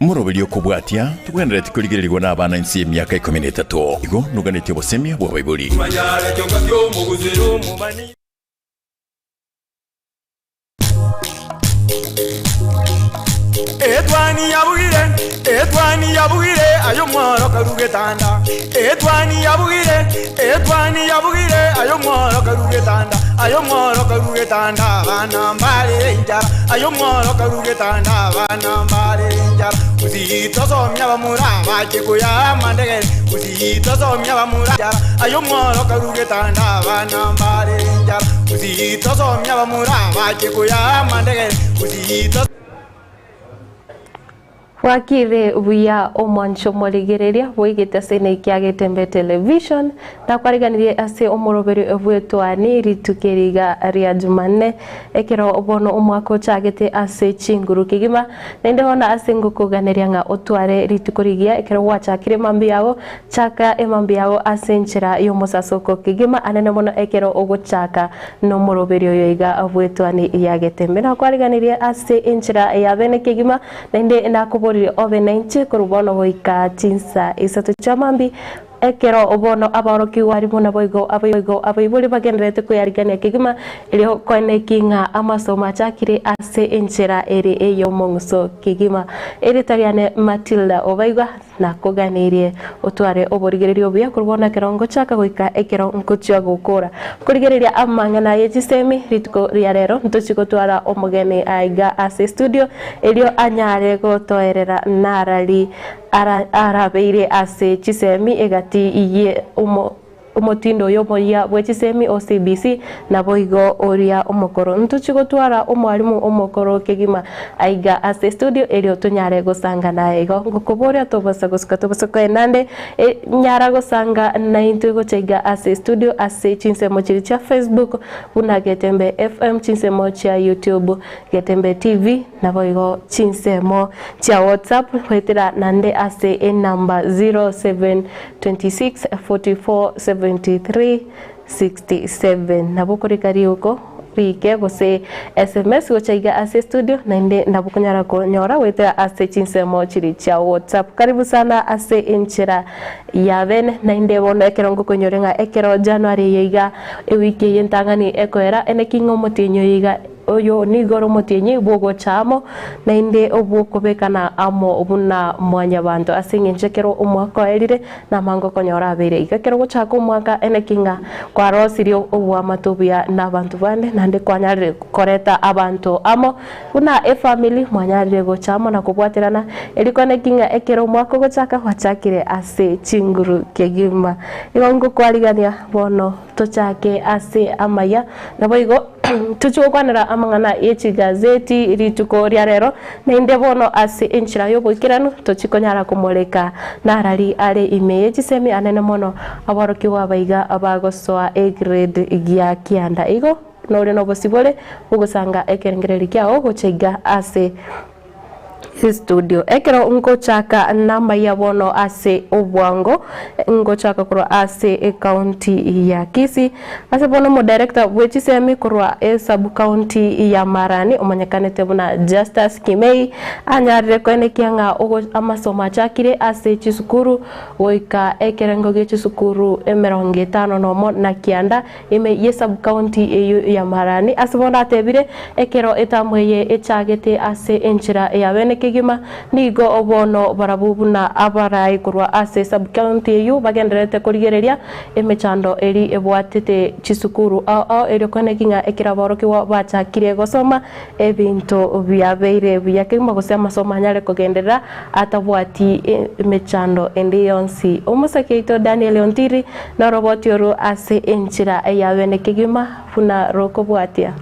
Omoroberio okobwatia tobwenereti korigererigwa nabana inse y'emiaka ikomi na etato. Igo noganetie obosemia bw'abaibori. Etwani yabugire, etwani yabugire, aye omworo karu getanda. Etwani yabugire, etwani yabugire, aye omworo karu getanda. Aye omworo karu getanda, abana mbarere enchara. Aye omworo karu getanda, abana mbarere enchara. Gusii tosomia abamura bache koyaa amandegere. Gusii tosomia abamura enchara. Aye omworo karu getanda, abana mbarere enchara. Gusii tosomia abamura bache koyaa amandegere. Gusii tos. Bwakire buya omwancho omorigereria bwaigete ase nekia Getembe Television, nakwariganirie ase omoroberio bw'etwani rituko eri iga ria Jumanne, ekero bono omwaka ochagete ase chinguru kegima, naende bono ase ngokoganeria ng'a otware rituko rigiya ekero gwachakire emambia yago, chaka emambia yago ase enchera y'omosasoko kegima anene mono ekero ogochaka Nomoroberio oyo iga bw'etuani ya Getembe nakwariganirie ase enchera ya bene kegima, naende nakoboririe obe nainche korwa bono goika chinsa isato chia mambia, ekero bono abaorokigwa arimo naboigo abaibori abaibori bagendererete koyarigania kegima, erio koeneki ng'a amasomo achakire ase enchera ere ey'omong'uso kegima. Erieta riane Matilda Obaigwa. Nakoganeirie otware oborigereria obuya korwa bono ekero ngochaka goika ekero ngochia gokora. Korigereria amang'ana ye chisemi rituko ria rero ntochie gotwara omogeni aiga ase studio erio anyare gotoerera narari arabeire ase chisemi egati ye omo Omotindo oyo omoyia bwe chisemi o CBC naboigo oria omokoro. Ntochie gotwara omwalimu omokoro kegima aiga ase estudio erio tonyare gosanga naye. Igo ngokoboria tobasa gosuka tobasa koenda ande nyara gosanga naintwe gocha iga ase estudio ase chinsemo chiria chia Facebook buna Getembe FM, chinsemo chia YouTube Getembe TV naboigo chinsemo chia WhatsApp goetera naende ase enamba 07 26 44 73 67 Nabo okorika riuko rike gose sms gocha iga ase estudio naende nabo okonyara konyora goetera ase chinsemo chiria chia WhatsApp. Karibu sana ase enchera ya bene naende bono ekero ngokoinyore ng'a ekero January eye iga ewiki eye entang'ani ekoera ene ki ng'a omotienyi oyo iga Oyo nigo ore omotienyi bw'ogocha amo, naende obw'okobekana amo buna mwanyabanto, ase engencho ekero omwaka oerire, namange okonyora abeire iga. Ekero ogochaka omwaka, eneki ng'a kwarosirie oboamate obuya nabanto bande, naende kwanyarire koreta abanto amo buna efamiri, mwanyarire gocha amo na kobwaterana, erio kwaneki ng'a ekero omwaka ogochaka gwachakire ase chinguru kegima. Igo ngokwarigania bono tochake ase amaya, naboigo Tochie gokwanera amang'ana ye chigazeti rituko ria rero, naende bono ase enchera y'oboikeranu tochie konyara komoreka narari are ime ye chisemi anene mono aborokigwa abaiga bagosoa egrade gia kianda. Igo nore nobosibore bogosanga ekerengererio kiao gocha iga ase Estudio. Ekero ngochaka namaiya bono ase obwango, ngochaka korwa ase ecounty ya Kisii, ase bono omodirector bwe chisemi korwa esub county ya Marani omanyekanete buna Justus Kimei anyarire koenekia ng'a amasomo achakire ase chisukuru goika ekerengo gie chisukuru emerongo etano nomo na kianda Ime ye sub-county eyio ya Marani, ase bono atebire, Ekero etamu eye echagete ase enchera ya bene kegima, nigo bono barabwo buna abarai korwa ase sub-county eyio bagendererete korigereria emechando eri ebwatete chisukuru ao ao erio koeneki ng'a ekero aborokigwa bachakire gosoma ebinto biabeire buya kegima gose amasomo anyare kogenderera atabwati emechando ende yonsi. Omosake oito Daniel Ontiri noroboti orwo ase enchera ya bene kegima buna rokobwatia.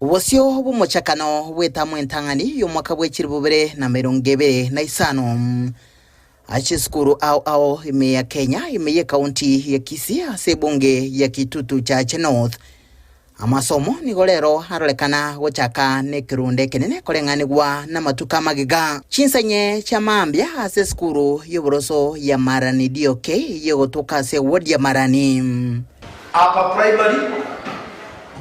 Obosio bw'omochakano bw'etamu entang'ani y'omwaka bwe chilifu bibere na emerongo ebere na isano ase chisukuru ao ao ime ya Kenya ime y'ekaunti ya Kisii ase ebunge ya Kitutu Chache North. Amasomo nigo rero arorekana gochaka nekerunde ekenene koreng'anigwa namatuko amagega. Chinsenye chia mambia ase esukuru y'oboroso ya Marani DOK eyio egotoka ase eward ya Marani. Upper Primary,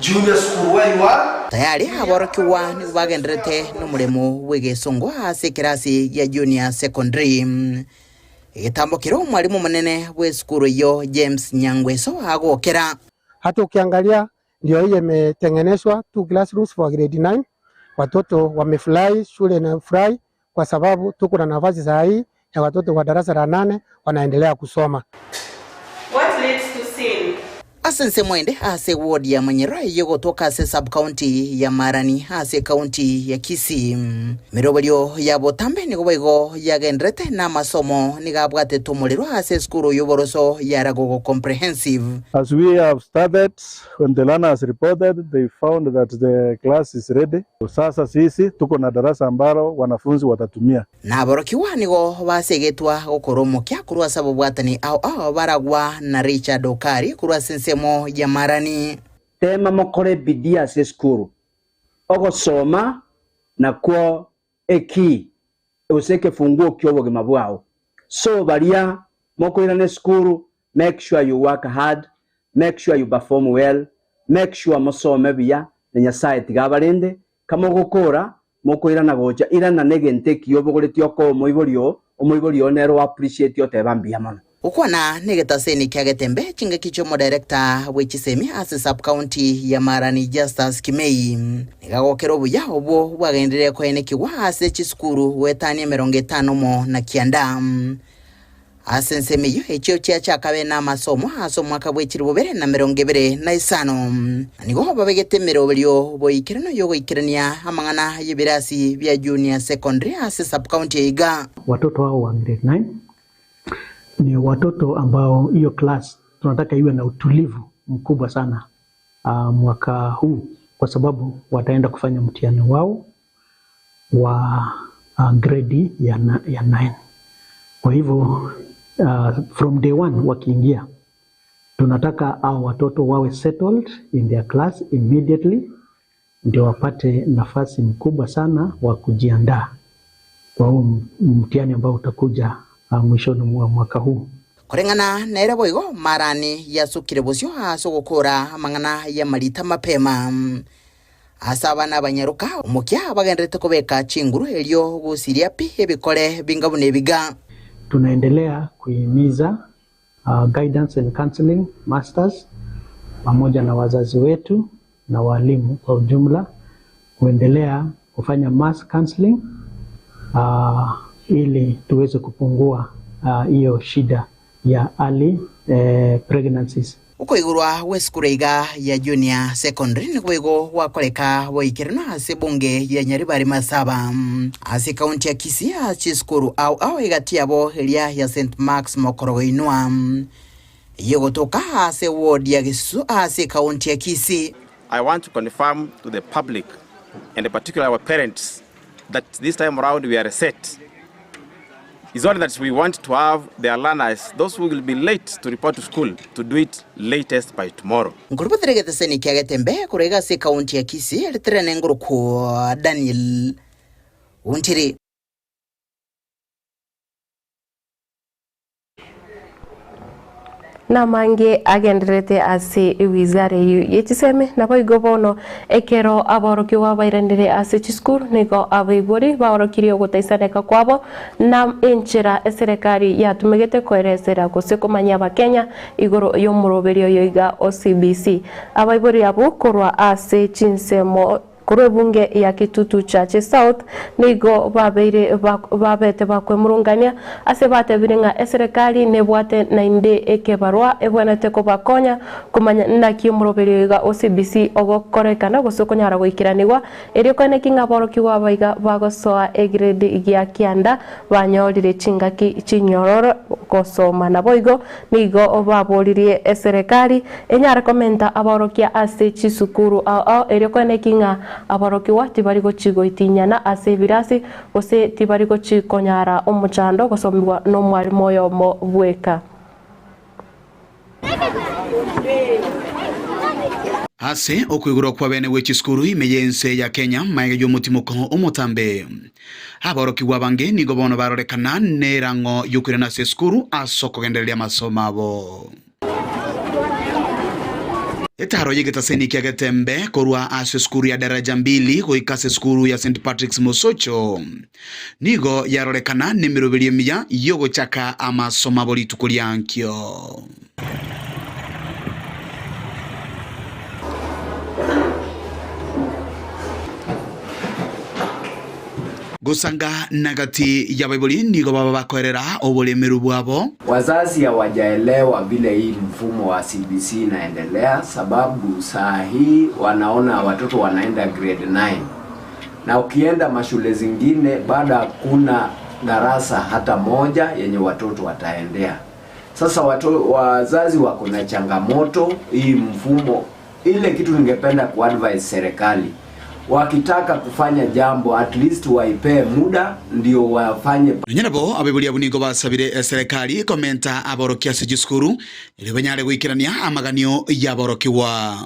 Junior School where you are. Tayari aborokigwa nigo bagendererete nomoremo bw'egesongo ase ekerasi gia Junior Secondary. Egetambo keria omwalimu omonene bw'esukuru eyio James Nyangweso agokera. Hata ukiangalia ndio hii imetengenezwa two classrooms for grade 9 watoto wamefurahi, shule inafurahi kwa sababu tuko na nafasi saa hii ya watoto wa darasa la nane wanaendelea kusoma. What leads to sin? Ase ensemo ende ase eward ya Manyerwa eyio egotoka ase sub-county ya Marani ase ekaunti ya Kisii. Emeroberio ya botambe nigo boigo yagenderete na amasomo nigo abwatete omorero ase esukuru y'oboroso ya Ragogo Comprehensive. As we have started, when the learners reported, they found that the class is ready. Sasa sisi tuko na darasa ambalo wanafunzi watatumia. Naborokigwa nigo basegetwa gokora omokia korwa ase ababwatani ao ao baragwa na Richard Okari korwa ase ensemo ya Marani. Tema mokore bidii ase esukuru, ogosoma nakwo ekey gose ekefunguo kia obogima bwao. So baria mokoirana esukuru, make sure you work hard, make sure you perform well, make sure mosome buya na Nyasaye tiga abarende, kamogokora mokoirana gocha irana na egento ekiya obogoretie okoa omoibori oo, omoibori oo nere o appreciate oteba mbuya mono. Gokwana na egetaseni kia Getembe chingaki chi'omodirector bwe chisemi ase sub-county ya Marani Justus Kimei nigo agokera obuya obwo bwagenderire koenekigwa ase chisukuru goetania 59. Ase ensemo eyio echio chiachakabe namasomo ase omwaka bwe 2025 na nigo babegete emeroberio boikeranu y'ogoikerania amang'ana y'ebirasi bia junior secondary ase sub-county eiga. Watoto hao wa grade 9 ni watoto ambao hiyo class tunataka iwe na utulivu mkubwa sana mwaka huu kwa sababu wataenda kufanya mtihani wao wa grade ya 9. Kwa hivyo from day one wakiingia, tunataka hao watoto wawe settled in their class immediately, ndio wapate nafasi mkubwa sana wa kujiandaa kwa huu mtihani ambao utakuja mwishoni mwa mwaka huu. Koreng'ana nere boigo Marani yasukire bosio ase ogokora amang'ana ya marita mapema ase abana abanyaruka omokia bagenderete kobeka chinguru erio gosiria pi ebikore binga buna ebiga. Tunaendelea kuhimiza guidance and counseling masters pamoja na wazazi wetu na walimu kwa ujumla kuendelea kufanya mass counseling ili tuweze kupungua hiyo shida ya early pregnancies. Okoigorwa gwa esukuru iga ya junior secondary nigo igo gwakoreka boikeranu ase ebunge ya Nyaribari Masaba ase ekaunti ya Kisii ase chisukuru ao ao egati yabo eria ya St Marks Mokorogoinwa eyegotoka ase ward ya Gesusu ase ekaunti ya Kisii. I want to confirm to the public and in particular our parents that this time around we are set. It's only that we want to have their learners, those who will be late to report to school, to do it latest by tomorrow. Nkorobothere geteseni kia Getembe korwa ase ekaunti ya Kisii eritere ngorokwo Daniel Ontiri. Namange agenderete ase ewizara eyio yechiseme nabo igo bono ekero aborokigwa bairanire ase chisukuru nigo abaibori baorokirie ogotaisaneka kwabo na enchera eserekari yatumegete koeresera gose komanya abakenya igoro y'omoroberio oyo iga o CBC abaibori abo korwa ase chinsemo korwa ebunge ya Kitutu Church South nigo babeire babete bakwemurungania ase batebire ng'a eserekari nebwate nainde ekebarwa ebwenerete kobakonya komanya naki omoroberio iga o CBC ogokorekana gose okonyara goikeranigwa erio koeneki ng'a aborokigwa abaiga bagosoa egrade gia kianda banyorire chingaki chinyororo gosoma nabo igo nigo baboririe eserekari enyare komenta aborokia ase chisukuru ao ao erio koeneki ng'a aborokigwa tibari gochigoitinyana ase ebirasi gose tibari gochikonyara omochando gosomiwa n'omwarimu oyomo bweka. Ase okoigorwa kwa bene gwe chisukuru ime y'ense ya Kenya maega y'omotimoko omotambe aborokigwa abange nigo bono barorekana nerang'o yokoirana ase esukuru ase okogendereria amasomo abo. Etaro y'egetaseni kia Getembe korwa ase esukuru ya Daraja Mbili goika ase esukuru ya St Patrick's Mosocho nigo yarorekana nemeroberio emiya y'ogochaka amasomo abo rituko ria ankio. Gosanga nagati y'abaibori nigo baba bakoerera oboremeru bwabo. Wazazi hawajaelewa vile hii mfumo wa CBC inaendelea, sababu saa hii wanaona watoto wanaenda grade 9 na ukienda mashule zingine bado hakuna darasa hata moja yenye watoto wataendea. Sasa watu, wazazi wako na changamoto hii mfumo. Ile kitu ningependa kuadvise serikali wakitaka kufanya jambo at least waipee muda ndio wafanye. Nonya nabo abaibori abwo nigo basabire eserekari komenta aborokia ase chisukuru erio banyare goikerania amaganio y'aborokigwa.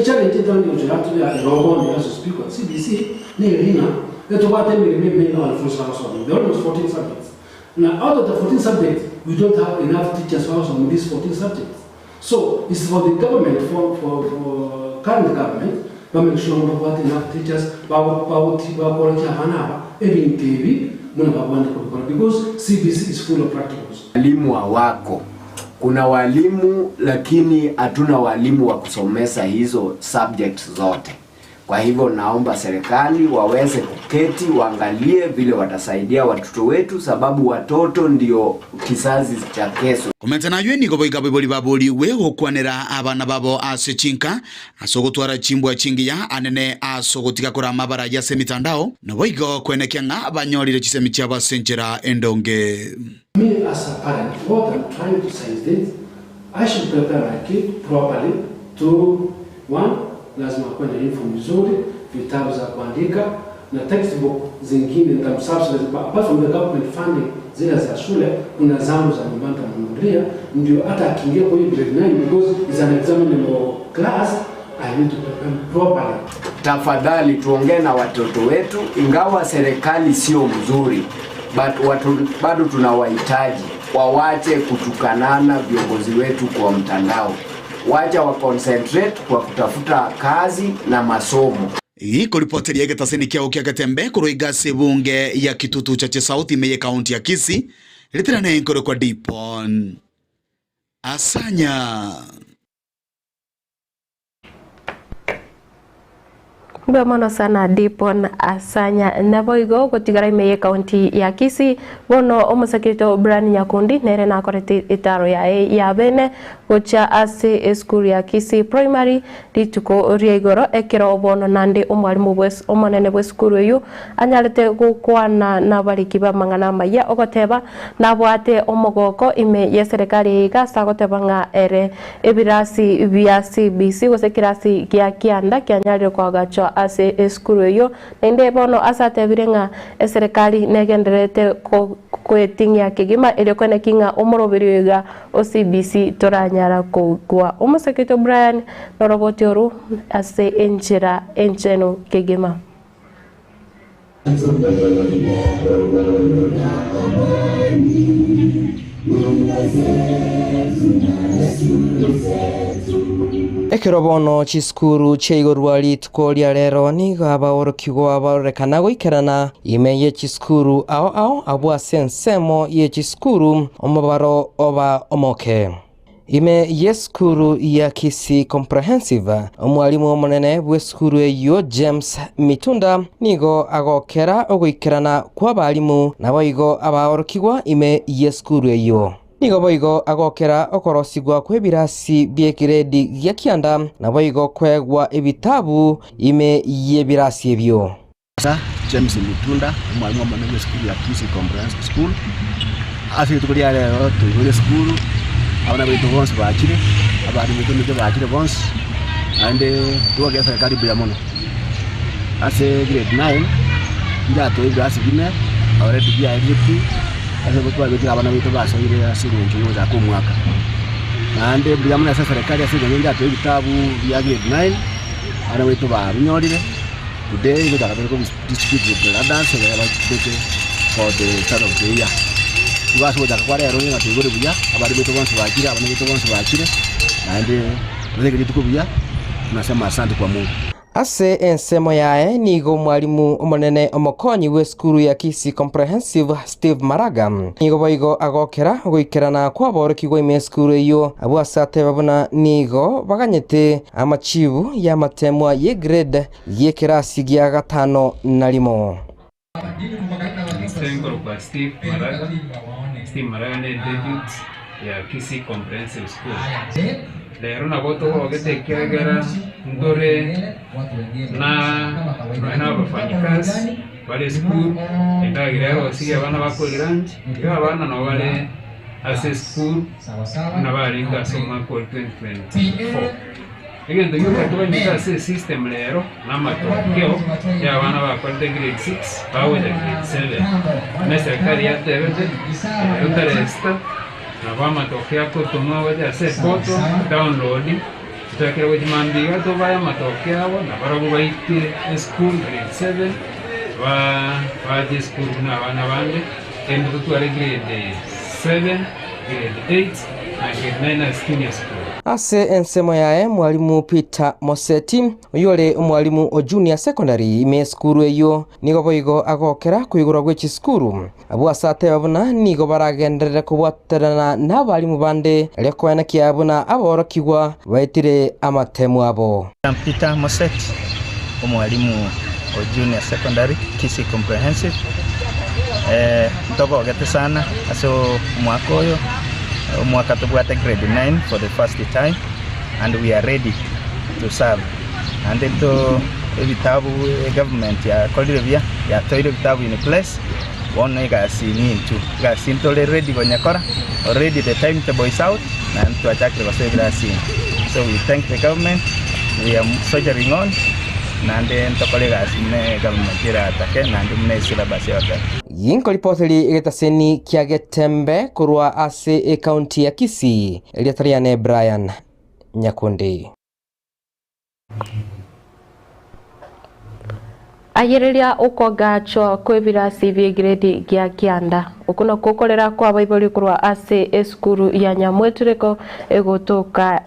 Challenge etandi gochora tore robo ni as speak on CBC ni rina etubate emirimo emenge abanafunzi bagosoma. There are almost 14 subjects. Now out of the 14 subjects we don't have enough teachers who these 14 subjects. So it's for the government for, for, for current government bamake sure ngo babwate enough teachers bakora abana aba ebintu ebi muna babwande kubikora because CBC is full of practicals. Walimu hawako, kuna walimu lakini hatuna walimu wa kusomesa hizo subjects zote. Kwa hivyo naomba serikali waweze kuketi waangalie vile watasaidia watoto wetu, sababu watoto ndio kizazi cha kesho. Komenta naywe nigo boiga abaibori baborigwe gokwanera abana babo ase chinka ase ogotwara chimbwa chingiya anene ase ogotiga korama abaragi ase emitandao naboigo kwenekia ng'a banyorire chisemi chiabo ase enchera endonge. Me as a parent, what I'm trying to say is this, I should prepare my kid properly to one, lazima kuwe na uniform nzuri, vitabu za kuandika na textbook zingine nitamsubsidize apart from the government funding zile za shule, kuna zangu za nyumbani nitamnunulia, ndio hata akiingia kwa hiyo grade 9 because it's an examinable class, I need to prepare properly. Tafadhali tuongee na watoto wetu, ingawa serikali sio mzuri, but watu, bado tunawahitaji. Wawache kutukanana viongozi wetu kwa mtandao, wacha wa concentrate kwa kutafuta kazi na masomo. Ikoripoteria egetaseni kiao kia Getembe korwa igase ebunge ya Kitutu Chache South ime ye county ya Kisii ritirane enkoro kwa Dipon Asanya. Mbuya mono sana Dipon Asanya naboigo gotigara ime ye county ya Kisii bono omosekirito Brian Nyakundi nere nakorete etaro yaye ya bene gocha ase esukuru ya Kisii Primary rituko ria igoro ekero bono nande omwarimu omonene bwa esukuru eyo anyarete gokwana na bariki ba mang'ana amaya ogoteba nabwate omogoko ime ye serikali iga ase agoteba ng'a ere ebirasi bia CBC gose ekirasi gia kianda kianyarire koagachwa ase esukuru eyo naende bono ase atebire ng'a eserikali negenderete kweting'ia kegima erio kweneki ng'a omoroberi iga o CBC toranyara kogwa omosekete Brian noroboti oru ase enchera encheno kegima. Ekero bono chisukuru chiaigorwa rituko ria rero nigo abaorokigwa barorekana goikerana ime ye chisukuru ao ao abwo ase ensemo ye chisukuru omobaro oba omoke. Ime ye sukuru ya Kisii Comprehensive omwarimu omonene bwa esukuru eyo James Mitunda nigo agokera ogoikerana kwa abarimu nabo igo abaorokigwa ime ye sukuru eyo. Nigo boigo agokera okorosigwa kwa ebirasi bia ekiredi gia kianda nabo igo kwegwa ebitabu ime y'ebirasi ebyo. James Mitunda omwarimu omonene bwa esukuru ya Kisii Comprehensive School ase rituko ria rero toigure esukuru abana baitu bonsi bachire abarimu baitu niche bachire bonsi naende twagera serikali buya mono ase grade 9 njatoa ebirasi bine already biaerire pi ase twabetire abana baitu basoire ase eng'encho ya gochaka omwaka naende mbuya mono ase serikali ase eng'encho njatoa ebitabu bia grade 9 abana baitu babinyorire today gochaka tore distribute to the others babeke for the start of the year. Igo ase gochaka kwa rero ng'a toigure buya abari baitu bonsi bachire abana baitu bonsi bachire naende toteke rituko buya. Tunasema asante kwa Mungu. Ase ensemo yaye nigo omwalimu omonene omokonyi bw'esukuru ya Kisii Comprehensive Steve Maraga nigo boigo agokera goikerana kw'aborokigwa ime esukuru eyio abwo ase ateba buna nigo baganyete amachibu y'amatemwa y'egrade y'ekerasi gia gatano na rimo. Inse nkorokwa Steve Maraga, Steve Maraga ne deputy ya Kisii Comprehensive School. Rero nabo togogete ekiagera ntore na nonya na abafanyikazi bare esukuru, endagera yarosirie abana bakorire lunch, iga abana nabo bare ase esukuru buna barenge ase omwaka o 2024. Egento gioka tobanyete ase esystem rero namatokeo ya abana bakorete grade 6 bagocha grade 7. Buna eserikari yatebete ero tarehe sita nabo amatokeo akotomwa gocha ase eportal download tochakere gochia mambia iga tobae amatokeo abo nabarabwo baike esukuru grade 7 ba bache esukuru buna abana bande kende totware grade 7, grade 8 na grade 9 ase junior school. Ase ensemo yaye mwalimu Peter Moseti, oyore omwalimu o Junior Secondary ime esukuru eyio, nigo boigo agokera koigorwa gwe chisukuru. Abwo ase ateba buna nigo baragenderere kobwaterana nabarimu bande erio koenekia buna aborokigwa baetire amatemu abo. I'm Peter Moseti, omwalimu o Junior Secondary, Kisii Comprehensive. Eh, ntogogete sana ase omwaka oyo, omwaka tobwate grade 9 for the first time and we are ready to serve. Ande to ebitabu egovernment yakorire buya, yatoire ebitabu in place, bono egasi ninchu, egasi ntore ready gonyekora, already the timetable is out, naende twachakire gosoa ebirasi ime. So we thank the government, we are soldiering on, naende ntokore egasi buna egovernment eratake naende buna esyllabus egoteba. Ginkoripoteri egetaseni kia Getembe korwa ase ekaunti ya Kisii, erieta riane Brian Nyakundi. Ayereria okoagachwa kw'ebirasi bi'egredi gia kianda. Okwo nakwo okorera kw'abaibori korwa ase esukuru ya Nyamwetureko egotoka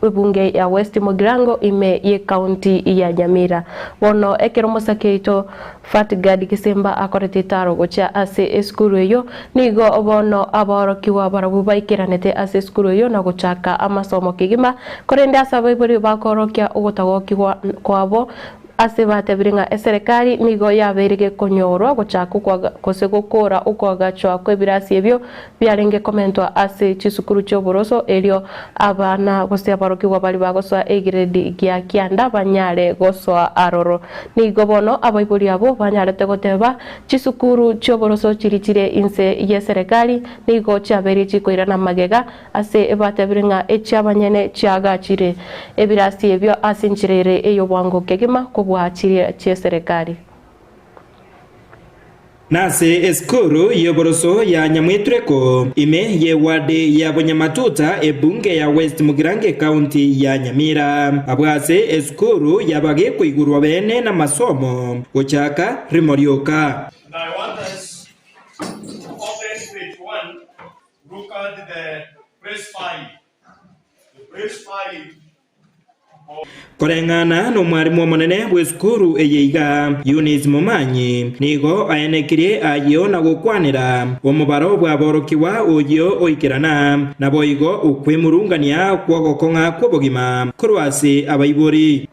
ebunge ya West Mugirango ime y'ecounty ya Nyamira. Bono ekero omosake oito Fatgard Gisimba akorete etaro gochia ase esukuru eyio, nigo bono abaorokigwa barabwo baikeranete ase esukuru eyio na gochaka amasomo kegima, korende ase abaibori bakorokia ogotagokigwa kwabo Ase batebire ng'a eserekari nigo yabeire gekonyorwa gochaka okwaga gose gokora okoagachwa kw'ebirasi ebio biarenge komentwa ase chisukuru chi'oboroso erio abana gose abarokigwa baria bagosoa egiredi gia kianda banyare gosoa aroro. Nigo bono abaibori abwo banyarete goteba chisukuru chi'oboroso chiria chire inse y'eserekari nigo chiabeire chikoirana magega Ase batebire ng'a echi'abanyene chiagachire ebirasi ebio ase enchera ere ey'obwango kegima kobua chiria chi'eserekari. Nase esukuru y'oboroso ya Nyamwetureko, ime y'ewadi ya Bonyamatuta, ebunge ya West Mugirango ekaunti ya Nyamira. Abwo ase esukuru yaba gekoigurwa bene namasomo gochaka rimo rioka. And I want us to open page 1, look at the verse 5. The verse 5. Koreng'ana nomwarimu omonene bw'esukuru eye iga, Eunice Momanyi, nigo aenekirie ayio na gokwanera omobaro bw'aborokigwa oyio oikerana, naboigo okwemurungania kw'ogokong'a kw'obogima korwa ase abaibori.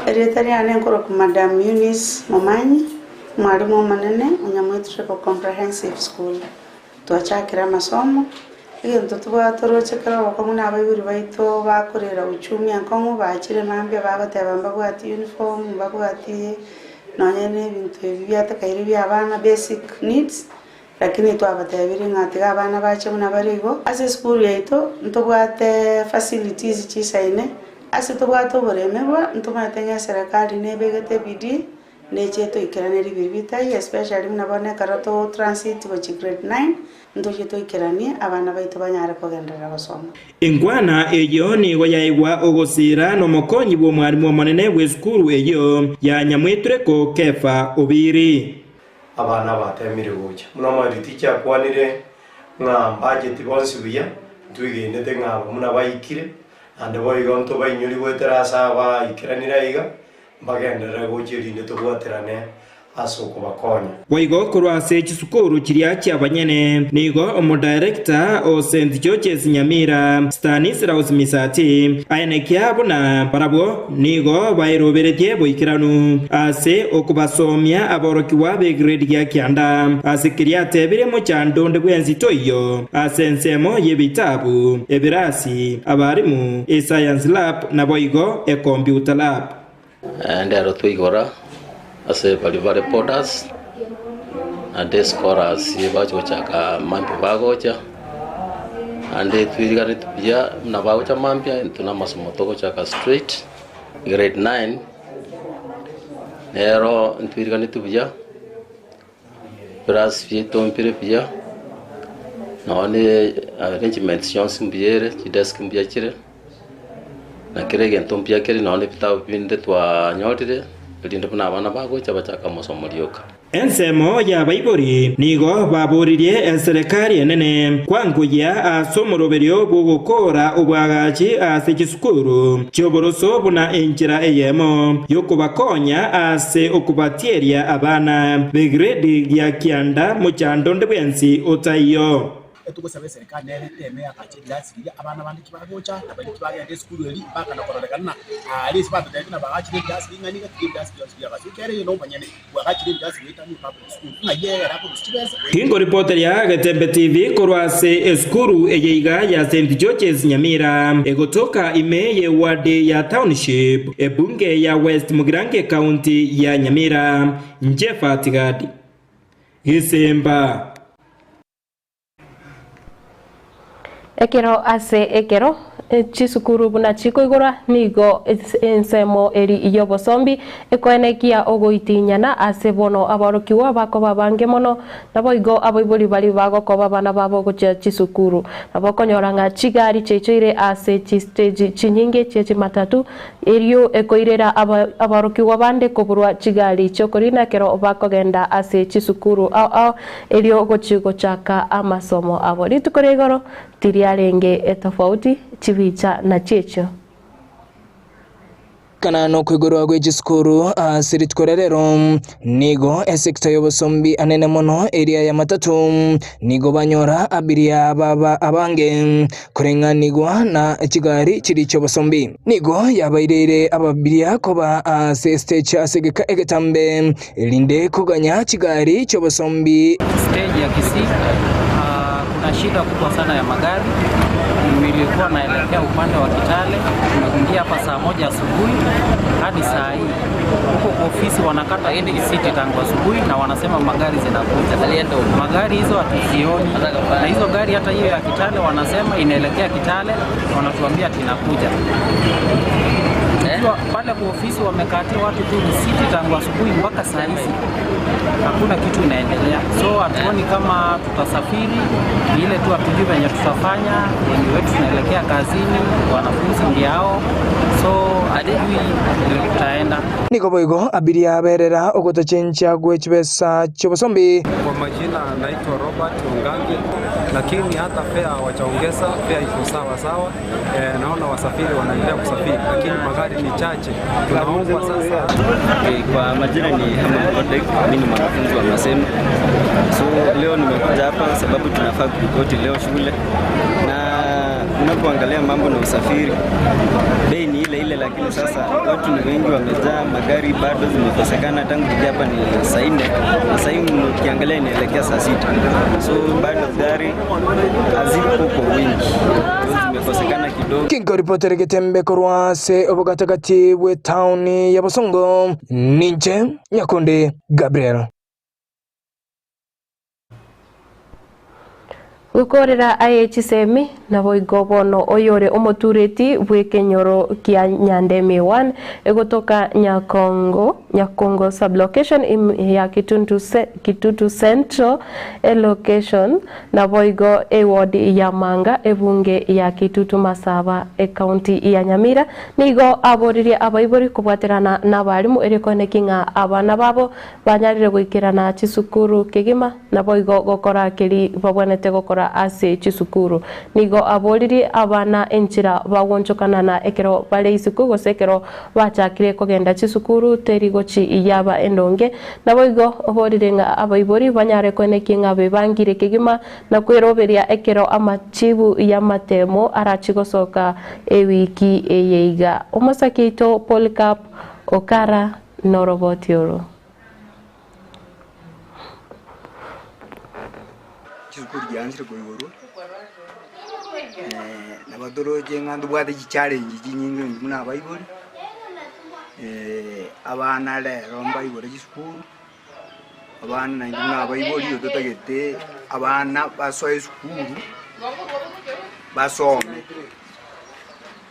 Erieta riane nkorokwa Madam Eunice Momanyi, omwalimu omonene o Nyamwetureko Comprehensive School. Twachakire amasomo, egento tobwate toroche kera obokong'u na abaibori baito bakorera uchumi enkong'u bachire mambia bagoteba mbabwati uniform, mbabwati nonye na ebinto ebi biatakaire bia abana basic needs, lakini twabatebirie ng'a tiga abana bache buna bare igo. Ase esukuru yaito ntobwate facilities chisaine, ase tobwate oboremerwa ntomanyete ng'a eserekari nebegete ebidii Neche toikeranie ribiiri bitai, especially buna bono ekero to transit gochia grade nine, ntochie toikeranie abana baito banyare kogenderera gosoma. Enkwana eyio nigo yaigwa ogosiira nomokonyi bw'omwarimu omonene bw'esukuru eyio ya Nyamwetureko Kefa Obiri. Abana batemire gocha. Buna omoritichi akwanire ng'a mbacheti bonsi buya, ntwegenete ng'a aba buna baikire. Naende boigo ntobainyori goetera ase abaikeranire aiga, mbagenderere gochia erinde tobwaterane ase okobakonya. Boigo korwa ase chisukuru chiria chi'abanyene, nigo omodirector o St George's Nyamira, Stanislaus Misati, aenekia buna barabwo nigo baeroberetie boikeranu ase okobasomia aborokigwa b'egrade gia kianda ase keria atebire mochando onde bwensi toiyo ase ensemo y'ebitabu, ebirasi, abarimu, escience lab naboigo ecomputer lab. Naende ero twaigora ase baria bare boarders na day scholars bache gochaka mambia bagocha, naende twiriganeti buya buna bagocha mambia intwe na amasomo togochaka straight grade nine, nero ntwiriganeti buya, ebirasi biaito mbire buya, nonye arrangements chionsi mbuya ere, chidesk mbuya chire. Na kera egento mbuya kere nonya na ebitabu binde twanyorire, erinde buna abana bagocha bachake amasomo rioka. Ensemo y'abaibori nigo baboririe eserekari enene kwanguya ase omoroberio bw'ogokoora obwagachi ase chisukuru chi'oboroso buna enchera eyemo y'okobakonya ase okobatieria abana b'egredi gia kianda mochando onde bwensi otaiyo. Etogosaba eserikari nere eteme yakache ebirasi biria abana bande kibagocha na baria kibagenda esukuru eria mpaka na kororekana ng'a aaria ase batotebia ng'a bagachire ebirasi ring'ana iga tiga ebirasi bionsi biagachwe ekiagera eye nomonyene bwagachire ebirasi goetania epublic school ng'ai egere akorusia chibesa. Ginkoripotera Getembe TV korwa ase esukuru eye iga ya St George's Nyamira egotoka ime ye ward ya Township ebunge ya West Mugirango ekaunti ya Nyamira. Inche Fatigadi Gisimba. Ekero ase ekero chisukuru buna chikoigorwa nigo ensemo eri y'obosombi ekoenekia ogoitinyana ase bono aborokigwa bakoba abange mono, naboigo abaibori baria bagokoba abana babo gochia chisukuru. Nabo okonyora ng'a chigari chiaichoire ase chistage chinyinge chie chimatatu, Erio ekoirera aborokigwa bande koborwa chigari chi'okorina ekero bakogenda ase chisukuru ao ao, erio gochia gochaka amasomo abo. Rituko ria igoro tiriarenge etofauti chibicha na chiechio. Kana nokoigorwa gwe chisukuru ase rituko ria rero, nigo esekta y'obosombi anene mono eria y'amatatu, nigo banyora abiria baba abange, Koreng'anigwa na chigari chiria chi'obosombi. Nigo yabaireire ababiria koba ase estage ase egeka egetambe, erinde koganya chigari chi'obosombi. Stage ya Kisii, kuna shida kubwa sana ya magari. Nilikuwa naelekea upande wa Kitale, nimeingia hapa saa moja asubuhi hadi saa hii huko kwa ofisi wanakata risiti tangu asubuhi na wanasema magari zinakuja. Magari hizo hatuzioni, na hizo gari hata hiyo ya Kitale wanasema inaelekea Kitale, wanatuambia ati inakuja. Tukiwa pale kwa ofisi wamekatia watu tu risiti tangu asubuhi mpaka saa hizi hakuna kitu inaendelea, so hatuoni kama tutasafiri. Ni ile tu hatujui venye tutafanya. Wengi wetu tunaelekea kazini, wanafunzi ndio hao, so hatujui vile tutaenda. Nigo boigo abiria berera ogotachenchia gwe chibesa chi'obosombi. Kwa majina naitwa Robert Ongangi, lakini hata fare hawajaongeza, fare iko sawa sawa. E, naona wasafiri wanaendelea kusafiri, lakini magari ni chache. Tunaomba sasa Okay, kwa majina ni Herman Odek, mimi ni mwanafunzi wa Maseno. So leo nimekuja hapa sababu tunafaa kuripoti leo shule, na unapoangalia mambo na usafiri, bei ni ile ile, lakini sasa watu ni wengi wamejaa, magari bado zimekosekana. Tangu tuje hapa ni saa nne na saa hii ukiangalia inaelekea saa sita, so bado gari hazipo kwa wingi, zimekosekana kidogo. Kinkoripotere Getembe korwa ase obogatagati bw'etaoni ya Bosongo, ninche Nyakundi Gabriel. Gokorera aye chisemi, naboigo bono oyore omotureti bw'ekenyoro kia Nyandemi 1 egotoka Nyakongo, Nyakongo sub-location im ya Kitundu, Kitutu Central elocation, naboigo eward ya Manga ebunge ya Kitutu Masaba ecounty ya Nyamira, nigo aboririe abaibori kobwaterana nabarimu erio koeneki ng'a abana babo banyarire goikerana chisukuru kegima naboigo gokora keri babwenerete gokora. gokora ase chisukuru. Nigo aboririe abana enchera bagoonchokanana ekero bare isiko gose ekero bachakire kogenda chisukuru teri gochi yaba endonge. Naboigo oborire ng'a abaibori banyare koenekia ng'a bebangire kegima na kweroberia ekero amachibu y'amatemo arachi gosoka ewiki eye iga. Omosake oito Polycarp Okara noroboti oro. Chisukuru chiansire koigorwa, nabo toroche ng'a ntobwate chichallenge chinyinge intwe buna abaibori, abana rero mbaigore chisukuru, abana naintwe buna abaibori igo totagete abana basoe esukuru, basome.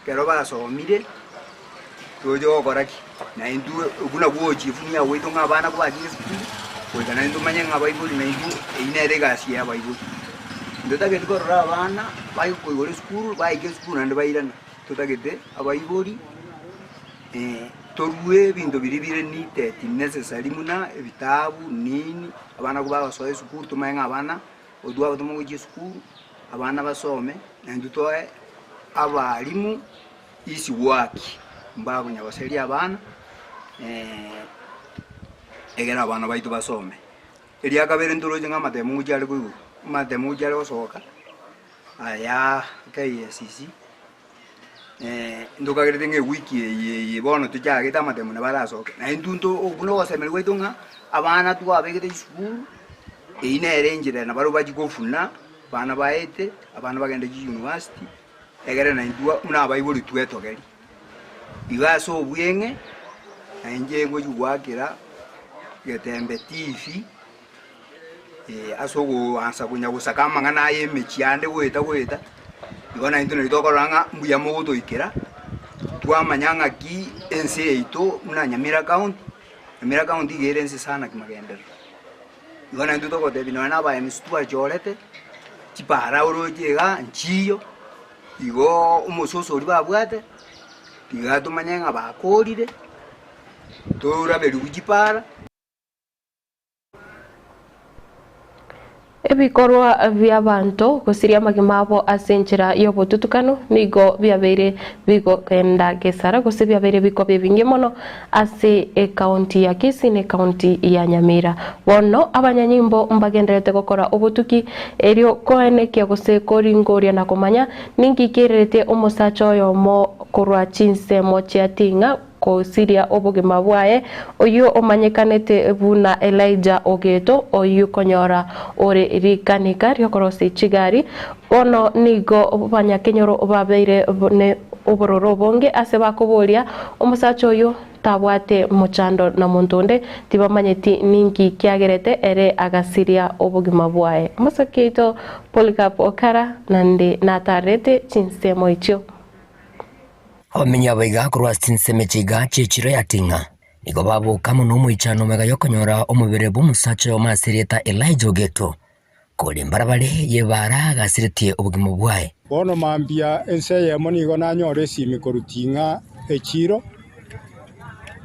Ekero basomire, toche gokora ki? Naintwe buna bwochifunia gwaito ng'a abana kobachire esukuru, goika naintwe tomanye ng'a abaibori naintwe eyio nere egasi ya abaibori. Ntotageti korora abana baye koigora esukuru, baika esukuru naende bairana, totagete abaibori torue ebinto biria bire needed necessary buna ebitabu nini, abana kobagosoa esukuru tomanye ng'a abana. Otwo abatoma gochia esukuru, abana basome, naintwe toe abalimu easy work, mbakonya goseria abana egere abana baito basome. Eria kabere ntoroche ng'a amatemo ngochia are koigwa, amatemo ngochia are gosoka, aya KICC, ntokagerete ng'a ewiki eye eye bono tochagete amatemo nabo arasoke. Na intwe nto obwo nogosemeria gwaito ng'a abana twabegete chisukuru, eyio nere enchera nabarobwo bachie kofuna, abana baete, abana bagende chiuniversity, egere naintwe buna abaibori twetogerie. Igo ase obweng'e, na inche ngochia goakera Getembe TV. Ase ogoansa konya gosaka amang'ana aya emechie ande goeta goeta, igo naintwe nari tokorora ng'a mbuya mogotoikera, twamanya ng'aki ense yaito buna Nyamira county, Nyamira county iga ere ense sana kimagenderero. Igo naintwe togotebia nonya na aba MC twachorete, chipara oroche igaa nchiyo, igo omososo oria babwate, tiga tomanye ng'a bakorire, toraberigwe chipara. Ebikorwa bi'abanto gosiria amagima abo ase enchera y'obotutukanu nigo biabeire bigokenda gesara gose biabeire bikoba ebinge mono ase ekaunti ya Kisii na ekaunti ya Nyamira. Bono abanyanyimbo mbagendererete gokora obotuki erio koenekia gose koringoria na komanya ninki keirerete omosacha oyomo korwa chinsemo chia Ting'a Gosiria obogima bwaye, oyio omanyekanete buna Elijah Ogeto, oyio konyora ore rikanika ri'okorosia chigari. Bono nigo banyakenyoro babeire ne obororo obonge ase bakoboria omosacha oyio tabwate mochando na monto onde, tibamanyeti ninki kiagerete ere agasiria obogima bwaye. Omosokia oito Polycarp Okara naende natarerete chinsemo echio. Abamenyi abaiga korwa ase chinsemo chiga chi'echiro ya Ting'a nigo baboka amo nomoichano omega y'okonyora omobere bw'omosacha oyomo ase erieta Elijah Ogeto, kore mbarabare y'ebaara agasiretie obogima bwaye. Bono mambia ense eyemo nigo nanyora esimi korwa Ting'a echiro,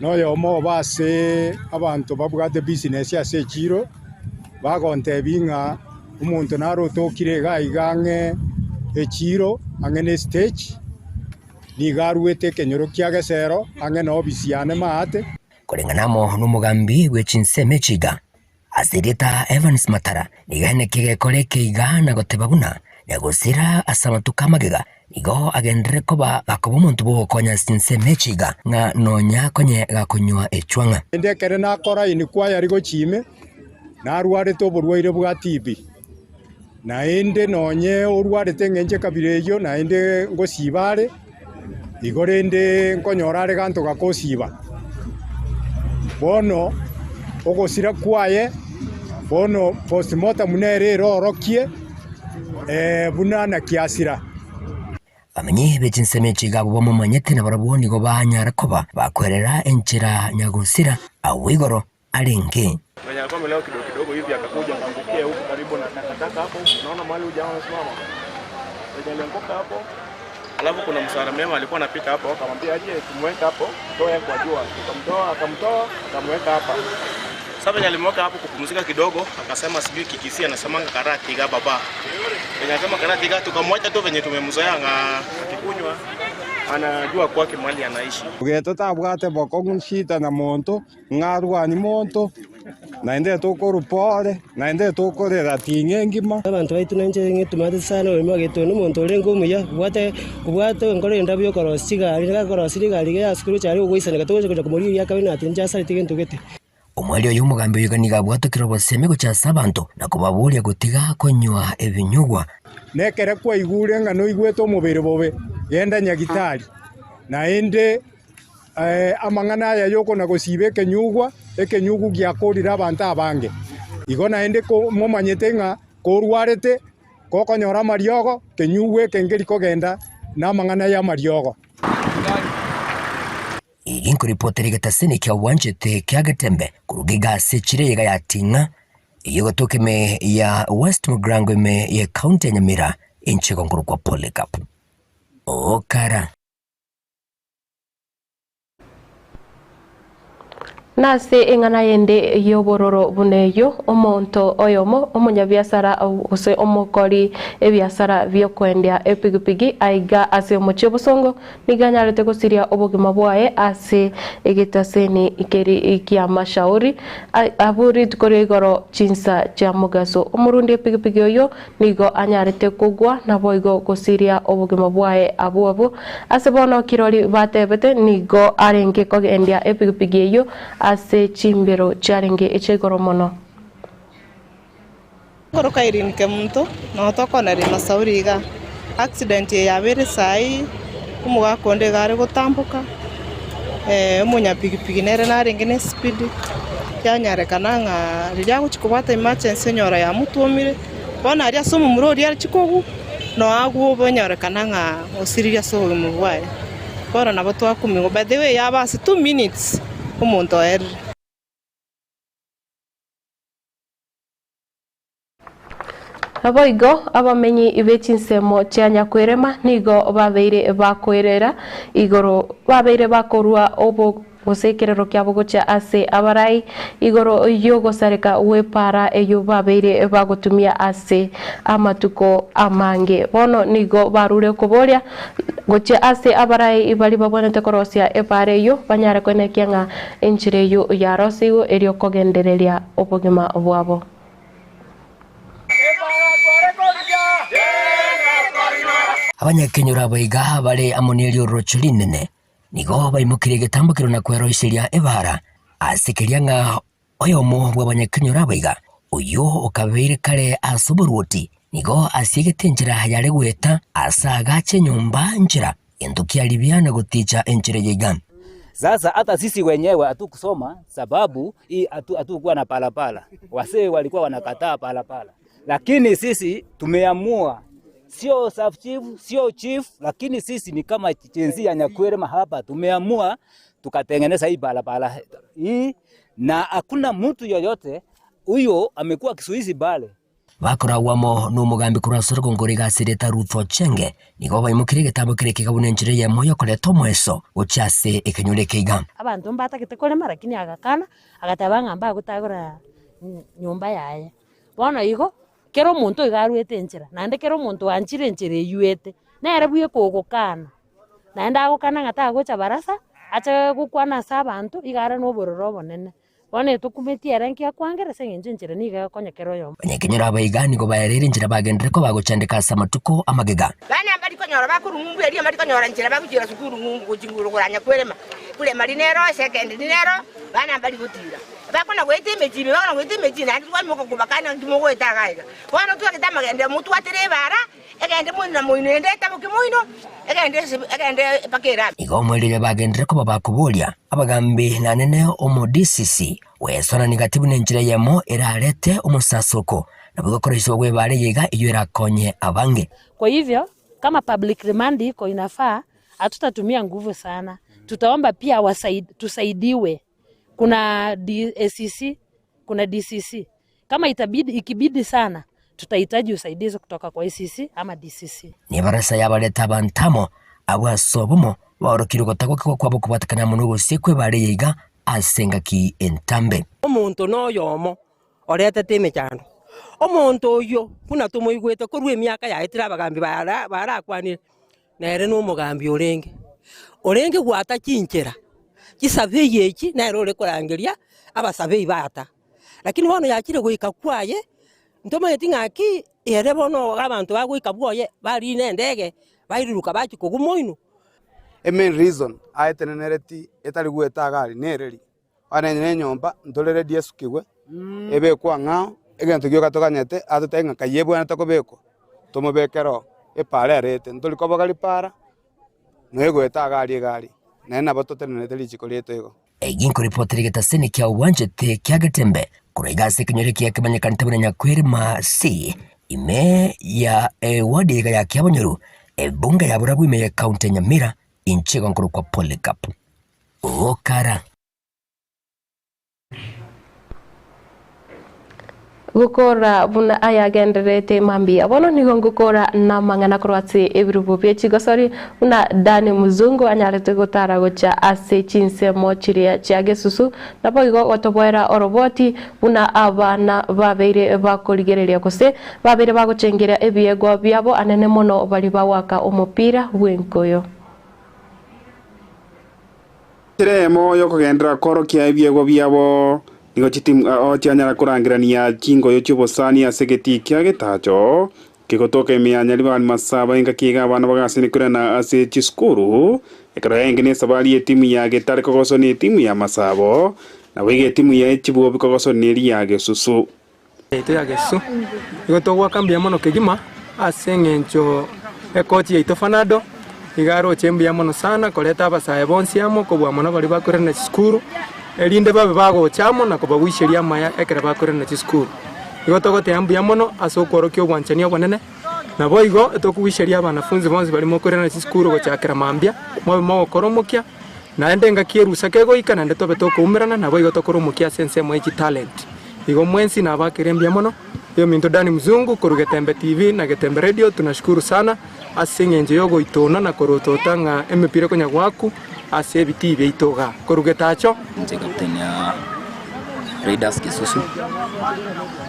na oyomo obo ase abanto babwate business ase echiro, bagontebia ng'a omonto nare otokire iga iga ang'e echiro ang'e ne estage, Nigo aruete ekenyoro kia Gesero ang'e nobisi yane maate. Koreng'ana amo nomogambi bwe chinsemo echi iga, ase erieta Evans Matara, nigo aeneke gekora eke iga na goteba buna nyagosira ase amatuko amagega nigo agenderere koba gakoba omonto bw'ogokonya ase chinsemo echi iga ng'a nonya konye gakonywa echwang'a. Naende ekero nakora inquiry gochia ime, narwarete oborwaire bwa TB. Naende nonye orwarete engencho ekabira eyio, naende ngosiba are, igo rende nkonyora are ganto gakosiba. Bono ogosira kwaye, bono postmortem nere erorokie buna naki asira. Bamenyi be chinsemo echi iga abwo bamomanyete nabarabwo nigo banyare koba bakwerera enchera nyagosira agwo igoro. Arenge. Mwenye alikuwa amelewa kidogo kidogo hivi akakuja akaangukia huku karibu na takataka hapo, unaona mahali huyu jamaa amesimama, mwenye alianguka hapo. Alafu kuna msara mema alikuwa anapita hapo, akamwambia aje tumweke hapo, toe kwa jua. Tukamtoa, akamtoa, akamweka hapa. Sasa venye alimweka hapo kupumzika kidogo, akasema sijui Kikisii anasemanga karatiga baba. Venye akasema karatiga, tukamwacha tu venye tumemzoea nga akikunywa anajua kwake mahali anaishi. Ogeto tabwate bokong'u shida na monto, ng'arwani monto, naende tokorwa pore, naende tokorera ting'e engima. Abanto baito nainche ng'etumate sana orimo agetwe na omonto orenge omuya, obwate obwate enkoro endabu ya okorosia chigari, nigo akorosia rigari iga ya sukuru chare ogoisaneka togocha gocha komorigia eria akabe natwe inche asareti gento gete. Omweri oyo omogambi oyo nigo abwatokire obosemi gochia ase abanto na kobaboria gotiga konywa ebinyugwa. Nekere kwaigure ng'a noigwete omobere bobe, genda nyagitari. Naende amang'ana aya y'okona-gosiba ekenyugwa, ekenyugu giakorire abanto abange. Igo naende momanyete ng'a korwarete, gokonyora amariogo, kenyugwa eke nkeri kogenda namang'ana y'amariogo. Eye nkoripotera egetasini kia obwanchete kia Getembe koruga egasi echire eyega ya Ting'a, eyio egotoka ime ya West Mugirango ime ye county ya Nyamira inche igo nkorokwa Polycarp Okara. Nase eng'ana yende y'obororo buna eyio, omonto oyomo omonyabiasara gose omokori ebiasara bi'okoendia epigipigi aiga ase omochie obosongo nigo anyarete gosiria obogima bwaye ase egetaseni keria ki'amashauri abwo rituko ria igoro chinsa chia mogaso. Omorundi epigipigi oyio Nigo anyarete kogwa, naboigo gosiria obogima bwaye abwo abwo. Ase bono kirori batebete, nigo arenge kogendia epigipigi eyio ase chimbero chiarenge echia igoro mono. Nkoroka Irene Kemunto, noo tokoneria Masauri igaa. Accident eye yabeire saii, omogaka onde iga are gotamboka, omonyapigipigi nere narenge ne speed, yanyarekana ng'a riria agochia kobwata emergency onyora yamotwomire. Bono aria ase omomura oria achia kogwa, noo agwo bonyorekana ng'a osiririe ase obogima bwaye. Bono nabo twakumigwa, by the way yaba ase 2 minutes omonto oerire. Naboigo abamenyi be chinsemo chia Nyakwerema nigo babeire bakoerera igoro babeire bakorua obo gose ekerero kiabo gochia ase abarai igoro y'ogosareka gw'epaara eyio babeire bagotumia ase amatuko amange. Bono nigo barure koboria gochia ase abarai baria babwenerete korosia epaara eyio banyare koenekia ng'a enchera eyio yarosigwe erio kogendereria obogima bwabo. Abanyakenyoro aba iga bare amo neriorocho rinene, nigo baimokirie egetambokero na kweroiseria ebaara ase keria ng'a oyomo bw'abanyakenyoro aba iga, oyio okabeire kare ase oboruoti, nigo asiegete enchera yare goeta ase agache enyomba nchera, gento kiaribia na goticha enchera eye iga. Sasa hata sisi wenyewe hatukusoma sababu hii hatukuwa na palapala, wasee walikuwa wanakataa palapala, lakini sisi tumeamua sio sub chief, sio chief, lakini sisi ni kama Gen Z ya Nyakwerema hapa tumeamua tukatengeneza hii barabara hii, na hakuna mtu yoyote huyo amekuwa kizuizi pale. Bakoragwo amo nomogambi korwa ase orogongo ore gasirete Ruth Ochenge, nigo baimokirie egetambo keria ekiga buna enchera eyemo y'okoreta omoeso gochia ase ekenyoro eke iga. Abanto mbatagete korema lakini agakana, agateba ng'a mbagotagora nyomba yaye. Bono igo, kera omonto iga arwete enchera, naende kera omonto oanchire enchera eywo ete, nere bweka ogokana, naende agokana ng'a tagocha barasa, ache gokwana ase abanto, iga are na obororo obonene. Bono etokumetie ere nki akwangera ase engencho enchera nigo egokonya kera oyomo. Abanyakenyoro aba iga nigo baereire enchera bagenderere koba gochandeka ase amatuko amagega. Bana mbari konyora bakorwa ng'umbu eria mbari konyora nchera bagochiera sukuru ng'umbu gochia nguru koranya kwerema. Primary nero, secondary nero, bana mbari gotira. Bakona goeta emechie ime, bakona goeta emechie naende twaimoka kobakana nki mogoeta iga iga. Bono twagete amagenderero motwatire ebara, egende moino na moino ende etaboke moino, egende ase egende mpaka erabe. Igo omwerire bagenderere koba bakoboria abagambi na anene omo DCC gwesonani gati buna enchera eyemo erarete omosasoko nabo igokoroisigwa gw'ebaara eye iga eyio erakonye abange. Kwa hivyo kama public remand iko inafaa, hatutatumia nguvu sana, tutaomba pia wasaid, tusaidiwe. Kuna DACC, kuna DCC. Kama itabidi, ikibidi sana tutahitaji usaidizi kutoka kwa ACC ama DCC. Nebarasa y'abareta abanto amo, abwo ase obomo baorokire ogotagokigwa kwabo kobwatekana amo nogosiekwa ebaara eye iga. ase engaki entambe. Omonto noyomo oretete emechando. Omonto oyio, buna tomoigwete korwa emiaka yaetire abagambi barakwanire, nere nomogambi orenge, orenge gwata chinchera chisabei echi nere ore korangeria abasabei bata. Lakini bono yachire goika kwaye, ntomanyeti ng'aki ere bono abanto bagoika bwoye barina endege, bairuruka bachia kogwa moino. Emain reason aetenenereti etari goeta iga aria nereri, bono onye na enyomba ntore ready esukigwe, ebekwe ang'ao, egento gioka toganyete atotebie ng'a kai ebwenerete kobekwa, tomobekere oo, epaara erete, ntori koboga ripaara, nonya egoeta iga aria iga aria, naende nabo totenenerete richiko riaito igo. Egi nkoripotera egetaseni kia obwanchete kia Getembe korwa iga ase ekenyoro ekiya kemanyekanete buna Nyakwerima C, ime ya eward iga ya Kiabonyoru, ebunge ya Borabu ime ye county ya Nyamira, inche igo nkorokwa Polycarp Okara. Gokora buna ayagendererete mambia. Bono nigo ngokora namang'ana korwa ase ebirubo bie chigosori, buna Dani Mzungu anyarete gotara gochia ase chinsemo chiria chia gesusu, naboigo gotoboera oroboti buna abana babeire bakorigereria gose babeire bagochengeria ebiegwa biabo anene mono baria bagoaka omopira bw'enkoyo. Enchera eyemo y'okogenderera koorokia ebiegwa biabo nigo chitimu ao chianyara korangerania chingoyo chi'obosani ase egetii kia getacho kegotoka ime ya Nyaribari Masaba engaki iga abana bagasenekerana ase chisukuru ekero yaenge nesabari y'etimu ya Getare kogoswa n'etimu ya Masabo naboigo etimu ya Echibobi kogoswa neria ya Gesusu. Yaito ya Gesusu. Nigo togoaka mbuya mono kegima ase eng'encho ekochi yaito Fanado iga aroche mbuya mono sana koreta abasae bonsi amo kobua mono baria bakorera chisukuru erinde babe bagocha amo na kobagoicheria amaya ekero bakorera chisukuru. Igo togoteba mbuya mono ase okworokia obwanchani obonene, naboigo tokogoicheria abanafunzi bonsi baria mokorera chisukuru gochakera mambia mobe mogokora omokia naende engaki erusa kegoika naende tobe tokoumerana naboigo tokore omokia ase ensemo ye chitalent. Igo mwensi nabakire mbuya mono. Oyominto Danny Mzungu korwa Getembe TV na Getembe Radio tunashukuru sana ase eng'encho yogoitona na korotota ng'a emepira ekonya goaku ase ebitii biaito igaa. Korwa Getacho. Inche captain ya Raiders Gesusu,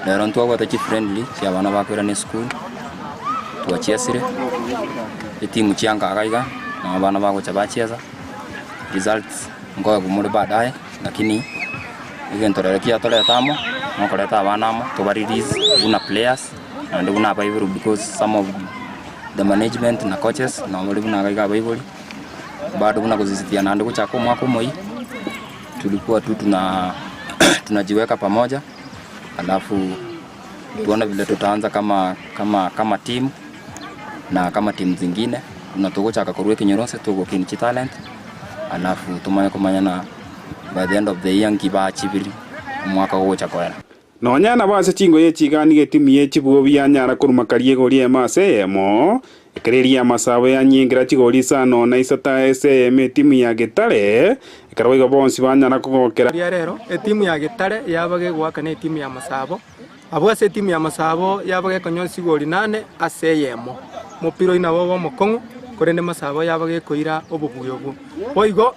rero ntwabwate chifriendly chia abana bakoirana esukuru, twachiesire, etimu chia nkaga iga, nabo abana bagocha bachiesa, results nkoegwa more baadaye lakini. Egento rero kiatoreta amo, nokoreta abana amo, toba release buna players, naende buna abaibori because some of the management na coaches nabo bare buna iga abaibori, bado buna gosisitiza naende gochaka omwaka omoyia, tulikuwa tu tuna tunajiweka pamoja alafu tuone vile tutaanza kama kama kama team na kama timu zingine buna togochaka korwa ekenyoro ase togokinia chitalent alafu tomanye komanyana By the end of the year nki bachibiri omwaka ogocha koera. Nonya nabo ase chingoyo echigani getimu ye chibuobi yanyara koruma karia egori eyemo ase eyemo, ekero eria y'amasabo yanyengera chigori isano na isato ase eyemo etimu ya Getare, ekero boigo bonsi banyara kogokera. Ria rero, etimu ya Getare yaba gegoaka na etimu ya Masabo. Abwo ase etimu ya Masabo yaba gekonyoria chigori nane ase eyemo. Omopira oyio nabo obe omokong'u, korende Masabo yaba gekoira obobui obwo. Boigo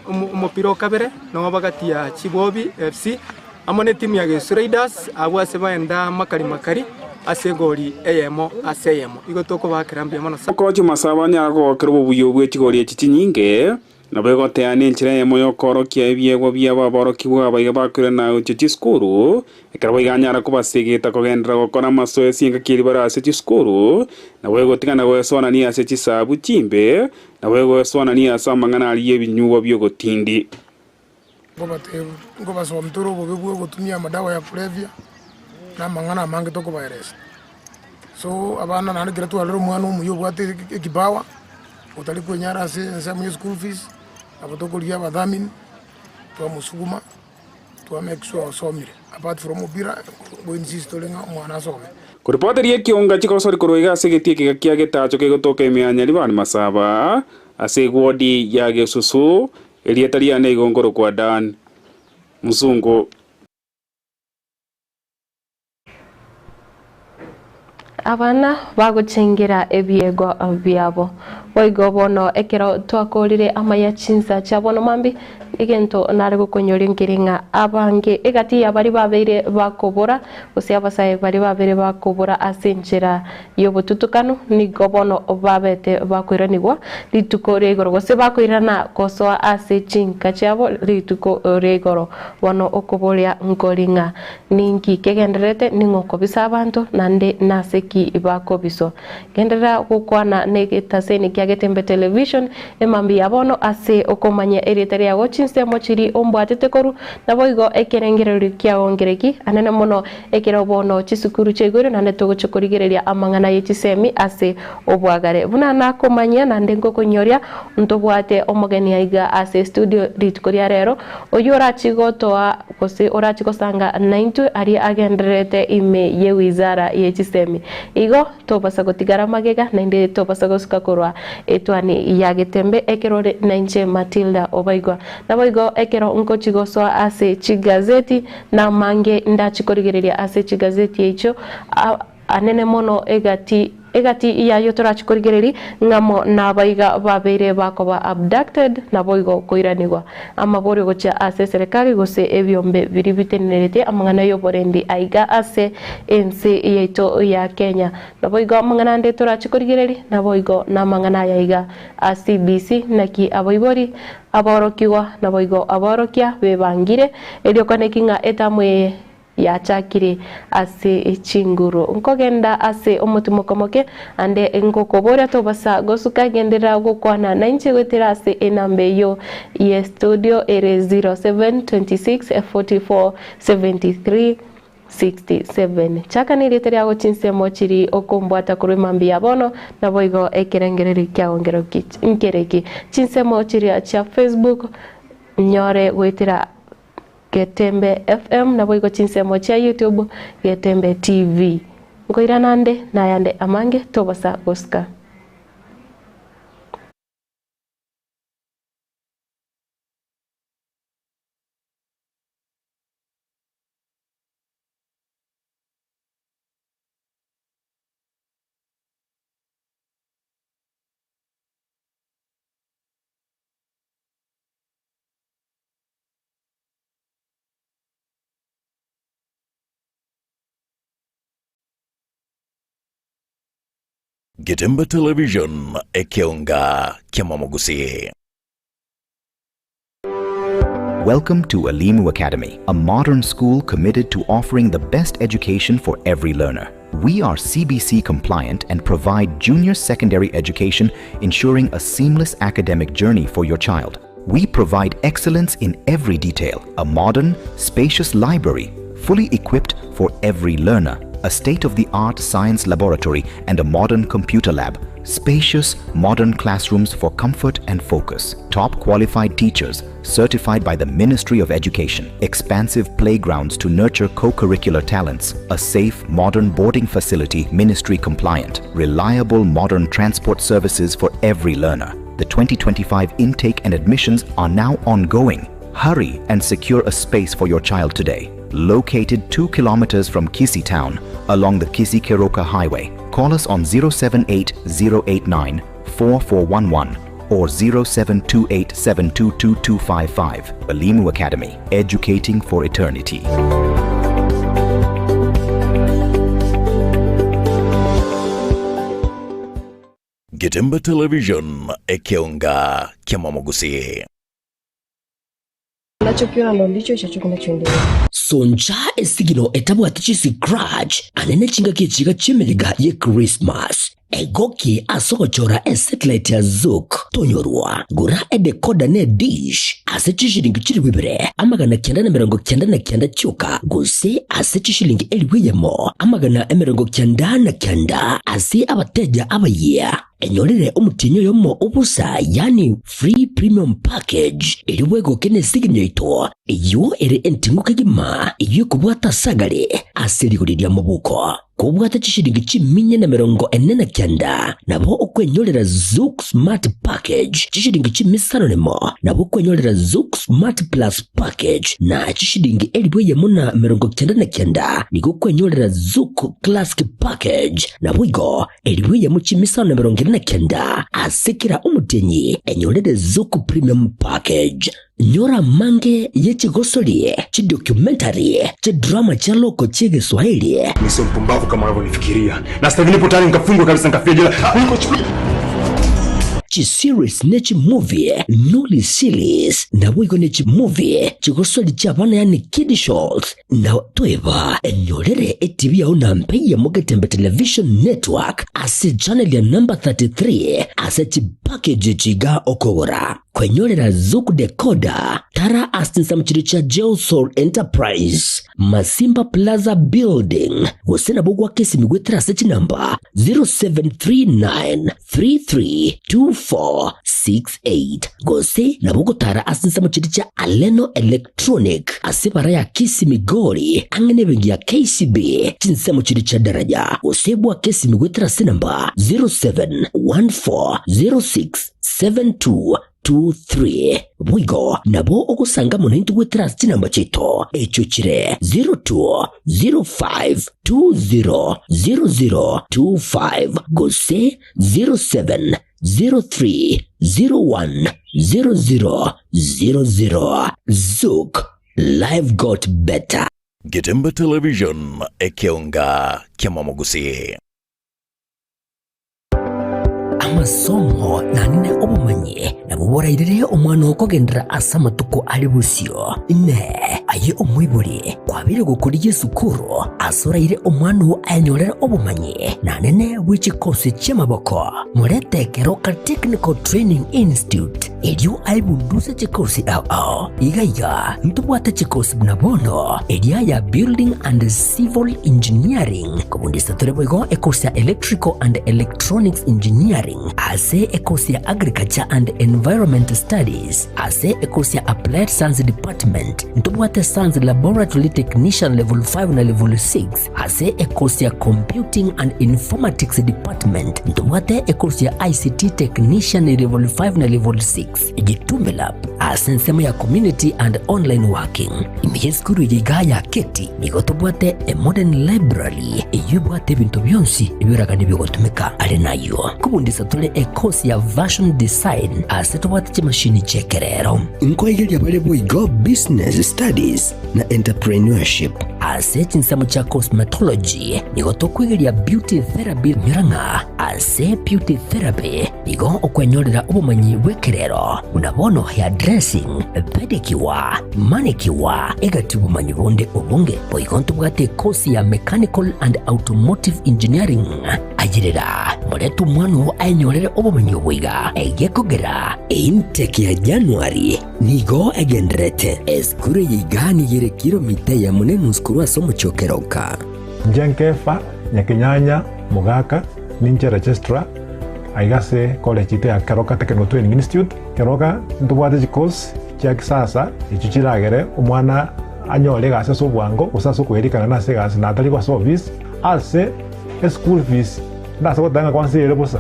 omopira o kabere noba gati ya Chibobi FC amo netimu ya Gesu Raiders, abwo ase baenda makari makari ase egori eyemo ase eyemo. Igo tokobaakera mbuya mono sana. Okochia Masabo anyare kogokera obobui obwo bwe chigori echi chinyinge, Nabo egoteana nenchera eyemo y'okoorokia ebiegwa biabo aborokigwa abaiga bakoirana gochia chisukuru, ekero boigo anyara kobasegeta kogenderera gokora amasoesi engaki eria bare ase chisukuru, nabo egotigana goesoanania ase chisabu chimbe, nabo egoesoanania ase amang'ana aria y'ebinyugwa bi'ogotindi. Nkobasomia tore obobe bwa ogotumia amadawa ya kulevya, na amang'ana amange tokobaeresa. So abana naende ekero twarorire omwana omuya obwate ekipawa, otari kwenyara ase ensemo ya school fees, nabo tokorigia abadhamini, twamosuguma, twa make sure osomire. Apart from omopira, ngo insist tore ng'a omwana asome. Koripoteria ekionga chigosori korwa iga ase egetii ekega kia Getacho kegotoka ime ya Nyaribani Masaba, ase ewodi ya Gesusu, erieta riane igo nkorokwa Dan Musungu. Abana bagochengera ebiegwa biabo. Boigo bono ekero twakorire amaya chinsa chia bono mambi, egento nare gokonyoria nkeri ng'a abange egati ya baria babeire bakobora, gose abasae baria babeire bakobora ase enchera y'obotutukanu, nigo bono babete bakoiranigwa rituko ria igoro, gose bakoirana gosoa ase chinka chiabo rituko ria igoro. Bono okoboria nkori ng'a ninki kegendererete, ning'o okobisa abanto, naende nase ki bakobiswa? Genderera gokwana negetaseni kia Getembe Television emambia ya bono ase okomanya erieta riago, chinsemo chiria ombwatete korwa, naboigo ekerengererio kiao nkereki anene mono ekero bono chisukuru chiaigure naende togochia korigereria amang'ana ye chisemi ase obwagare. Buna nakomanyia naende ngokonyoria ntobwate omogeni aiga ase estudio rituko ria rero oyio orachie gotoa gose orachie gosanga naintwe aria agendererete ime ye wizara ye chisemi. Igo tobasa gotigara magega naende tobasa gosuka korwa etwani ya getembe ekero ore nainche Matilda Obaigwa. Naboigo ekero nkochi gosoa ase chigazeti namange ndachi korigereria ase chigazeti echio anene mono egati Egati y'ayio torache korigereria, ng'amo nabaiga babeire bakoba abducted, naboigo koiranigwa amaborio gochia ase eserekari gose ebiombe biria biteneneretie amang'ana y'oborendi aiga ase ense yaito ya Kenya. Naboigo amang'ana ande torache korigereria, naboigo namang'ana aya iga a CBC, naki abaibori, aborokigwa, naboigo aborokia bebangire, erio kwaneki ng'a etamu eye Yachakire ase chinguru. Nkogenda ase omotimoko moke, ande ngokoboria tobasa gosuka genderera gokwana nainche goetera ase enamba eyio ye studio ere 0726 44 73 67. Chaka nerieta riago chinsemo chiri okombwata korwa emambia ya bono, naboigo ekerengererio kiao nkereki. Chinsemo chiria chia Facebook nyore goetera Getembe FM naboigo chinsemo chia YouTube Getembe TV. Nkoirana nde nayande amange tobosa gosika. Getembe Television, ekeonga ki'amamogusii. Welcome to Elimu Academy, a modern school committed to offering the best education for every learner. We are CBC compliant and provide junior secondary education, ensuring a seamless academic journey for your child. We provide excellence in every detail a modern, spacious library, fully equipped for every learner, a state of the art science laboratory, and a modern computer lab, spacious, modern classrooms for comfort and focus, top qualified teachers certified by the Ministry of Education, expansive playgrounds to nurture co curricular talents, a safe, modern boarding facility, ministry compliant, reliable modern transport services for every learner. The 2025 intake and admissions are now ongoing. Hurry and secure a space for your child today. Located 2 kilometers from Kisii town along the Kisii Keroka Highway. Call us on 078 089 4411 or 0728722255. Elimu Academy, educating for eternity. Getembe Television, ekeonga ki'amamogusii. Unachokiona ndo ndicho ichocho kinachoendelea. Soncha esigino etabwati chiscratch ane ne chingaki echiga chi'emeyega ye Christmas. Egoki ase ogochora esatellite ya Zuku tonyorwa. Gora edecoder ne edish ase chishilingi chilifu ibere 999 chioka gose ase chishilingi 1,000 99 ase abateja abayia. Enyorere omotienyi oyomo o bosa yaani free premium package erio bwegoke nesigini yaito eyio ere enting'u kegima eyio ekobwata ase agare ase rigori ria mobuko. Kobwate chishilingi chiminya na 49, nabo okwenyorera Zuku Smart Package chishilingi chimisano nemo, nabo okwenyorera Zuku Smart Plus Package na chishilingi 1,099 nigo okwenyorera Zuku Classic Package naboigo 1,549 ase kera omotienyi enyorere Zuku Premium Package. Nyora amange ye chigosori, chidocumentary, chidrama chia loko chi'Egeswahili. Mimi sio mpumbavu kama unavyonifikiria. Na sasa hivi nipo tayari nikafungwe kabisa nikafia jela. Niko chini. Chiseries ne chimovie Noli Series naboigo ne chimovie chigosori chi'abana yaani kiddie shows na toeba enyorere etibi yao na mpe ya Getembe Television Network ase channel ya number 33 ase chipackage chiga okogora. Kwenyorera Zuku Decoder, tara ase chinsemo chiria chia Geosol Enterprise, Masimba Plaza Building, gose nabo gwaka esimi goetera ase chinamba 0739332468 gose nabo gotara ase chinsemo chiria chia Aleno Electronic ase ebara ya Kisii Migori ang'e nebenki ya KCB chinsemo chiria chia Daraja gose bwaka esimi goetera ase enamba 071406 7223 Boigo nabo ogosanga mono intwe goetera ase chinamba chiaito echio chire 0205200025 gose 0703010000. Zouk, life got better. Getembe Television, ekeonga ki'amamogusi. Amasomo nanene obomanyi nabwo borairere omwana oo kogenderera ase amatuko are bosio. Inee! Aye omoibori, kwabeire gokorigia esukuru ase oraire omwana oo ayenyorere obomanyi nanene bwe chikosi chi'amaboko? Morete Keroka Technical Training Institute erio aebunduse chikosi ao ao. Iga iga ntobwate chikosi buna bono eria ya Building and Civil Engineering, Kobundisa tore boigo ekosi ya Electrical and Electronics Engineering, ase ekosi ya Agriculture and Environment Studies, ase ekosi ya Applied Science Department, ntobwate Science Laboratory Technician Level 5 na Level 6, ase ekosi ya Computing and Informatics Department, ntobwate ekosi ya ICT Technician Level 5 na Level 6. Gitume Lab ase ensemo ya Community and Online Working. Ime y'esukuru eye igaa ya Keti nigo tobwate a modern library eyio ebwate ebinto bionsi ebioragani bigotumeka. Are nayio nkobundisa tore e course ya Fashion Design ase tobwate chimashini chi'ekerero. Nkoigeria bare boigo Business Studies na Entrepreneurship. Ase chinsemo chia Cosmetology nigo tokoigeria Beauty Therapy nyora ng'a ase Beauty Therapy Igo okwenyorera obomanyi bw'ekerero, buna bono hairdressing, pedicure, manicure, egati obomanyi bonde obonge. Boigo ntobwate ekosi ya Mechanical and Automotive Engineering. Ayerera, morete omwana oo aenyorere obomanyi obo iga, egekogera eintake ya January nigo egendererete. Esukuru eye iga nigo ere kilomita eyemo na enusu korwa ase omochie o Keroka. Inche Nkefa, Nyakenyanya, Mogaka, ninche registrar aiga ase college yaito ya Keroka Technical Training Institute. Keroka ntobwate chicourse chia kisasa echio chiragere omwana anyore egasi ase obwango gose ase okoerikana nase egasi na atari ase office. Ase eschool fees ndase goteba ng'a kwansa ere bosa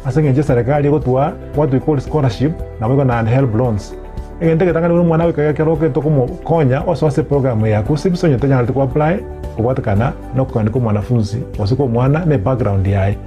ase eng'encho eserekari egotoa what we call scholarship naboigo naende helb loans. Egento egetang'ani buna omwana goika keroka tokomokonya osoa ase eprogram ya KUCCPS onye tanyareti ko apply kobwatekana na okogania kwa omwanafunzi gose kwa omwana na ebackground yaye.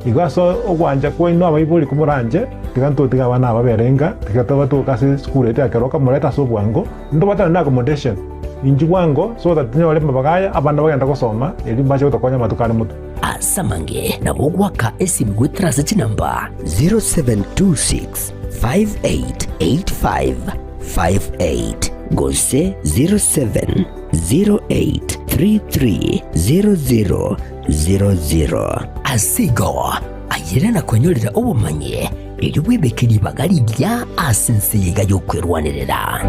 Igo ase ogwancha kwaino abaibori komoranche, tiga ntotige abana aba babere inka, tiga tobatoke ase esukuru yaito ya keroka morete ase obwango, ntobwatane na accommodation inchuo bwango so that tonyore amabaga aya abana bagende gosoma erio mbache gotokonya amatuko are motwe. Ase amange nabo ogoaka esimi goetera ase chinamba 0726 588558 gose 0708330000. Ase igo, ayere na kwenyorera obomanyi, erio bwebeke ribaga rigiya ase ense eye iga y'okwerwanerera.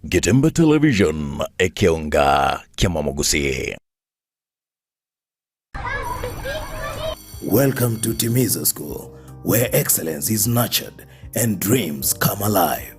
Getembe Television, ekeonga ki'amamogusi. Welcome to Timiza School, where excellence is nurtured and dreams come alive.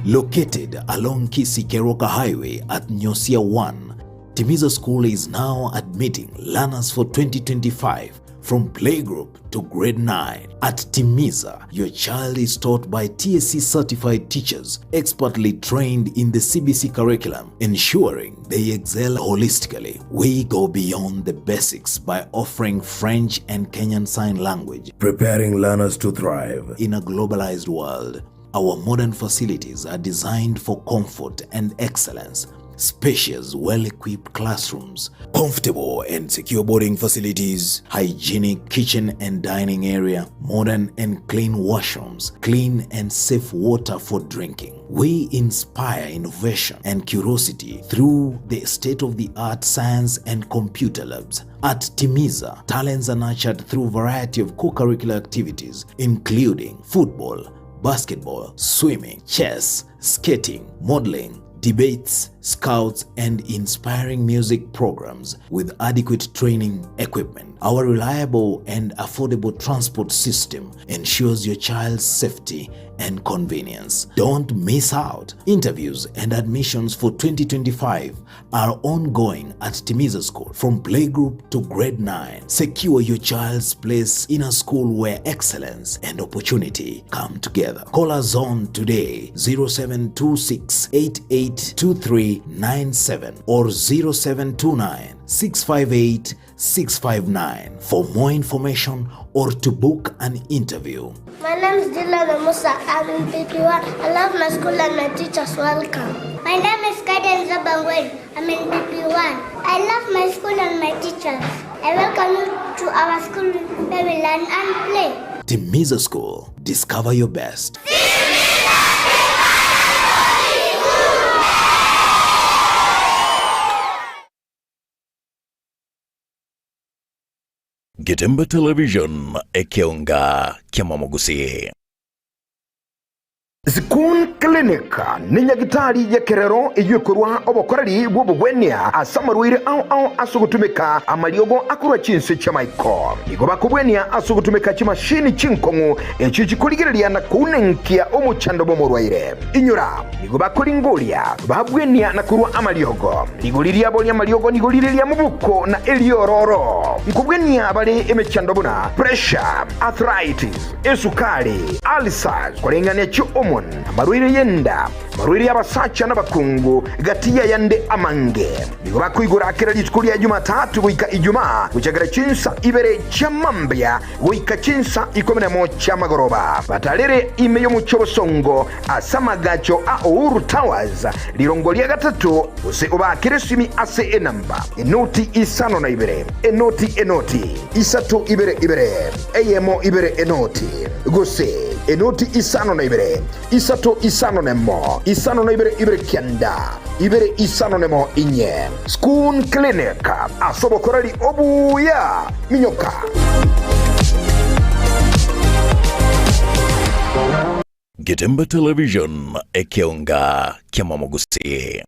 Located along Kisii Keroka Highway at Nyosia 1, Timiza School is now admitting learners for 2025 from playgroup to grade 9. At Timiza, your child is taught by TSC certified teachers expertly trained in the CBC curriculum, ensuring they excel holistically. We go beyond the basics by offering French and Kenyan Sign Language, preparing learners to thrive in a globalized world. Our modern facilities are designed for comfort and excellence. Spacious, well equipped classrooms, comfortable and secure boarding facilities, hygienic kitchen and dining area, modern and clean washrooms, clean and safe water for drinking. We inspire innovation and curiosity through the state of the art science and computer labs. At Timiza, talents are nurtured through variety of co-curricular activities including football, basketball, swimming, chess, skating, modeling, debates, scouts, and inspiring music programs with adequate training equipment. Our reliable and affordable transport system ensures your child's safety and convenience. Don't miss out. Interviews and admissions for 2025 are ongoing at Timiza School from playgroup to grade 9. Secure your child's place in a school where excellence and opportunity come together. Call us on today 0726 882397 or 0729 658 659 for more information or to book an interview. My name is Dylan Musa. I'm in PP1. I love my school and my teachers. Welcome. My name is Kaden Zabangwen. I'm in PP1. I love my school and my teachers. I welcome you to our school where we learn and play. Timiza School. Discover your best. Getembe Television ekeonga kiamamogusi. Zikun Clinic nĩ nyagitari y'ekerero eyio ekorwa obokoreri bw'obogwenia ase amarwaire ao ao ase ogotumeka amariogo akorwa chinse chi'amaiko. Nigo bakobwenia ase ogotumeka chimashini chinkong'u echio chikorigereria na kounenkia omochando bw'omorwaire. Inyora, nigo bakoringoria, babwenia na korwa amariogo. Rigori riabo ri'amariogo nigo rire ria mobuko na eriororo. Nkobwenia bare emechando buna pressure, arthritis, esukari, ulcers, koreng'ania chi'hormone, amarwaire y'enda, amarwaire y'abasacha n'abakungu, gati y'ayande amange. Nigo bakoigora kera rituko ria Jumatatu goika Ijumaa, gochakera chinsa ibere chia mambia goika chinsa ikomi nemo chi'amagoroba. Batarere ime y'omochie obosongo ase amagacho a Uhuru Towers, rirongo ria gatato, gose obaakere esimi ase enamba, enoti isano na ibere, enoti enoti, isato ibere ibere, eyemo ibere enoti, gose enoti isano na ibere, isato isano nemo, isano na ibere ibere kianda, ibere isano nemo inye. Schoon Clinic, ase obokoreri obuya. Minyoka. Getembe Television, ekeonga kiamamogusi.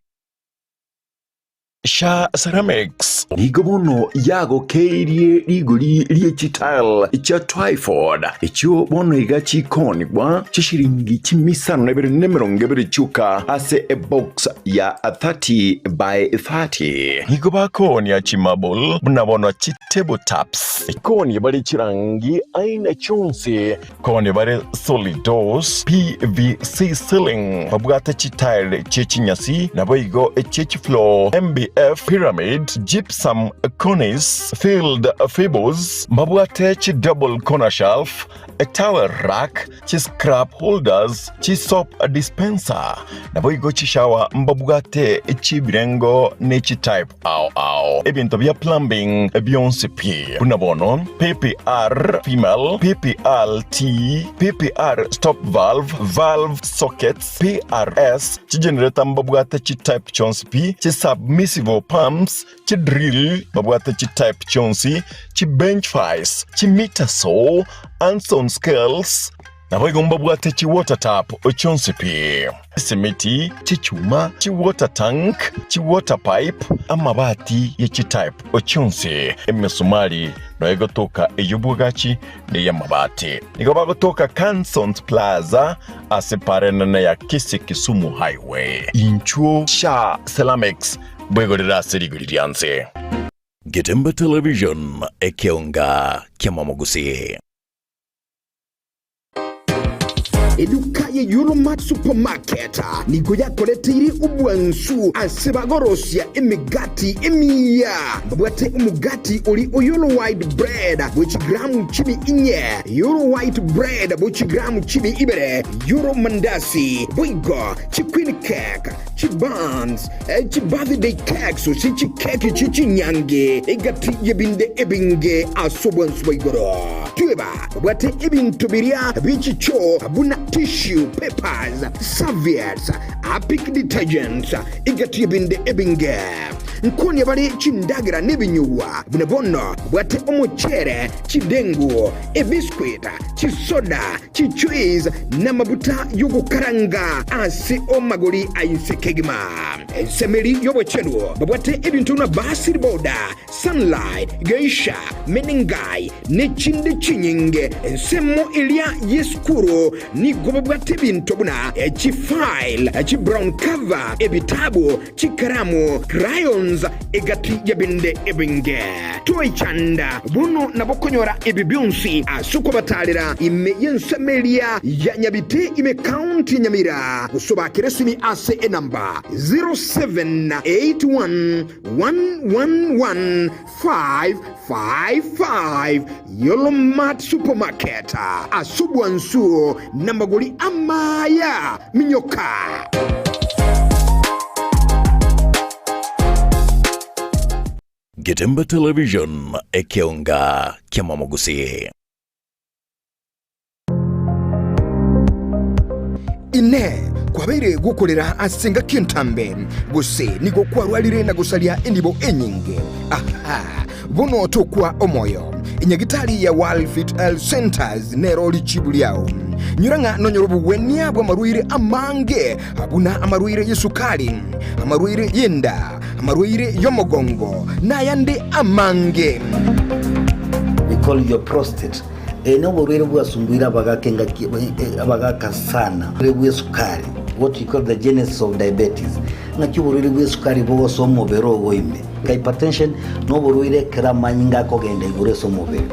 Sha Ceramics nigo bono yagokeirie rigori rie chitile chia Twyford, echio bono iga chikonigwa chishiringi chimisano na ibere na emerongo ebere chioka ase ebox ya 30 by 30. Nigo bakoonia chimarble buna bono chitable tops. Koonia bare chirangi aina chionsi. Koonia bare solid doors, PVC ceiling, babwate chitile chie chinyasi, naboigo echie chifloor, MBF, pyramid, gypsum, cornice, filled fibers, mbabwate chidouble corner shelf, towel rack, chiscrap holders, chisoap dispenser, naboigo chishower mbabwate chibirengo ne chitype ao ao. Ebinto bia plumbing bionsi pi, buna bono PPR female, PPR T, PPR stop valve, valve sockets, PRS, chigenerator mbabwate chitype chionsi pi, chisubmersible pumps, chidrill babwate chitype chionsi, chibench vice, chimeter saw, Anson scales. Naboigo mbabwate chi-water tap chionsi pi, chisimiti, chichuma, chi-water tank, chi-water pipe, amabati ye chi-type chionsi, emesumari noyo egotoka ey'obwagachi na ey'amabati. Nigo bagotoka Cansons Plaza ase para enene ya Kisii Kisumu Highway. Inchuo Sha Ceramics bwegorere ase rigori ria nse. Getembe Television, ekeonga ki'amamogusii. Eduka ye Yulmart Supermarket nigo yakoreteire obwansu ase bagorosia emegati emiya. Mbabwate omogati ori o Yolo White Bread bwe chigramu chimi inye, Yolo White Bread bwe chigramu chimi ibere, Yolo Mandasi, boigo chi Queen Cake, chi buns, chi birthday cakes gose chikeki chie chinyangi, egati y'ebinde ebinge ase obwansu bwa igoro. Tweba babwate ebinto biria bie chichoo buna tissue papers, serviettes, Harpic detergents, egati y'ebinde ebinge. Nkonia bare chindagera nebinyugwa, buna bono babwate omochere, chidengu, ebiscuit, chisoda, chijuice, namabuta y'ogokaranga ase amagori a inse kegima. Ensemo eria y'obochenu babwate ebinto buna Basil Boda, Sunlight, Geisha, Menengai, nechinde chinyinge. Ensemo eria y'esukuru nigo babwate ebinto buna chifile, chibrown cover, ebitabu, chikaramu, crayons, egati y'ebinde ebinge. Toichanda bono nabo konyora ebi bionsi ase okobatarera ime y'ensemo eria ya Nyabite ime county ya Nyamira gose obakere esimi ase enamba 0781111555 Yolo Mart Supermarket ase obwansu namagori amaya minyoka. Getembe Television, ekeonga ki'amamogusii. Inee! Kwabeire gokorera ase engaki entambe, gose nigo kwarwarire na gosaria enibo enyinge? Aha! Bono tokwa omoyo. Enyagitari ya World Health Centers nero richibu riao. Nyora ng'a nonyore obogwenia bw'amarwaire amange, buna amarwaire y'esukari, amarwaire y'enda, amarwaire y'omogongo, na ayande amange. We call your prostate. Eye noborwaire bwasumbuire abagaka engaki abagaka sana. Oborwaire bw'esukari, what we call the genesis of diabetes. Ng'aki oborwaire bw'esukari bogosoa omobere ogo ime. Hypertension noborwaire ekero amanyinga akogenda igoro ase omobere.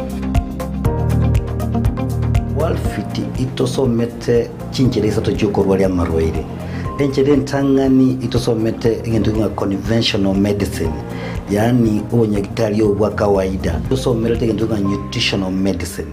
Walfit itosomete chinchera isato chiokorwaria amarwaire. Enchera entang'ani itosomete egento ng'a conventional medicine, yaani obonyagitari obo bwa kawaida. Tosomerete egento ng'a nutritional medicine.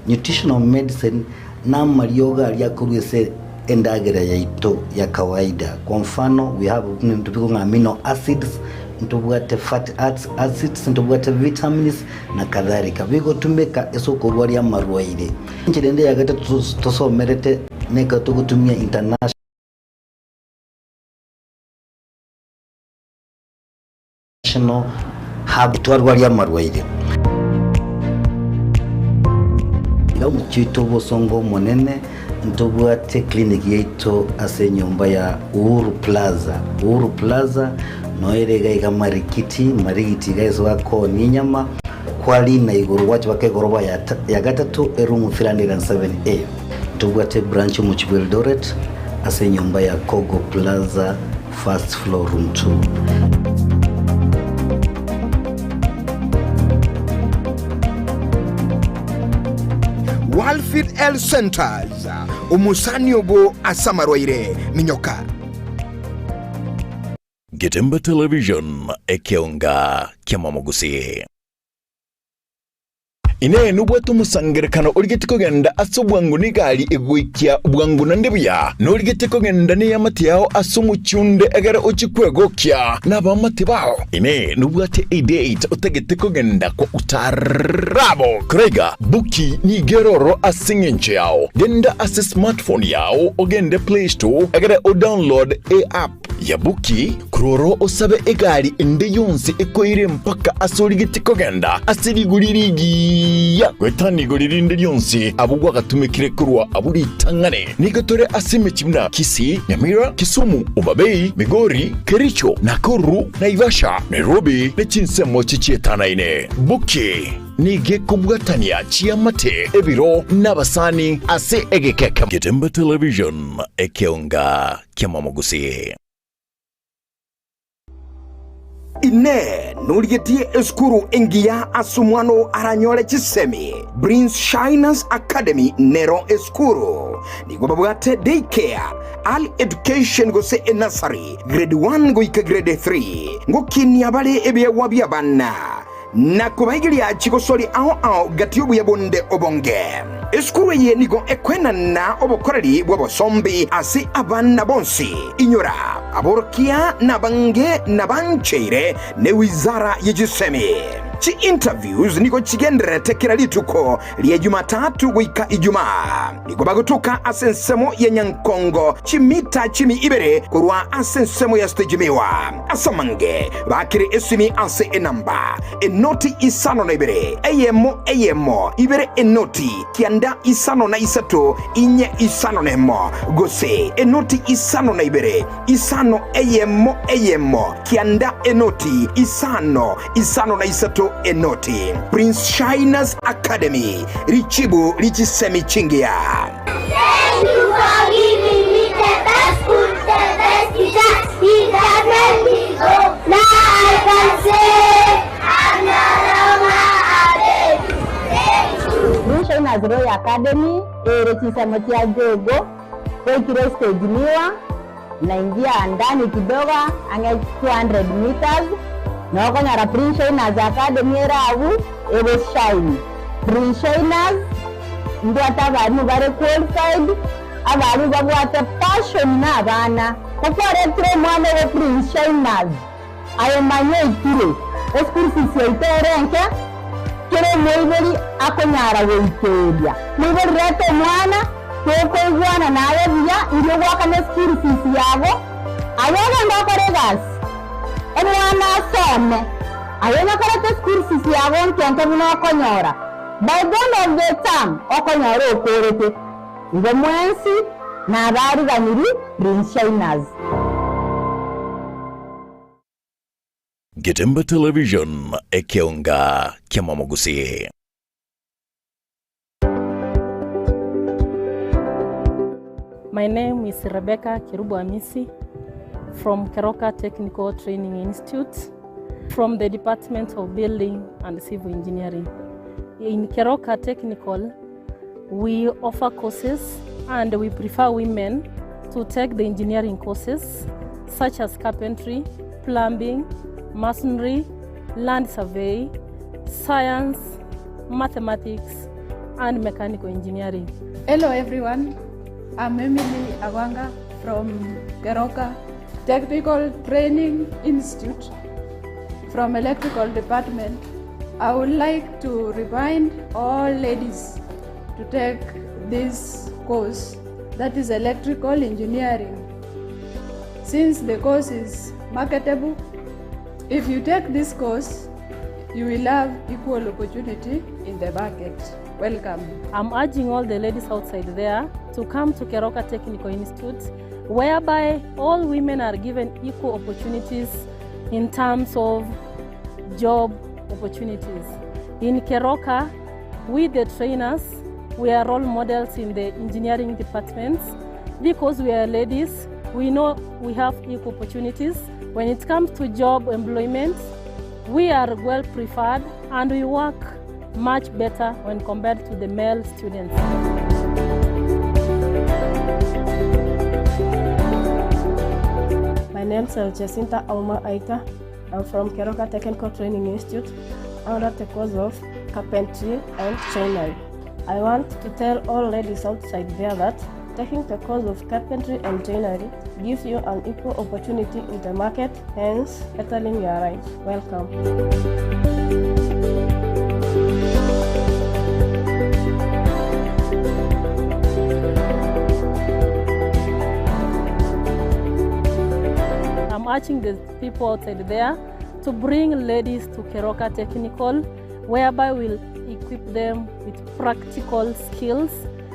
Nutritional medicine namariogo aria akorwa ase endagera yaito ya kawaida. Kwa mfano we have ebinto bikong'a amino acids, ntobwate fatty acids, ntobwate vitamins na kadhalika. Bigotumeka ase okorwaria amarwaire. Enchera ende ya gatato tosomerete nekero togotumia international. Hub twarwaria amarwaire. Iga omochie oito obosongo omonene ntobwate clinic yaito ase enyomba ya Uhuru Plaza. Uhuru Plaza noere iga iga Marikiti, Marigiti iga ase bakoonia enyama, kwarina igoro gwacha baka egoroba ya gatato eroom 307A. Ntobwate branch omochie bwa Eldoret ase enyomba ya Kogo Plaza First floor room 2. Walfit Health Centers, omosani obo ase amarwaire, minyoka. Getembe Television, ekeonga ki'amamogusii. Inee! Nobwate omosangererekano origetie kogenda ase obwango negari egoikia bwango naende buya? Norigetie kogenda neamate yao ase omochie onde egere ochie kwegokia nabaamate bao? Inee! Nobwate edate otagete kogenda kwa utaarabo? Koraiga, Buki nigo ere ororo ase engencho yao. Genda ase smartphone yao ogende Play Store egere odownload eapp. Yabuki, korwa osabe egari ende yonsi ekoire mpaka ase origetie kogenda ase rigori rigiya goetania igori rinde rionsi abwo gwagatumekire korwa abwo ritang'ani. Nigo tore ase emechie buna Kisii, Nyamira, Kisumu, Homa Bay, Migori, Kericho, Nakuru, Naivasha, Nairobi ne chinsemo chichietanaine. Buki nigo ekobwatania chiamate, ebiro, na abasani ase egeka ekemo. Getembe Television, ekeonga ki'amamogusii. Inee! Norigetie esukuru engiya ase omwana oo aranyore chisemi? Prince Shiners Academy nero esukuru. Nigo babwate day care, early education gose enursery, grade 1 goika grade 3. Ngokinia bare ebiegwa bi'abana. na kobaigeria chigosori ao ao gati y'obuya bonde obonge. Esukuru eye nigo ekwenana obokoreri bw'obosombi ase abana bonsi. Inyora, aborokia nabange nabancheire ne wizara ye chisemi. Chi interviews nigo chigendererete kera rituko ria Jumatatu goika Ijumaa. Nigo bagotoka ase ensemo ya Nyankongo chimita chimi ibere korwa ase ensemo ya stage miwa. Ase amange baakire esimi ase enamba, enoti 52, eyemo eyemo, ibere enoti, kianda 53, inye 51, gose enoti 52, isano eyemo eyemo, kianda enoti, isano, 53 enoti. Prince Shiners Academy, richibu richisemi chingiya. Thank you for giving me the best school, the best teacher. It has made me go. Now I can say I'm no longer a baby. Thank you. Blue Shiners Royal Academy ere chinsemo chia Jogo goikire stage miwa naingia ndani kidogo ang'e 200 meters nokonyora Prince Shiners Academy ere abwo egoshine. Prince Shiners Mbwate abarimu bare qualified, abarimu babwate passion na abana. Ko kwaretire omwana obo Prince Shiners, aye manya oikire, eschool fees yaito ere enke, kera omoibori akonyara goikeria. Moibori reta omwana, tokoigwana naye buya, inki ogoakana eschool fees yago, aye ogende okore egasi, omwana asome, aye onye koreta eschool fees yago nke nke buna okonyora. By the end of the term okonyora okorete. Igo mwensi nabariganiri Prince Shiners. Getembe Television, ekeonga ki'amamogusii. My name is Rebecca Kerubo Amisi from Keroka Technical Training Institute from the Department of Building and Civil Engineering. In Keroka Technical, we offer courses and we prefer women to take the engineering courses such as carpentry, plumbing, masonry, land survey, science, mathematics, and mechanical engineering. Hello everyone, I'm Emily Awanga from Keroka Technical Training Institute from Electrical Department. I would like to remind all ladies to take this course, that is electrical engineering. Since the course is marketable, if you take this course, you will have equal opportunity in the market. Welcome. I'm urging all the ladies outside there to come to Keroka Technical Institute, whereby all women are given equal opportunities in terms of job opportunities. In Keroka, we the trainers, we are role models in the engineering departments. Because we are ladies, we know we have equal opportunities. When it comes to job employment, we are well preferred and we work much better when compared to the male students. My name is Jacinta Auma Aita. I'm from Keroka Technical Training Institute under the course of carpentry and joinery. I want to tell all ladies outside there that taking the course of carpentry and joinery gives you an equal opportunity in the market, hence bettering your rights. Welcome. urging the people outside there to bring ladies to Keroka Technical, whereby we'll equip them with practical skills,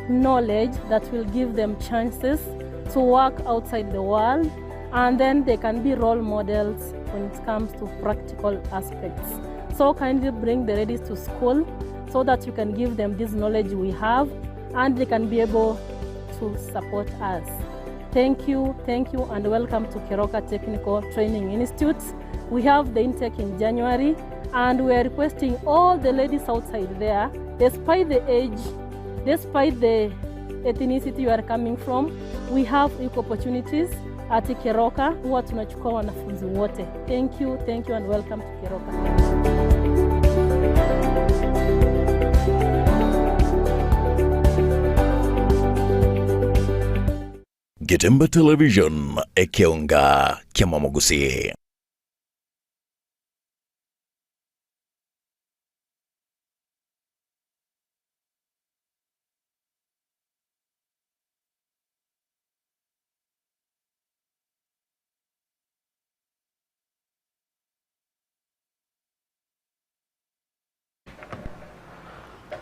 knowledge that will give them chances to work outside the world, and then they can be role models when it comes to practical aspects. So kindly bring the ladies to school so that you can give them this knowledge we have and they can be able to support us. Thank you, thank you, and welcome to Keroka Technical Training Institute. We have the intake in January, and we are requesting all the ladies outside there, despite the age, despite the ethnicity you are coming from, we have equal opportunities at Keroka. Huwa tunachukua wanafunzi wote. Thank you, thank you, and welcome to Keroka. Getembe Television, ekeonga kia Mamagusi.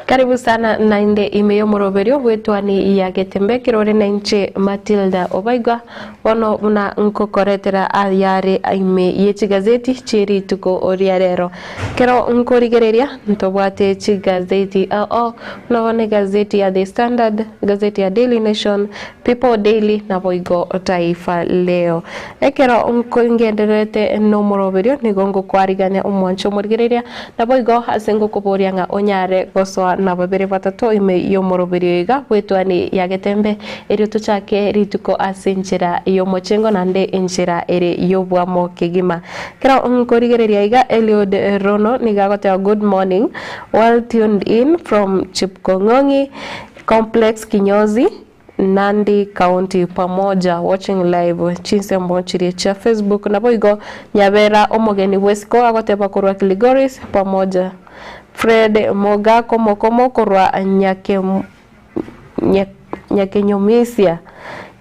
Karibu sana nainde ime yomoroberio bwetwani ya Getembe kirore na inche Matilda Obaigwa bono buna nkokoretera ayare ime ye chigazeti chirituko oria rero kero nkorigereria ntobwate chigazeti oo nabone gazeti ya The Standard, gazeti ya Daily Nation, People Daily na boigo Taifa Leo. Ekero ngendererete nomoroberio nigo ngokwarigania omwancho omorigereria na boigo ase ngokoboria ng'a onyare gosoa na babere batato ime yomoroberio iga bwetwani ya Getembe erio tochake rituko ase enchera yomochengo nande enchera ere yobwamo kegima. Kero nkorigereria iga Eliud Rono niga agoteba good morning, well tuned in from Chipkong'ong'i Complex Kinyozi Nandi County, pamoja watching live chinsembo chirie cha Facebook. Nabo igo Nyabera omogeni Wesco agoteba korwa Kilgoris pamoja. Fred Mogako Mokomo korwa Nyakenyomisia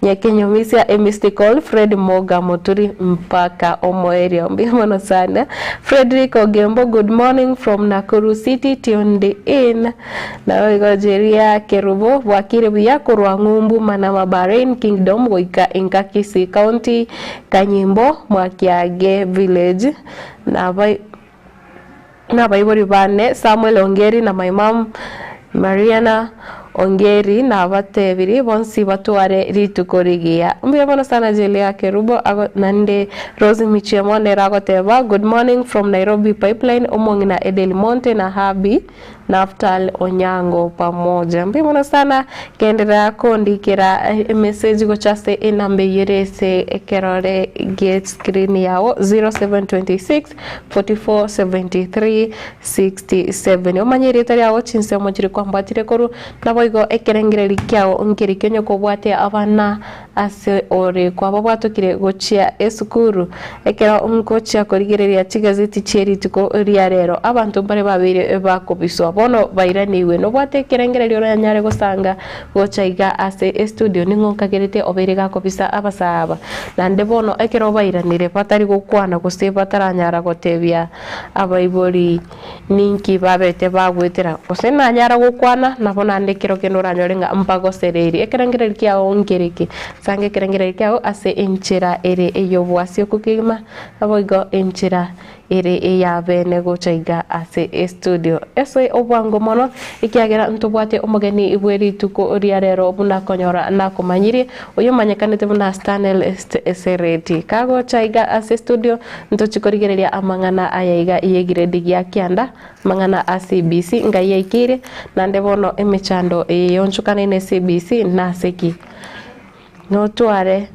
Nyakenyomisia a mystical Fred Moga Moturi mpaka Omoerio. Mbimono sana. Frederick Ogembo, good morning from Nakuru City, tuned in. Na oigo Jeria Kerubo bwakire buya korwa Ng'umbu Manama Bahrain Kingdom goika Inkakisi County Kanyimbo Mwakiage Village. Na nabaibori bane Samuel Ongeri na my mom Mariana Ongeri na batebiri bonsi batware rituko rigiya. Mbuya mono sana Jelia Kerubo nande Rose Michiemo nera agoteba good morning from Nairobi Pipeline omong'ina Edel Monte na Habi Naftal Onyango pamoja. Mbuya mono sana kenderera kondikera message gochase enamba yerese ekerore get screen yao 0726 44 73 67. Omanye erieta riao chinsemo chiri kwambatire koru nabo igo ekerengereri kiao nkeri kionye kobwatia abana ase ore kwabo bwatokire gochia esukuru ekero nkochia korigereria chigazeti chierituko ria rero abanto mbare babere bakobiswa bono bairaniwe nobwate ekerengererio oranyare gosanga gocha iga ase estudio ning'o nkagerete obere gakobisa abasaba nande bono ekero bairanire batari gokwana gose bataranyara gotebia abaibori ninki babete bagwetera gose nanyara gokwana nabo nande kero kendo oranyore ng'a mbagosereiri ekerengererio kiao nkereke sange ekerengererio kiao ase enchera ere eyobwasi okokima nabo igo enchera ere eyabene gocha iga ase estudio ase obwango mono ekiagera ntobwate omogeni bwe rituko ria rero buna konyora nakomanyirie oyo manyekanete buna Stanley Sereti kagocha iga ase studio ntochikorigereria amang'ana aya iga yegiredi gia kianda mang'ana a CBC ngai yaikire nande bono emechando eyonchukanene CBC naseki notware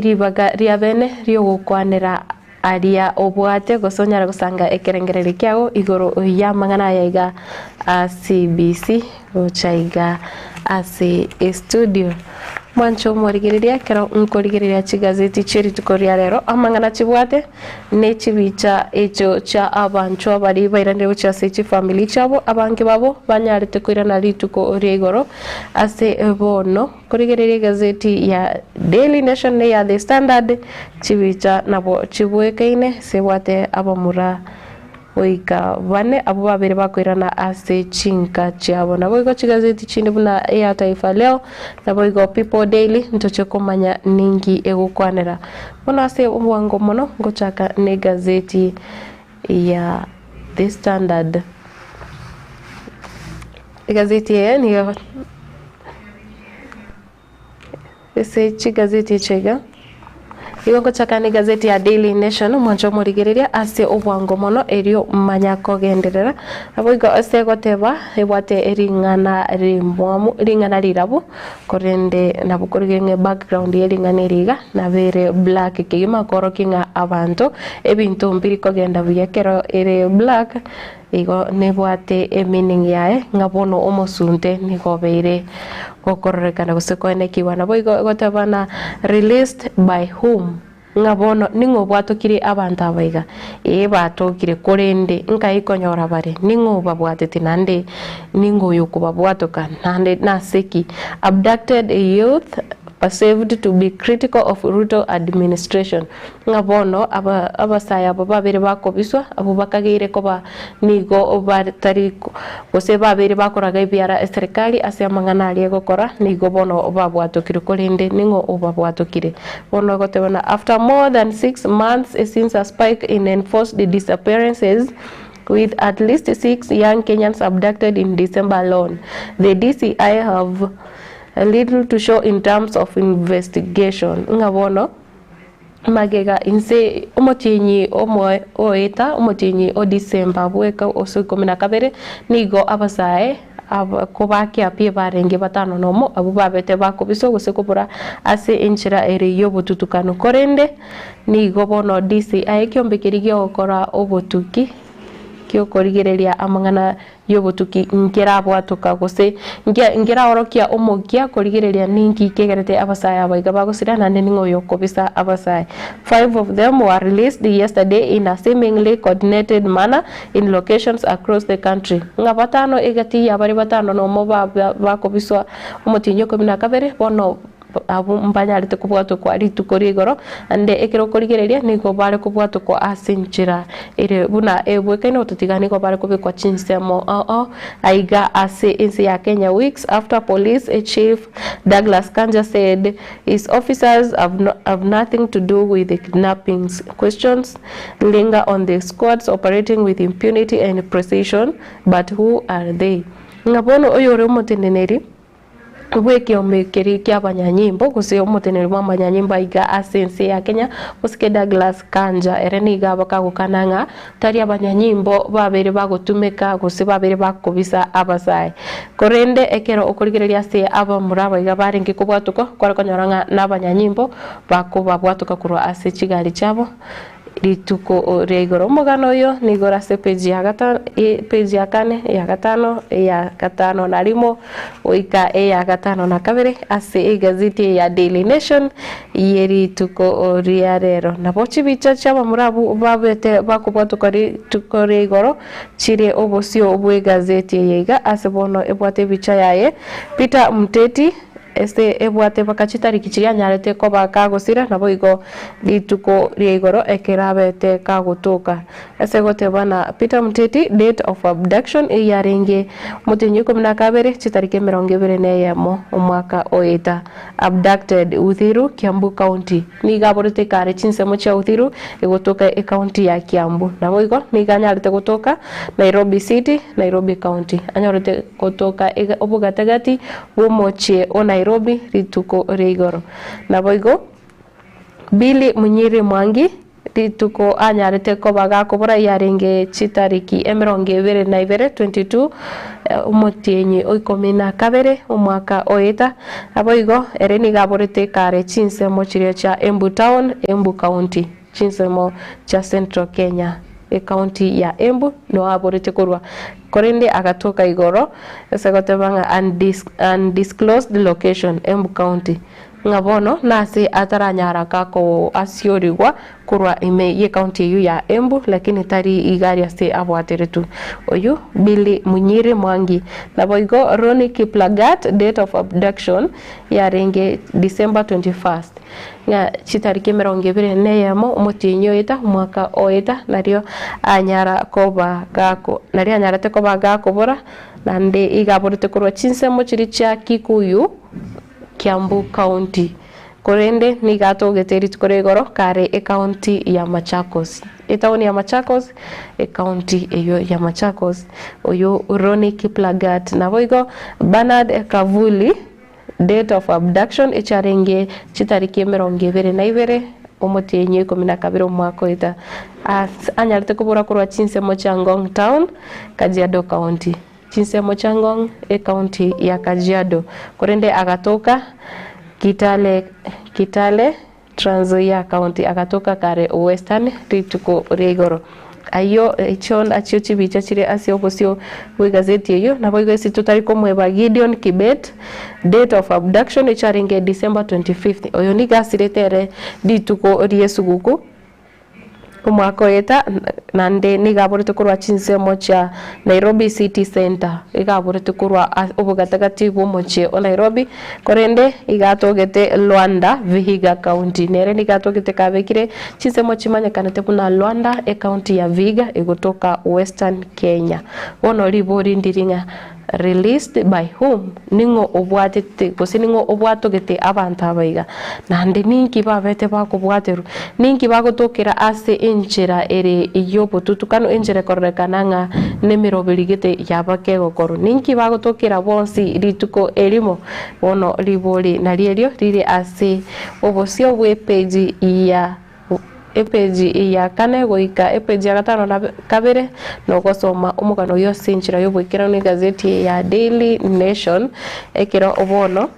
ribaga ria bene riogokwanera aria obwate gose onyare gosanga ekerengereri kiago igoro ya mang'ana aya iga a CBC gocha iga ase estudio. Mwanche omorigereria ekero nkorigereria chigazeti chie rituko ria rero, amang'ana chibwate ne chibicha echio chia abanchwa baria bairanire gochia ase chifamiri chiabo, abange babo banyarete koirana rituko ria igoro ase bono. Korigereria egazeti ya Daily Nation na eya The Standard, chibicha nabo chibwekaine ase ebwate abamura Goika bane abwo babere bakoirana ase chinka chiabo. Naboigo chigazeti chinde buna eya Taifa Leo, naboigo People Daily ntoche komanya ninki egokwanera. Bono ase obwango mono ngochaka negazeti ya The Standard. Egazeti eye nigo Ase chigazeti echi iga, igo ngochaka negazeti ya Daily Nation, omwancho omorigereria ase obwango mono erio manya kogenderera. Naboigo ase egoteba ebwate ring'ana rimwamu ring'ana rirabu korende nabo korigereria ng'a ebackground ye ring'ana eri iga nabo ere black kegima koorokia ng'a abanto ebinto mbiri kogenda buya ekero ere black Igo nebwate emeaning yaye ng'a bono omosunte nigo obeire gokororekana gose koenekigwa. Naboigo egoteba na released by whom? Ng'a bono ning'o obwatokire abanto aba iga? Ee batokire korende nkai konyora bare? Ning'o obabwateti naende ning'o oyokobabwatoka naende nase ki? Abducted youth perceived to be critical of Ruto administration. Ng'a bono abasae aba babere bakobiswa, abwo bakageire koba nigo batari gose babeire bakoraga ebiara eserekari ase amang'ana aria egokora, nigo bono babwatokirwe, korende ning'o obabwatokire? Bono egoteba ng'a after more than 6 months since a spike in enforced disappearances with at least six young Kenyans abducted in December alone, the DCI have little to show in terms of investigation. Ng'a bono Magega inse omotienyi omoe oeta, omotienyi o Disemba bweka ase ikomi na kabere, nigo abasae aba kobakia pi barenge batano nomo, abwo babete bakobiswa gose kobora ase enchera ere y'obotutukanu. Korende nigo bono DCI ekiombe keria giogokora obotuki giokorigereria amang'ana y'obotuki nkerabwatoka gose nkeraorokia omokia korigereria ninki kegerete abasae aba iga bagosira naende ning'o oyo okobisa abasae. Five of them were released yesterday in a seemingly coordinated manner in locations across the country. Ng'a batano egati ya baria batano nomo bakobiswa omotienyi o ikomi na kabere bono Abwo mbanyarete kobwatokwa rituko ria igoro, naende ekero okorigereria nigo bare kobwatokwa ase enchera ere buna ebwekaine gotatiga nigo bare kobekwa chinsemo ao ao aiga ase ense ya Kenya Weeks after police chief Douglas Kanja said his officers have have nothing to do with the kidnappings questions linger on the squads operating with impunity and precision but who are they? Ng'a bono oyore omoteneneri bw'ekiombe keria ki'abanyanyimbo, gose omoteneneri bw'amanyanyimbo aiga ase ense ya Kenya, Mosike Douglas Kanja, ere nigo abakagokana ng'a tari abanyanyimbo babeire bagotumeka gose babeire bakobisa abasae. Korende ekero okorigereria ase abamura aba iga barenge kobwatokwa, kware konyora ng'a nabanyanyimbo bakobabwatoka korwa ase chigari chiabo Rituko ria igoro. Omogano oyo nigo ore ase epeji ya gata epeji ya kane, eya gatano, eya gatano na rimo, goika eya gatano na kabere ase egazeti eye ya Daily Nation ye rituko ria rero. Nabo chibicha chi'abamura abwo babete bakobwatoka rituko ria igoro chire obosio bw'egazeti eye iga ase bono ebwate ebicha yaye Peter Muteti Ase ebwate mpaka chitariki chiria anyarete koba kagosira, naboigo rituko ria igoro ekero abete kagotoka. Ase goteba na Peter Muteti, date of abduction eyio yarenge omotienyi o ikomi na kabere chitariki emerongo ebere na eyemo omwaka oeta. Abducted, Uthiru, Kiambu County. Nigo aborete kare chinsemo chia Uthiru egotoka ecounty ya Kiambu. Naboigo nigo anyarete gotoka Nairobi City, Nairobi County. Anyorete gotoka obogatagati bw'omochie o Nairobi rituko ria igoro. Naboigo Billy Munyiri Mwangi rituko anyarete koba gakobora yarenge chitariki emerongo ebere na ibere, 22, omotienyi o ikomi na kabere omwaka oeta. Naboigo ere nigo aborete kare chinsemo chiria chia Embu Town, Embu County, chinsemo chia Central Kenya. Ecounty ya Embu noo aborete korwa, korende agatoka igoro ase goteba ng'a undisclosed location, Embu County. Ng'a bono nase ataranyara gakoasiorigwa korwa ime y'ecounty eyio ya Embu lakini tari igari ase abwateretwe. Oyio Billy Munyiri Mwangi. Naboigo Ronnie Kiplagat date of abduction yarenge December 21st ng'a chitariki emerongo ebere na eyemo omotienyi oeta omwaka oeta nario anyara koba gako nario anyarete koba gakobora naende iga aborete korwa chinsemo chiria chia Kikuyu Kiambu County, korende nigo atogete rituko ria igoro kare ecounty ya Machakos. Etaoni ya Machakos, ecounty eyio ya Machakos. Oyio Ronnie Kiplagat. Naboigo Bernard Kavuli, date of abduction echiarenge chitariki emerongo ebere na ibere omotienyi o ikomi na kabere omwaka oeta. As anyarete kobora korwa chinsemo chia Ngong Town, Kajiado County. Chinsemo chia Ngong, ecounty ya Kajiado, korende agatoka Kitale Kitale, Trans Nzoia County, agatoka kare Western rituko ria igoro. Ayio echio nachio chibicha chire ase obosio bw'egazeti eyio, naboigo ase totari komweba Gideon Kibet, date of abduction echiarenge December 25th, oyo nigo asirete ere rituko ri'esuguku. Omwaka oeta naende nigo aborete korwa chinsemo chia Nairobi City Centre, iga aborete korwa obogatagati bw'omochie o Nairobi, korende iga atogete Luanda, Vihiga County. Nere nigo atogete kabekire chinsemo chimanyekanete buna Luanda, ecounty ya Vihiga egotoka Western Kenya. Bono ribori ndiri ng'a Released by whom? Ning'o obwatete gose ning'o obwatogete abanto aba iga? Naende ninki babete bakobwaterwa? Ninki bagotokera ase enchera ere y'obotutukanu, enchera ekororekana ng'a nemeroberi gete yaba kegokorwa? Ninki bagotokera bonsi rituko erimo? Bono ribori nario erio rire ase obosio bw'epeji ya Epeji ya kane goika epeji ya gatano na kabere nogosoma omogano oyio ase enchera y'oboikeranu egazeti ya Daily Nation ekero bono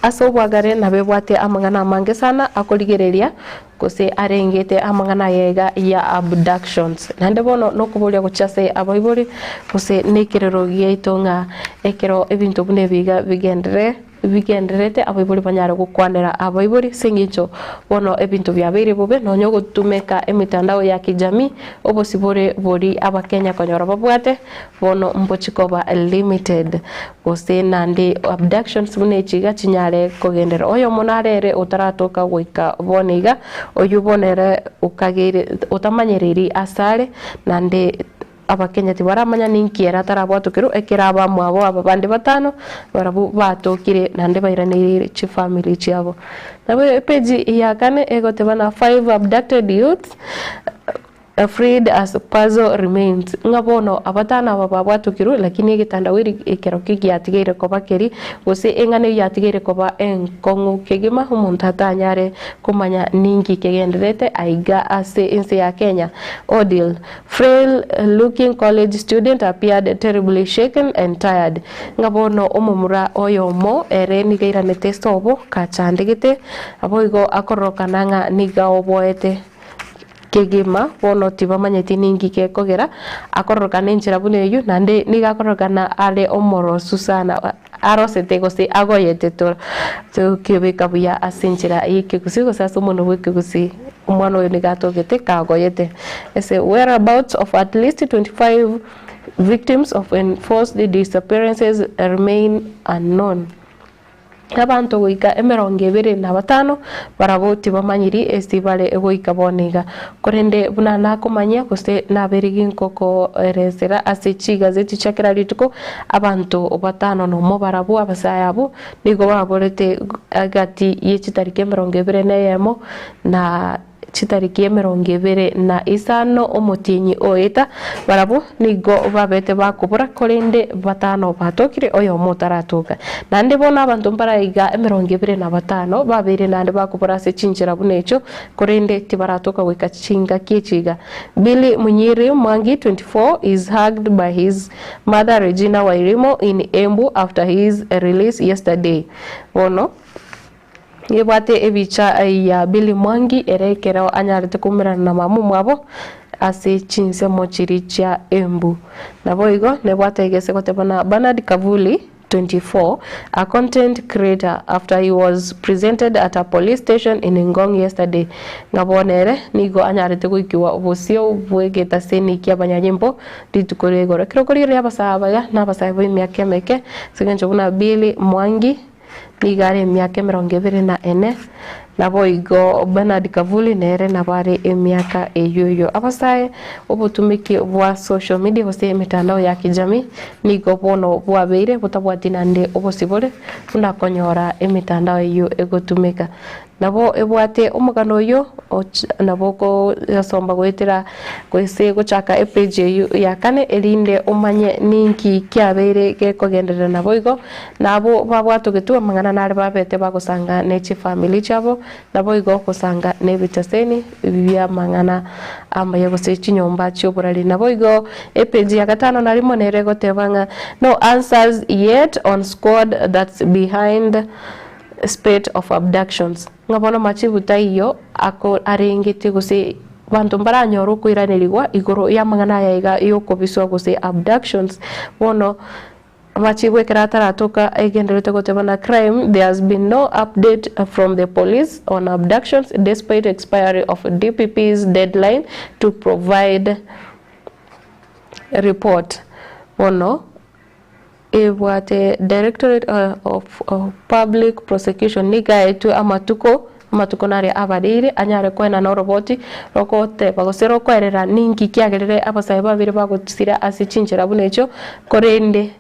ase obwagare nabebwate amang'ana amange sana akorigereria gose arengete amang'ana aya iga ya abductions. Naende bono nokoboria gochia ase abaibori gose nekerero giaito ng'a ekero ebinto buna ebi iga bigenderere. Bigendererete abaibori banyare gokwanera abaibori ase engencho bono ebinto biabeire bobe nonya ogotumeka emitandao ya kijamii obosibore bori abakenya konyora babwate bono mbochi koba limited gose nande abductions buna echi iga chinyare kogenderera. Oyomo nare ere otaratoka goika bono iga oyio bono ere okageire otamanyereiri asare nande Abakenya tibaramanya ninki ere atarabwatokerwe, ekero abamwabo aba bande batano barabwo batokire naende bairaneire chifamiri chiabo. Nabo epeji ya kane egoteba na five abducted youths freed as puzzle remains, ng'a bono abatano aba babwatokirwe lakini egetandawiri ekerokio giatigaire koba keri gose eng'ana eyio yatigaire koba enkong'u kegima omonto atanyare komanya ninki kegendererete aiga ase ense ya Kenya. Ordeal. Frail looking college student appeared terribly shaken and tired. Ng'a bono omomura oyomo ere nigo airanete esobo kachandegete, naboigo akororokana ng'a nigo aoboete kegima, bono tibamanyeti ninki gekogera akororokana enchera buna eyio, naende nigo akororokana are omorosu sana. Arosete gose agoyete tokebeka buya ase enchera y'ekegusii gose ase omonwa bw'ekegusii. Omwana oyo nigo atogete kagoyete. Ase whereabouts of at least 25 victims of enforced disappearances remain unknown. Abanto goika emerongo ebere na batano barabwo tibamanyiri ase bare goika bono iga. Korende buna nakomanyia gose nabeire ginkokoeresera ase chigazeti chia kera rituko, abanto batano nomo barabwo abasae abwo nigo baborete egati ye chitariki emerongo ebere na eyemo na Chitariki emerongo ebere na isano omotienyi oeta, barabwo nigo babete bakobora, korende batano batokire, oyomo otaratoka. Naende bono abanto mbaraiga emerongo ebere na batano babeire naende bakobora ase chinchera buna echio, korende tibaratoka goika chingaki echi iga. Billy Munyiri Mwangi, 24, is hugged by his mother Regina Wairimu in Embu after his release yesterday. Bono. Nebwate ebicha ya Billy Mwangi ere ekero anyarete koumerana na mama omwabo ase chinsemo chiria chia Embu. Naboigo nebwate egese goteba na Bernard Kavuli, 24, a content creator, after he was presented at a police station in Ngong yesterday. Ng'a bono ere nigo anyarete goikigwa obosio bw'egetaseni ki'abanyanyimbo rituko ria igoro. Ekero korigereria abasae abaya na abasae b'emiaka emeke, ase engencho buna Billy Mwangi nigo are emiaka emerongo ebere na ene, Naboigo Bernard Kavuli nere nabo are emiaka eyio eyio. Abasae, obotumiki bwa social media gose emetandao ya kijamii nigo bono bwabeire botabwati naende obosibore buna konyora emetandao eyio egotumeka. Nabo ebwate omogano oyio nabo okoyosomba goetera gose gochaka epage eyio ya kane erinde omanye ninki kiabeire gekogenderera naboigo Na abwo babwatogetwe amang'ana nare babete bagosanga ne chifamiri chiabo, naboigo gosanga nebitaseni bi'amang'ana amaya gose chinyomba chi'oborari. Naboigo epeji ya gatano na rimo nere egoteba ng'a No answers yet on squad that's behind spate of abductions. Ng'a bono machibu taiyo ako arengetie gose banto mbaranyore okoiranerigwa igoro y'amang'ana aya iga y'okobiswa gose abductions. Bono Amachiko ekero ataratoka egendererete goteba na crime there has been no update from the police on abductions despite expiry of DPP's deadline to provide report. Bono ebwate Directorate of Public Prosecution nigo aetwe amatuko amatuko naria abareire anyare koenana oroboti rogoteba gose rokoerera ninki kiagerire abasae babere bagosira ase chinchera buna echio, korende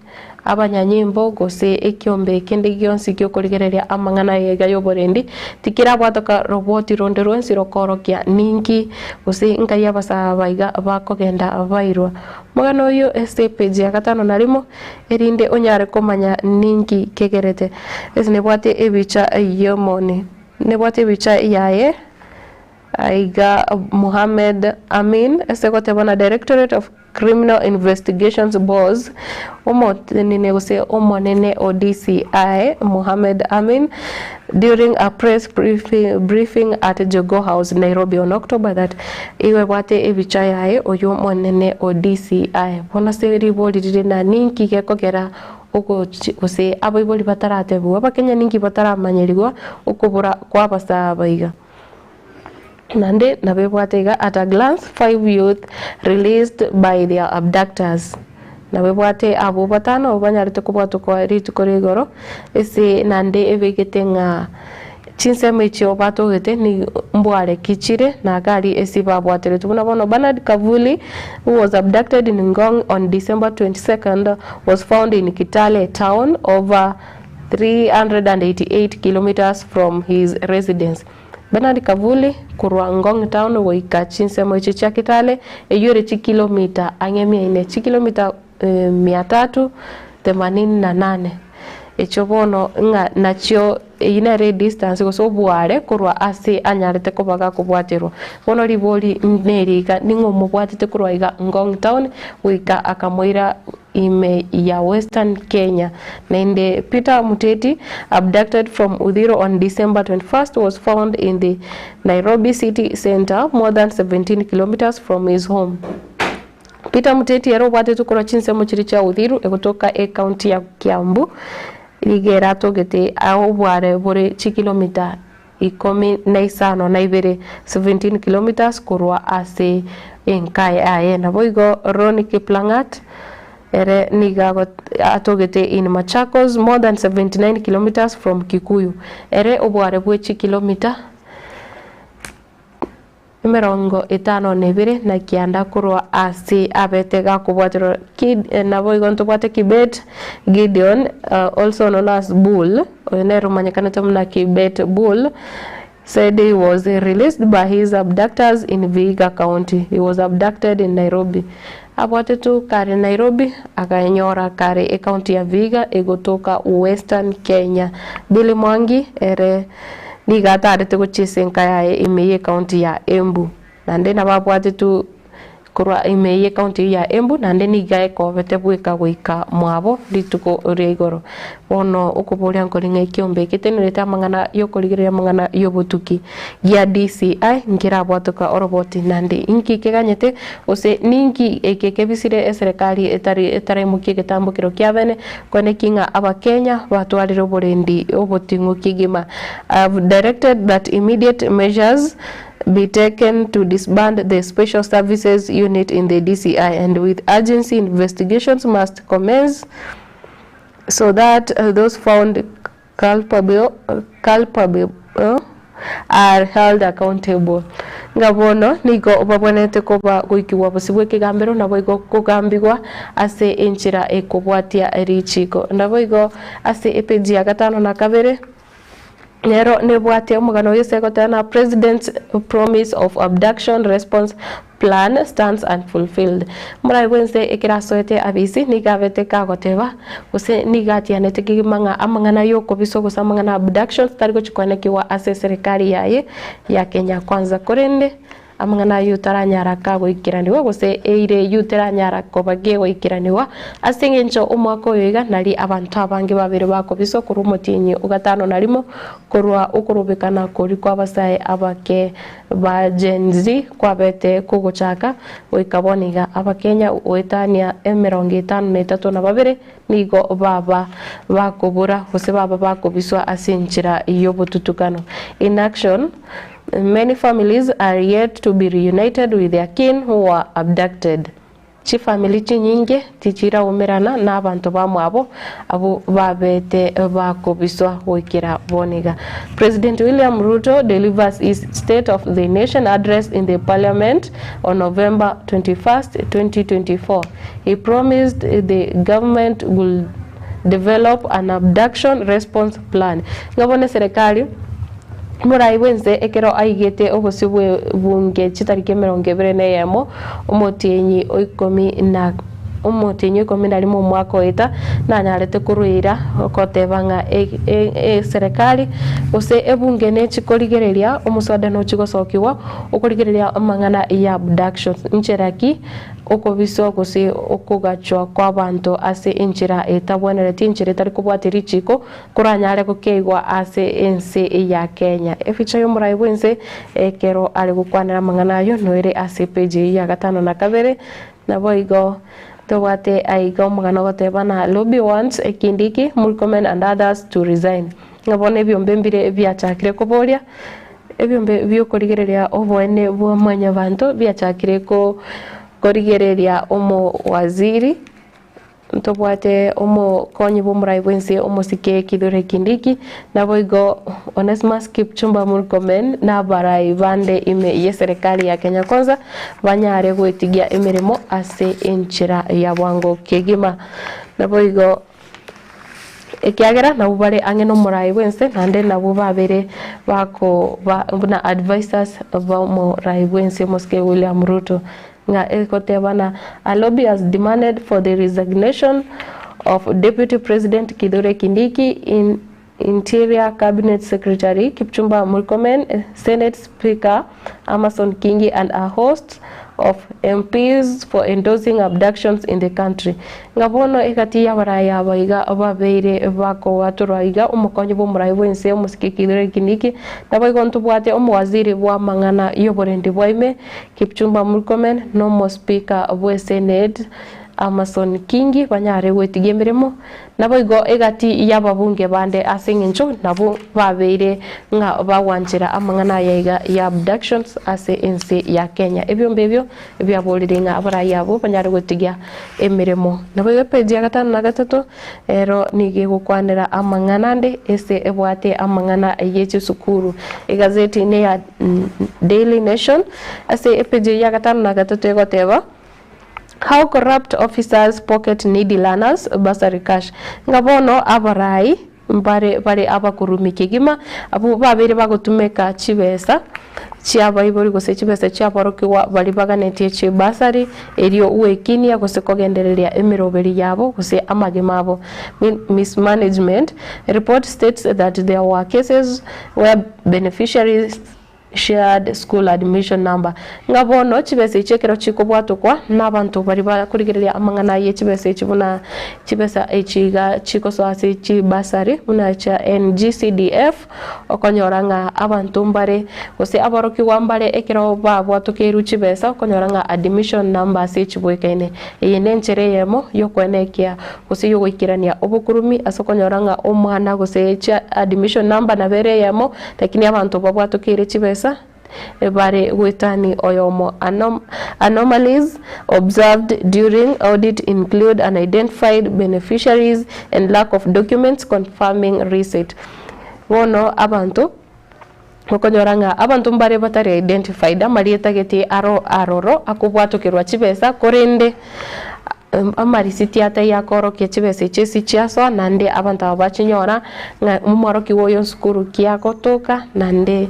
abanyanyimbo gose ekiombe kende gionsi gi'okorigereria amang'ana aya iga y'oborendi tikirabwatoka roboti ronde rwensi rokoorokia ninki gose nkai abasae aba iga bakogenda bairwa. Omogano oyio ase epeji ya gatano na rimo erinde onyare komanya ninki kegerete. Ase nebwate ebicha y'omoni nebwate ebicha yaye aiga Mohammed Amin ase goteba na Directorate of Criminal Investigations Boss omotenene gose omonene o DCI Mohammed Amin during a press briefing at Jogoo House Nairobi on October that igo ebwate ebicha yaye oywo omonene o DCI. Bono ase ribori rire na ninki gekogera ogochi gose abaibori bataratebiwa abakenya ninki bataramanyerigwa okobora kwa abasae aba iga. Naende nabo ebwate iga at a glance five youth released by their abductors. Nabo ebwate abwo batano abwo banyarete kobwatwa kwa rituko ria igoro ase naende ebegete ng'a chinsemo echio batogete ni mbware ki chire na gari ase babwateretwe. Buna bono Bernard Kavuli who was abducted in Ngong on December 22nd was found in Kitale town over 388 kilometres from his residence. Bernard Kavuli korwa Ngong Town goika chinsemo echio chia Kitale eyio ere chikilomita ang'e mia ine, chikilomita mia tatu themanini na nane, echio bono ng'a nachio eyio nere edistance gose oboare korwa ase anyarete koba gakobwaterwa. Bono ribori neri iga, ning'o omobwatete korwa iga Ngong Town goika akamoira ime ya Western Kenya. Naende Peter Muteti, abducted from Uthiru on December 21st, was found in the Nairobi city centre, more than 17 kilometres from his home. Peter Muteti ere obwatetwe korwa chinsemo chiria chia Uthiru egotoka ecounty ya Kiambu, nigo ere atogete obware bore chikilomita ikomi na isano na ibere, 17 kilometres, korwa ase enka yaye. Naboigo Ronny Kiplangat ere nigo atogete in Machakos, more than 79 kilometres from Kikuyu, ere obware bwe chikilomita emerongo etano na ebere na kianda korwa ase abete gakobwaterwa. Naboigo ntobwate Kibet Gideon, also known as Bull, oyo nere omanyekanete buna Kibet Bull, said he was released by his abductors in Vihiga County. He was abducted in Nairobi. Abwatetwe kare Nairobi, akanyora kare ecounty ya Vihiga egotoka Western Kenya. Billy Mwangi ere nigo atarete gochia ase enka yaye ime y'ecounty ya Embu. Naende nabo abwatetwe Korwa ime y'ecounty eyio ya Embu naende nigo ekobete bweka goika mwabo rituko ria igoro. Bono okoboria nkori ng'a ekiombe eke tenerete amang'ana y'okorigereria amang'ana y'obotuki gia DCI nkerabwatoka oroboti naende inki keganyete gose ninki eke kebisire eserekari etari etaraimokia egetambokero kia bene kweneki ng'a abakenya batwarire oborendi oboting'u kegima. I have directed that immediate measures be taken to disband the Special Services Unit in the DCI and with urgency investigations must commence so that those found culpable, culpable are held accountable. Ng'a bono nigo babwenerete koba goikigwa bosio bw'ekegambero naboigo kogambigwa ase enchera ekobwatia richiko. Naboigo ase epeji ya gatano na kabere. Nero nebwate omogano oyo ase egoteba na President's promise of abduction response plan stands unfulfilled. Morabe bwense ekero asoete abisi nigo abete kagoteba gose nigo atianete kegima ng'a amang'ana y'okobiswa gose amang'ana ya abductions tari gochia koanekigwa ase eserekari yaye ya Kenya Kwanza korende Amang'ana ayio taranyara kagoikeranigwa, gose eira eyio teranyara koba gegoikeranigwa, ase engencho omwaka oyo iga nari abanto abange babeire bakobiswa korwa omotienyi o gatano na rimo, korwa okorobekana koria kw'abasae abake ba Gen Z kwabete kogochaka goika bono iga. Abakenya goetania emerongo etano na etato na babere nigo baba bakobura gose baba bakobiswa ase enchera y'obotutukano. In action. Many families are yet to be reunited with their kin who were abducted. Chifamiri chinyinge tichiraumerana nabanto bamwabo abwo babete bakobiswa goikera bono iga. President William Ruto delivers his State of the Nation Address in the Parliament on November 21st, 2024. He promised the government will develop an abduction response plan. Ng'a bono eserekari Morai bw'ense ekero aigete obosio bw'ebunge chitariki emerongo ebere na eyemo, omotienyi o ikomi na omotienyi o ikomi na rimo omwaka oeta, nanyarete korwa goteba ng'a eserekari gose ebunge nechi korigereria omoswada nochi gosokigwa okorigereria amang'ana ya abductions. Nchera ki Okobiswa gose okogachwa kw'abanto ase enchera etabwenereti, enchera etari kobwatia richiiko, koranyare gokeigwa ase ense ya Kenya. Eficha y'omorai bw'ense ekero are gokwanera amang'ana ayio noere ase epeji eyio ya gatano na kabere. Naboigo tobwate aiga omogano ogoteba na Lobby wants Kindiki, Murkomen and others to resign. Ng'a bono ebiombe mbire biachakire koboria, ebiombe bi'okorigereria oboene bwa Mwanyabanto biachakire korigereria omowaziri, ntobwate omokonyi bw'omorai bw'ense omosike Kithure Kindiki, naboigo Onesmus Kipchumba Murkomen na abarai bande ime y'eserekari ya Kenya Kwanza banyare gwetigia emeremo ase enchera ya bwango kegima. Naboigo. Ekiagera nabwo bare ang'e nomorai bw'ense, naende nabwo babere bakoba buna advisers b'omorai bw'ense omosike William Ruto. Ng'a egotebana, A lobby has demanded for the resignation of Deputy President Kithure Kindiki in Interior Cabinet Secretary Kipchumba Murkomen, Senate Speaker Amason Kingi and a host of MPs for endorsing abductions in the country. Ng'a bono egati y'abarai aba iga babeire bakoatorwa iga omokonyi bw'omorai bw'ense omosike Kithure Kindiki, naboigo ntobwate omowaziri bw'amang'ana y'oborendi bwa ime Kipchumba Murkomen n'omospika bw'esenate Amason Kingi banyare gwetigia emeremo Naboigo egati y'ababunge bande ase engencho nabwo babeire ng'a bagwanchera amang'ana aya iga ya abductions ase ense ya Kenya. Ebiombe ebio biaborire ng'a abarai abwo banyare gotigia emeremo. Naboigo epeji ya gatano na gatato ero nigo egokwanera amang'ana ande ase ebwate amang'ana ye chisukuru. Egazeti neya Daily Nation ase epeji ya gatano na gatato egoteba. How corrupt officers pocket needy learners bursary cash Ng'a bono abarai mbare bare abakurumi kegima abwo babeire bagotumeka chibesa chiabaibori gose chibesa chiaborokigwa baria baganetie chibursary erio gwekinia gose kogendereria emeroberi yabo gose amagima abo. Mismanagement report states that there were cases where beneficiaries. Shared school admission number. Ng'a bono chibesa echi ekero chikobwatokwa nabanto baria bakorigereria amang'ana aye chibesa echi buna chibesa echi iga chigosoa ase chibursary buna chia NGCDF, okonyora ng'a abanto mbare gose aborokigwa mbare ekero babwatokeirwe chibesa okonyora ng'a admission number ase echibwekaine. Eye nenchera eyemo yokoenekia gose yogoikerania obokurumi ase okonyora ng'a omwana gose chia admission number nabo ere eyemo Lakini abanto babwatokeire chibesa bare goetani oyomo. Anomalies observed during audit include unidentified beneficiaries and lack of documents confirming receipt. Bono abanto okonyora ng'a abanto mbare batari identified amarieta gete aro aroro akobwatokerwa chibesa korende Amarisiti ataiyo akorokia chibesa echio ase chiasoa, naende abanto aba bachinyora ng'a omworokigwa oyo nsukuru ki agotoka, naende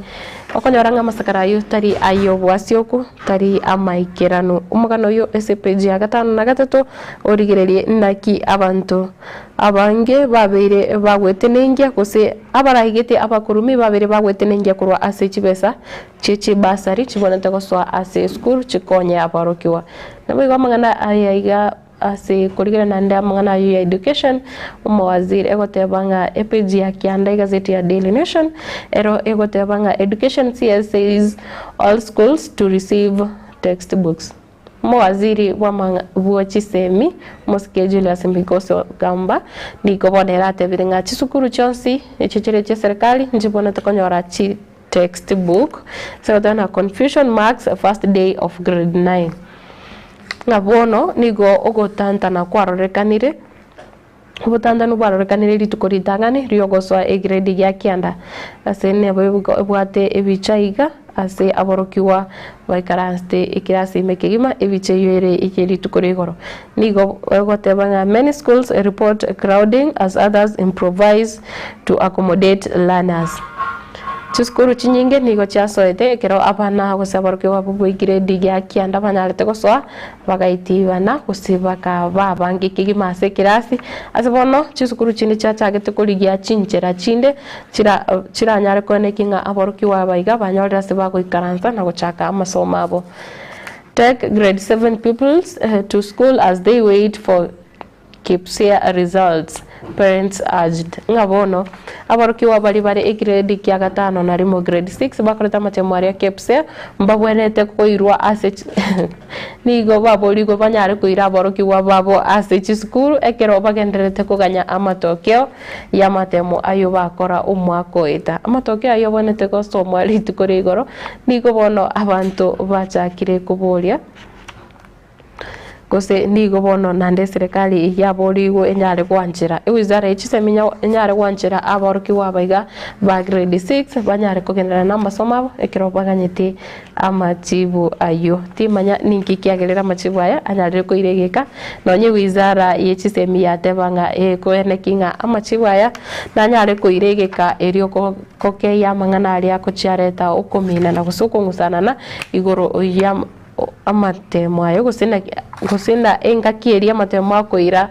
okonyora ng'a amasakara ayio tari ay'obwasioku, tari amaikeranu. Omogano oyio ase epeji ya gatano na gatato, origererie naki abanto abange babeire bagwetenengia gose abaraigete abakurumi babeire bagwetenengia korwa ase chibesa chie chibasari chibwenerete gosoa ase esukuru chikonye aborokigwa. Naboigo amang'ana aya iga ase korigereria naende amang'ana ayio ya education, omowaziri egoteba ng'a epage ya kianda egazeti ya Daily Nation, ero egoteba ng'a education CS says all schools to receive textbooks. Omowaziri bw'amang'a bwo chisemi, omosike Julius Migos Ogamba, nigo bono ere atebire ng'a chisukuru chionsi echio chire chia eserekari nchibwenerete konyora chi Textbook, ase goteba na confusion marks first day of grade 9. Ng'a bono nigo ogotantana kwarorekanire, obotantanu bwarorekanire rituko ritang'ani riogosoa egrade gia kianda, ase nabo ebwate ebicha iga ase aborokigwa baikaransete ekirasi ime kegima ebicha eyio ere eye rituko ria igoro. Nigo egoteba ng'a many schools report crowding as others improvise to accommodate learners. Chisukuru chinyinge nigo chiasoete ekero abana gose aborokigwa abwo bw'egiredi gia kianda banyarete gosoa, bagaitibana gose bakaba abange kegima ase ekirasi. Ase bono, chisukuru chinde chiachagete korigia chinchera chinde chira chiranyare koenekia ng'a aborokigwa aba iga banyorire ase bagoikaransa na gochaka amasomo abo. Take grade 7 pupils to school as they wait for KPSEA results, parents urged. Ng'a bono, aborokigwa baria bare egrade kia gatano na rimo, grade 6, bakorete amatemo aria KPSEA, mbabwenerete koirwa ase nigo baborigwe banyare koira aborokigwa babo ase chisukuru ekero bagendererete koganya amatokeo y'amatemo ayio bakora omwaka oeta. Amatokeo ayio abwenerete gosomwa rituko ria igoro, nigo bono abanto bachakire koboria. Gose nigo bono naende eserekari yaborigwe enyare gwanchera ewizara ye chisemi enyare gwanchera aborokigwa aba iga ba grade 6 banyare kogenderera namasomo abo ekero baganyete amachibu ayio. Timanya ninki kiagerire amachibu aya anyarire koira egeka nonye ewizara ye chisemi yateba ng'a ekoeneki ng'a amachibu aya nanyare koira egeka erio kokeyia amang'ana aria agochiareta okominana gose okong'usanana igoro ya. amatemo aye gose na gose na engaki eria amatemo akoira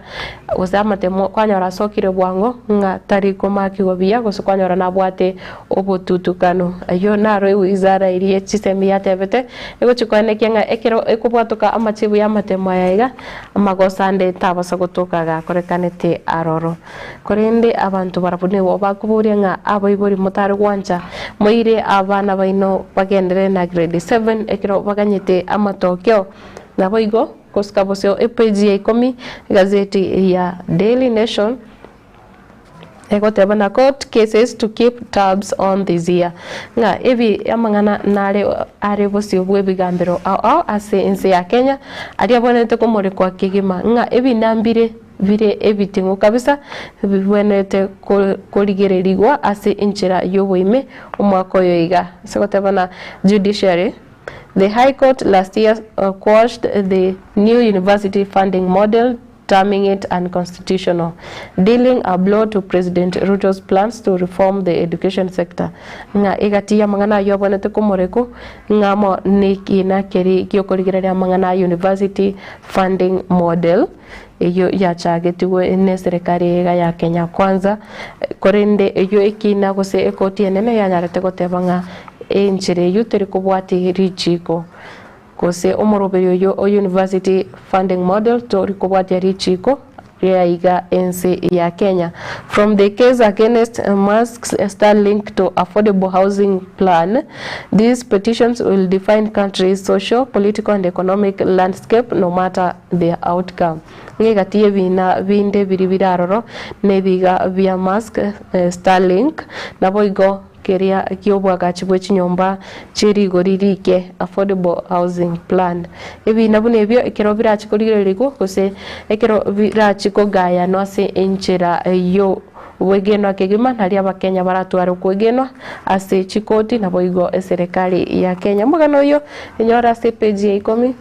gose amatemo kwanyora asokire bwango ng'a tari komakigwa buya gose kwanyora nabwate obotutukanu. Ayio naro ewizara eria ye chisemi yatebete egochia koenekia ng'a ekero ekobwatoka amachibu ya amatemo aya iga, amagoso ande tabasa gotoka gakorekanete aroro. Korende abanto barabwo nigo bakoboria ng'a abaibori motare gwancha moire abana baino bagenderere na grade 7 ekero baganyete amatokeo. Naboigo gosika bosio epeji ya ikomi egazeti ya Daily Nation egoteba na court cases to keep tabs on this year ng'a ebi amang'ana nare are bosio bw'ebigambero ao ao ase ense ya Kenya aria abwenerete komorekwa kegima ng'a ebina mbire bire ebiting'u kabisa bibwenerete korigererigwa ase enchera y'oboime omwaka oyo iga. Ase goteba na Judiciary, The High Court last year quashed the new university funding model terming it unconstitutional, dealing a blow to President Ruto's plans to reform the education sector. Ng'a egati y'amang'ana ayio abwenerete komorekwa ng'a amo nekina keria giokorigereria amang'ana a university funding model. Eyio yachagetigwe neserekari iga ya Kenya Kwanza, korende eyio ekina gose ekoti enene yanyarete goteba ng'a Enchera eyio teri kobwatia richiiko, gose omoroberio oyio o University Funding Model tori kobwatia richiiko riaiga ense ya Kenya. From the case against Musk's Starlink to affordable housing plan, these petitions will define country's social, political and economic landscape no matter the outcome. Ng'a egati y'ebiina binde biria bire aroro nebiga bia Musk, Starlink, naboigo keria ki'oboagachi bwe chinyomba chie rigori rike, affordable housing plan. Ebiina buna ebio ekero birache korigererigwa gose ekero birache kogayanwa ase enchera y'obwegenwa kegima nario abakenya baratware okwegenwa ase chikoti naboigo eserekari ya Kenya. Omogano oyio inyore ase epeji ya ikomi.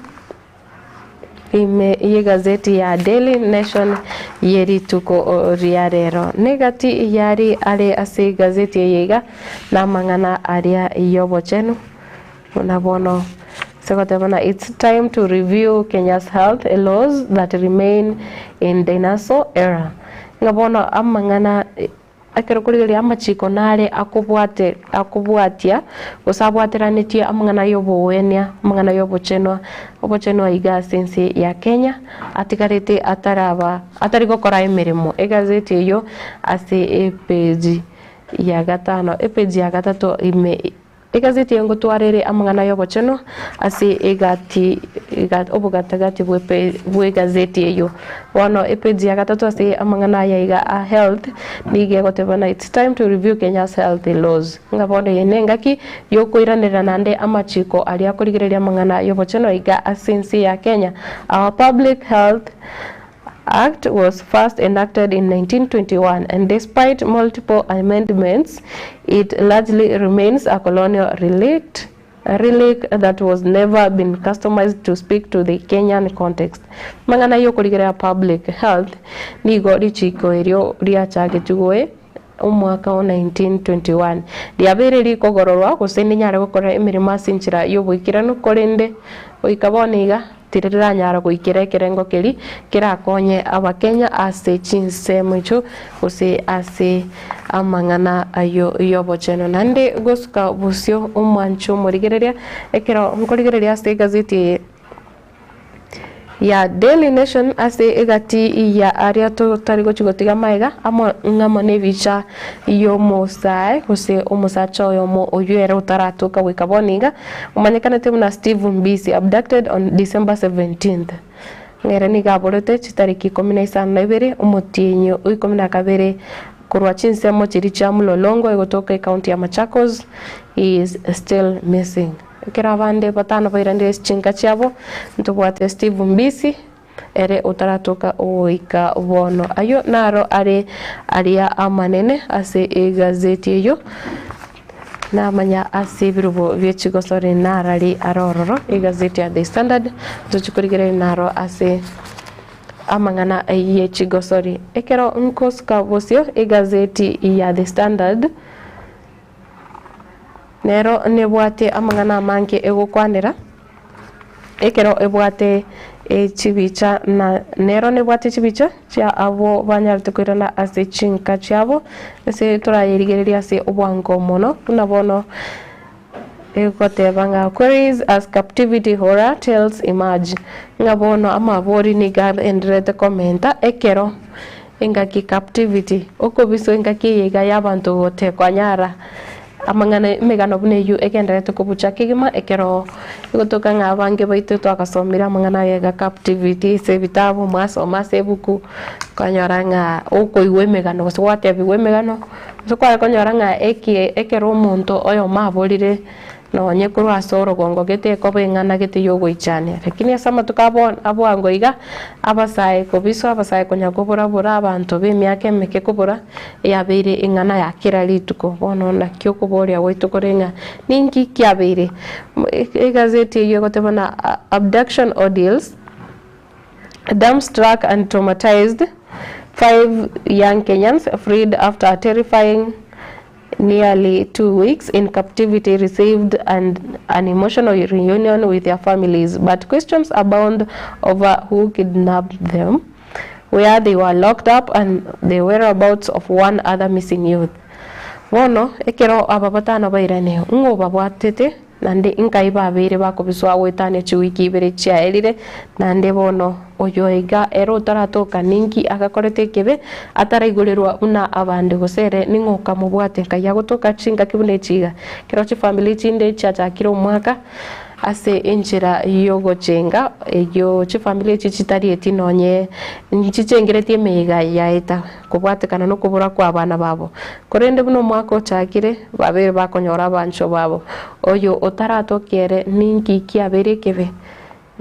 Ime y'egazeti ya Daily Nation ye rituko ria rero. Negati yari are ase egazeti eye iga namang'ana aria y'obochenu buna bono ase goteba ng'a it's time to review Kenya's health laws that remain in dinosaur era. Ng'a bono amang'ana Ekero korigereria amachiko nare akobwate akobwatia, gose abwateranetie amang'ana y'obogwenia, amang'ana y'obochenwa, obochenwa iga ase ense ya Kenya, atigarete ataraba atari gokora emeremo. Egazeti eyio ase epeji ya gatano, epeji ya gatato ime. Egazeti eye ngotwara ere amang'ana y'obochenu ase egati obogatagati bw'egazeti eyio. Bono epeji ya gatato ase amang'ana aya iga a health nigo egoteba ng'a it's time to review Kenya's health laws. Ng'a bono eye nengaki yokoiranerera naende amachiko aria akorigereria amang'ana y'obochenu iga ase ense ya Kenya. Our public health Act was first enacted in 1921 and despite multiple amendments, it largely remains a colonial relic, a relic that was never been customized to speak to the Kenyan context. Mang'ana y'okorigereria public health nigo richiko erio riachagetigwe omwaka o 1921 riabeire rikogororwa gose ninyare gokora emeremo ase enchera y'oboikeranu korende goika bono iga Tiriranyara goikera ekerengo keria kerakonye Abakenya ase chinsemo echio gose ase amang'ana ayio y'obochenu. Naende gosuka bosio omwancho omorigereria, ekero nkorigereria ase egazeti eye ya Daily Nation ase egati ya aria totari gochia gotiga magega amo ng'amo nebicha y'omosae gose omosacha oyomo oyio ere otaratoka goika bono iga, Omanyekanete buna Steve Mbisi, abducted on December 17th. Ere nigo aborete chitariki ikomi na isano na ibere omotienyi o ikomi na kabere korwa chinsemo chiria chia Mlolongo egotoka ecounty ya Machakos, he is still missing. Ekero abande batano bairanire ase chinka chiabo, ntobwate Steve Mbisi ere otaratoka goika bono. Ayio naro are aria amanene ase egazeti eyio. Namanya ase ebirobo bie chigosori narari are ororo, egazeti ya The Standard, ntochie korigereria naro ase amang'ana ye chigosori. Ekero nkosuka bosio egazeti ya The Standard, nero nebwate amang'ana amange egokwanera, Ekero ebwate chibicha na nero nebwate chibicha chia abwo banyarete koirana ase chinka chiabo, ase torayerigererie ase obwango mono, buna bono egoteba ng'a queries as captivity horror tales emerge, ng'a bono amabori nigo agendererete komenta ekero engaki captivity, okobiswa engaki eye iga y'abanto gotekonyara. Amang'ana emegano buna eyio egendererete kobucha kegima ekero egotoka ng'a abange baito twagasomire amang'ana aya iga captivity ase ebitabu mwasoma ase ebuku, okanyora ng'a okoigwa emegano gose gwatebiwa emegano, gose kware konyora ng'a eki ekero omonto oyomo aborire Nonye korwa ase orogongo gete ekoba eng'ana gete y'ogoichania. Lakini ase amatuko abo abwango iga, abasae kobiswa, abasae konya kobora-bora, abanto b'emiaka emeke kobora, yabeire eng'ana ya kera rituko. Bono naki okoboria gwaito kore ng'a ninki kiabeire? Egazeti eyio egoteba ng'a Abduction Ordeals, Dumbstruck and Traumatized, Five Young Kenyans Freed After a Terrifying Nearly 2 weeks in captivity received and an emotional reunion with their families, but questions abound over who kidnapped them, where they were locked up, and the whereabouts of one other missing youth. Bono ekero aba batano bairane, ng'o obabwatete? Naende inkai babeire bakobiswa goetania chiwiki ibere chiaerire, naende bono oyo iga ere otaratoka ninki agakorete ekebe, ataraigorerwa buna abande, gose ere ning'o okamobwate? Nkai agotoka chingaki buna echi iga, ekero chifamiri chinde chiachakire omwaka ase enchera y'ogochenga, eyio chifamiri echi chitarieti nonye nchichengeretie emeyega yaeta. Kobwatekana nokobora kw'abana babo. Korende buna omwaka ochakire, babeire bakonyora abanchwa babo. Oyo otaratokia ere ninki kiabeire ekebe?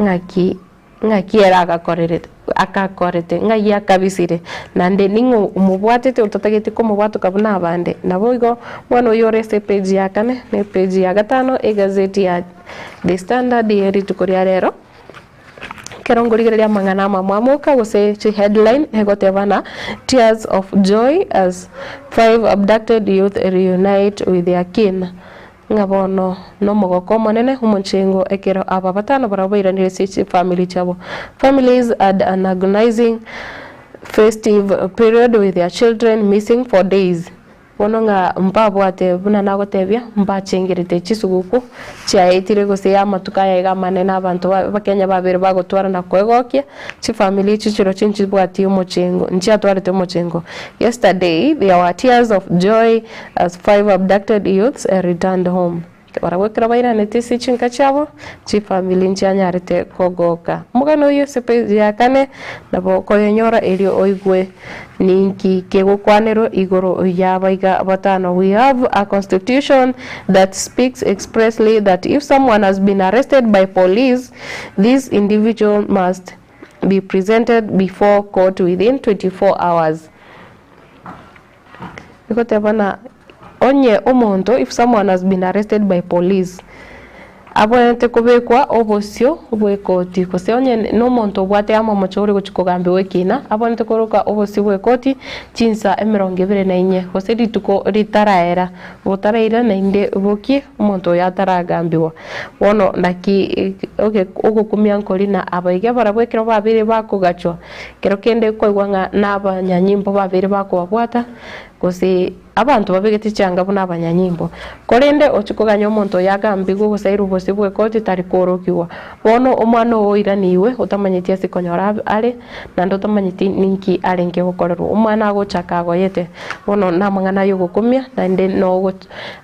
Ng'aki ng'aki ere agakorerete agakorete? Ng'ai akabisire? Naende ning'o omobwatete otatageti komobwatoka buna abande? Naboigo omwana oyio ore ase epeji ya kane na epeji ya gatano egazeti ya The Standard ye rituko ria rero. Ekero nkorigereria amang'ana amamwamu oka gose chiheadline egoteba ng'a Tears of joy as five abducted youth reunite with their kin, ng'a bono nomogoko omonene omochengo ekero aba batano barabwo bairanire ase chifamiri chiabo. Families had an agonizing festive period with their children missing for days. Bono ng'a mbabwate buna nagotebia, mbachengerete chisuguku chiaetire gose amatuko aya iga amanene abanto Abakenya babere bagotwara na koegokia, chifamiri echi chirochio nchibwati omochengo, nchiatwarete omochengo. Yesterday there were tears of joy as five abducted youths returned home. Barabwo ekero bairanete ase chinka chiabo, chifamiri nchianyarete kogoka. Omogano oyio ase page ya kane nabo okoyenyora erio oigwe ninki kegokwanerwa igoro y'abaiga batano. We have a constitution that speaks expressly that if someone has been arrested by police, this individual must be presented before court within 24 hours. Egoteba ng'a onye omonto if someone has been arrested by police, abwenerete kobekwa obosio bw'ekoti, gose onye na omonto obwate amamocho ore gochia kogambigwa ekina, abwenerete koroka obosio bw'ekoti chinsa emerongo ebere na inye, gose rituko ritaraera, botaraira naende bokie omonto oyo ataragambigwa. Bono naki oge ogokumia nkori na abaiga barabwo ekero babeire bakogachwa. Kero kende koigwa ng'a nabanyanyimbo babeire bakobabwata, gose abanto babegete chianga buna abanyanyimbo. Korende ochia koganya omonto oyo agambigwe gose airwe bosio bw'ekoti tari koorokigwa. Bono omwana oo oiranigwe otamanyeti ase konyora are, naende otamanyeti ninki arenge gokorerwa. Omwana agochaka agoyete, bono namang'ana ay'ogokumia naende nogo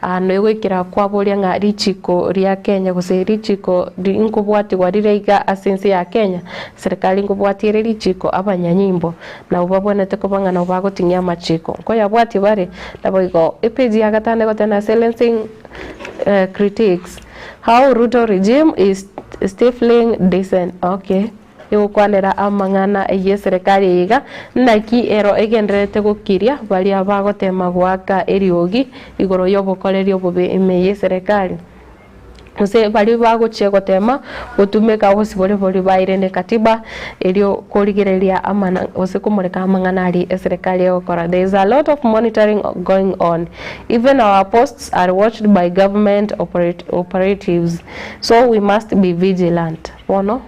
Nogoikera kwaboria ng'a richiko ria Kenya gose richiko nkobwatigwa rire iga ase ense ya Kenya, serikali nkobwatia ere richiko abanyanyimbo nabwo babwenerete koba ng'a nabo bagoting'ia amachiko. Nkoyabwatia bare? Naboigo epage ya gatano egoteba silencing critics, how Ruto regime is stifling dissent okay. Egokwanera amang'ana y'eserekari eye iga, naki ero egendererete gokiria baria bagotema goaka eriogi igoro y'obokoreri obobe ime y'eserekari, gose baria bagochia gotema gotumeka obosibore boria baire ne katiba erio korigereria amana gose komoreka amang'ana aria eserekari egokora. There is a lot of monitoring going on, even our posts are watched by government operatives, so we must be vigilant. Bono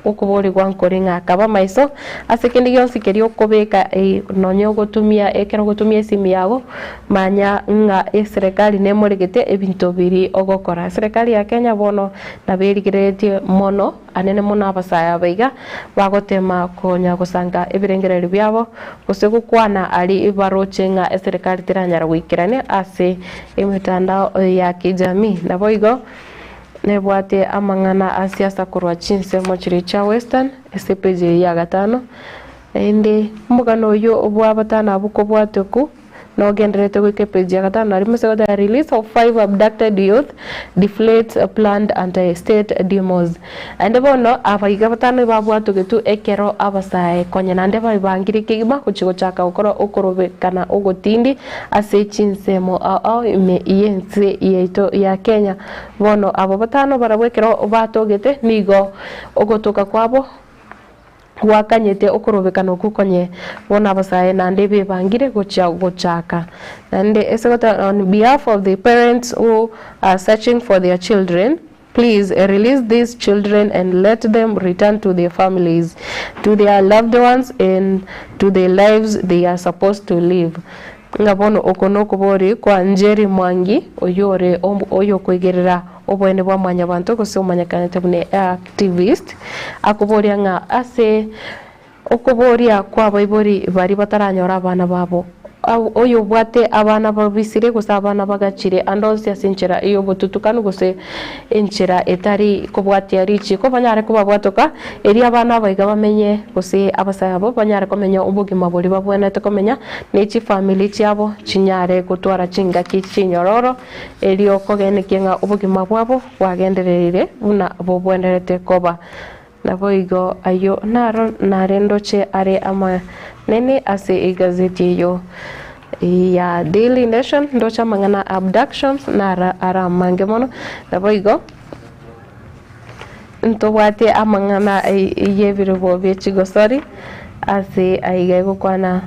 Okoboorigwa nkore ng'a akaba amaiso ase kende gionsi keria okobeka nonya ogotumia ekero ogotumia esimi yago, manya ng'a eserekari nemoregete ebinto biria ogokora. Eserekari ya Kenya bono nabo erigereretie mono anene mono abasae aba iga bagotema konya gosanka ebirengererio biabo gose gokwana aria baroche ng'a eserekari teranyara goikerania ase emetandao ya kijamii. Naboigo. Nebwate amang'ana a siasa korwa chinsemo chiria chia Western ase epeji eyio ya gatano, naende omogano oyio bw'abatano abwo kobwatwe ku nogendererete goika epeji ya gatano na rimo ase egoteba Release of five abducted youth deflates planned anti-state demos. Naende bono abaiga batano ebabwatogetwe ekero abasae konya naende baibangire kegima gochia gochaka gokora okorobekana ogotindi ase chinsemo ao ao ime y'ense yaito ya Kenya. Bono abo batano barabwo ekero batogete nigo ogotoka kwabo gwakanyete okorobekana okwo konye bono abasae naende bebangire gochia gochaka. Naende ase goteba on behalf of the parents who are searching for their children, please release these children and let them return to their families, to their loved ones and to the lives they are supposed to live. Ng'a bono oko nokobori kwa Njeri Mwangi, oyio ore oyokoigerera oboene bwa mwanyabanto gose omanyekanete buna activist, akoboria ng'a ase okoboria kw'abaibori baria bataranyora abana babo, oyobwate abana babisire gose abana bagachire ande onsi ase enchera y'obotutukanu gose enchera etari kobwatia richiiko, banyare kobabwatoka, erio abana aba iga bamenye gose abasae abo banyare komenya obogima boria babwenerete komenya, ne chifamiri chiabo chinyare gotwara chingaki chinyororo, erio kogenekia ng'a obogima bwabo bwagendereire buna bobwenerete koba. Naboigo ayio naro nare ndoche are amanene ase egazeti eyio ya Daily Nation, ndoche amang'ana a abductions naro are amange mono. Naboigo ntobwate amang'ana y'ebirobo bie chigosori ase aiga egokwana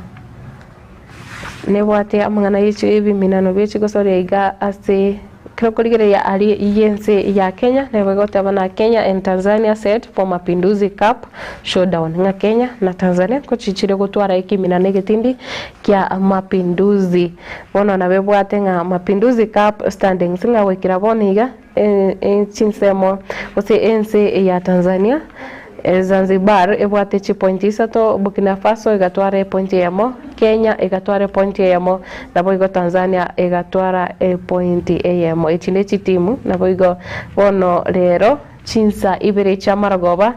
Nebwate amang'ana ye ebiminano bie chigosori aiga ase ekero okorigereria aria y'ense ya Kenya nabo egoteba na Kenya and Tanzania set for Mapinduzi Cup showdown ng'a Kenya na Tanzania nkochichire gotwara ekiminano egetindi kia Mapinduzi. Bono nabo ebwate ng'a Mapinduzi Cup standings ng'a goikera bono iga chinsemo gose ense ya Tanzania Zanzibar ebwate chipointi isato, Burkina Faso egatwara epointi eyemo, Kenya egatwara epointi eyemo, naboigo Tanzania egatwara epointi eyemo. Echi ne chitimu naboigo bono rero chinsa ibere chi'amarogoba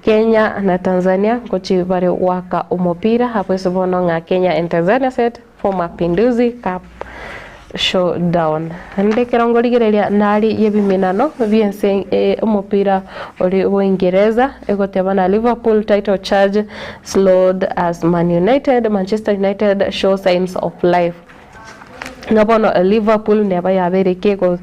Kenya na Tanzania ngochi bare goaka omopira abwo ase bono ng'a Kenya and Tanzania set for Mapinduzi Cup Showdown. Naende ekero ngorigereria nari y'ebiminano bi'ense omopira ore bw'Oingereza egoteba na Liverpool title charge slowed as Man United, Manchester United show signs of life. Ng'a bono Liverpool neba yabeire kego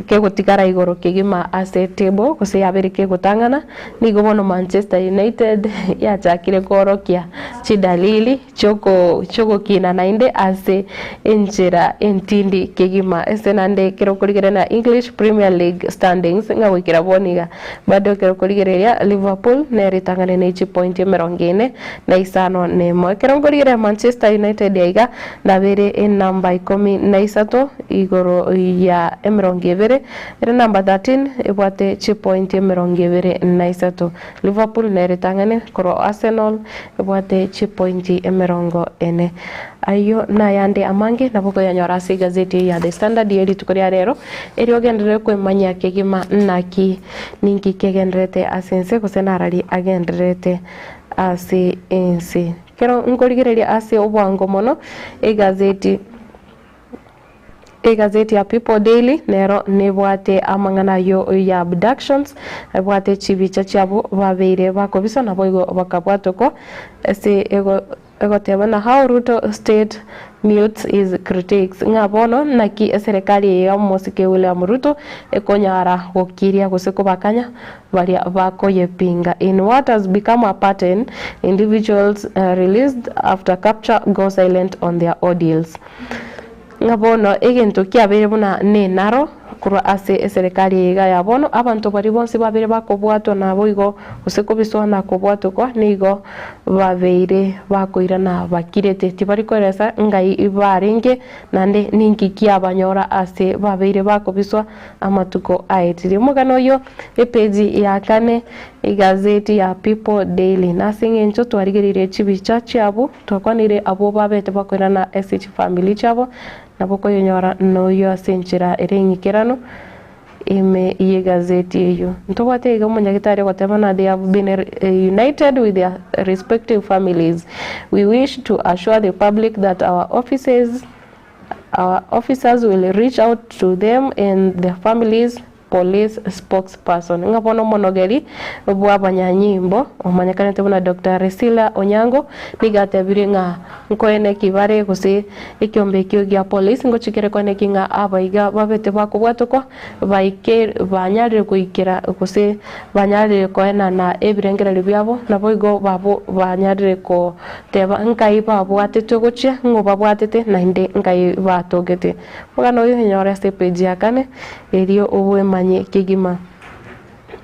kegotigara igoro kegima ase etable gose yabeire kegotang'ana, nigo bono Manchester United yachakire koorokia chidalili chi'ogokina naende ase enchera entindi kegima. Ase naende ekero okorigereria na English Premier League standings ng'a goikera bono iga bado ekero okorigereria Liverpool nere etang'ane ne chipointi emerongo ene na isano na emo. Ekero nkorigereria Manchester United aiga nabere enamba ikomi na isato igoro ya emerongo ebere ere namba 13 ebwate chipointi emerongo ebere na isato. Liverpool nere etang'ane korwa Arsenal ebwate chipointi emerongo ene. Ayio nayande amange nabo okoyanyora ase egazeti eye ya The Standard ye rituko ria rero, erio ogenderere kwemanyia kegima naki ninki kegendererete ase ense gose narari agendererete ase ense. Ekero nkorigereria ase obwango mono egazeti. Egazeti ya People Daily nero nebwate amang'ana ayio ya abductions, ebwate chibicha chiabo babeire bakobisa naboigo bakabwatokwa ase egoteba na how Ruto state mutes his critics ng'a bono naki eserekari eye ya omosike William Ruto ekonyara gokiria gose kobakanya baria bakoyepinga in what has become a pattern individuals released after capture go silent on their ordeals. Ng'a bono egento kiabeire buna nenaro korwa ase eserekari eye iga ya bono, abanto baria bonsi babeire bakobwatwa naboigo, gose kobiswa na kobwatokwa, nigo babeire bakoirana bakirete, tibari koeresa ng'ai barenge, naende ninki kiabanyora ase babeire bakobiswa amatuko aetire. Omogano oyio epeji ya kane egazeti ya People Daily. Nase eng'encho twarigereirie chibicha chiabo. Twakwanire abwo babete bakoirana ase chifamiri chiabo, nabo okoyenyora noyio ase enchera ere eng'ikeranu ime y'egazeti eyio. Ntobwate iga omonyagitari ogoteba na they have been reunited with their respective families. We wish to assure the public that our offices our officers will reach out to them and their families Police spokesperson, ng'a bono omonogeri bw'abanyanyimbo omanyekanete buna Doctor Resila Onyango nigo atebirie ng'a nkoeneki bare gose ekiombe ekio gia police ngochikere koeneki ng'a abaiga babete bakobwatokwa baike banyarire goikera gose banyarire koenana ebirengererio biabo naboigo babo banyarire koteba nkai babwatetwe gochia ng'o babwatete naende nkai batogete. Omogano oyo onyore ase epeji ya kane erio obwemanye kegima.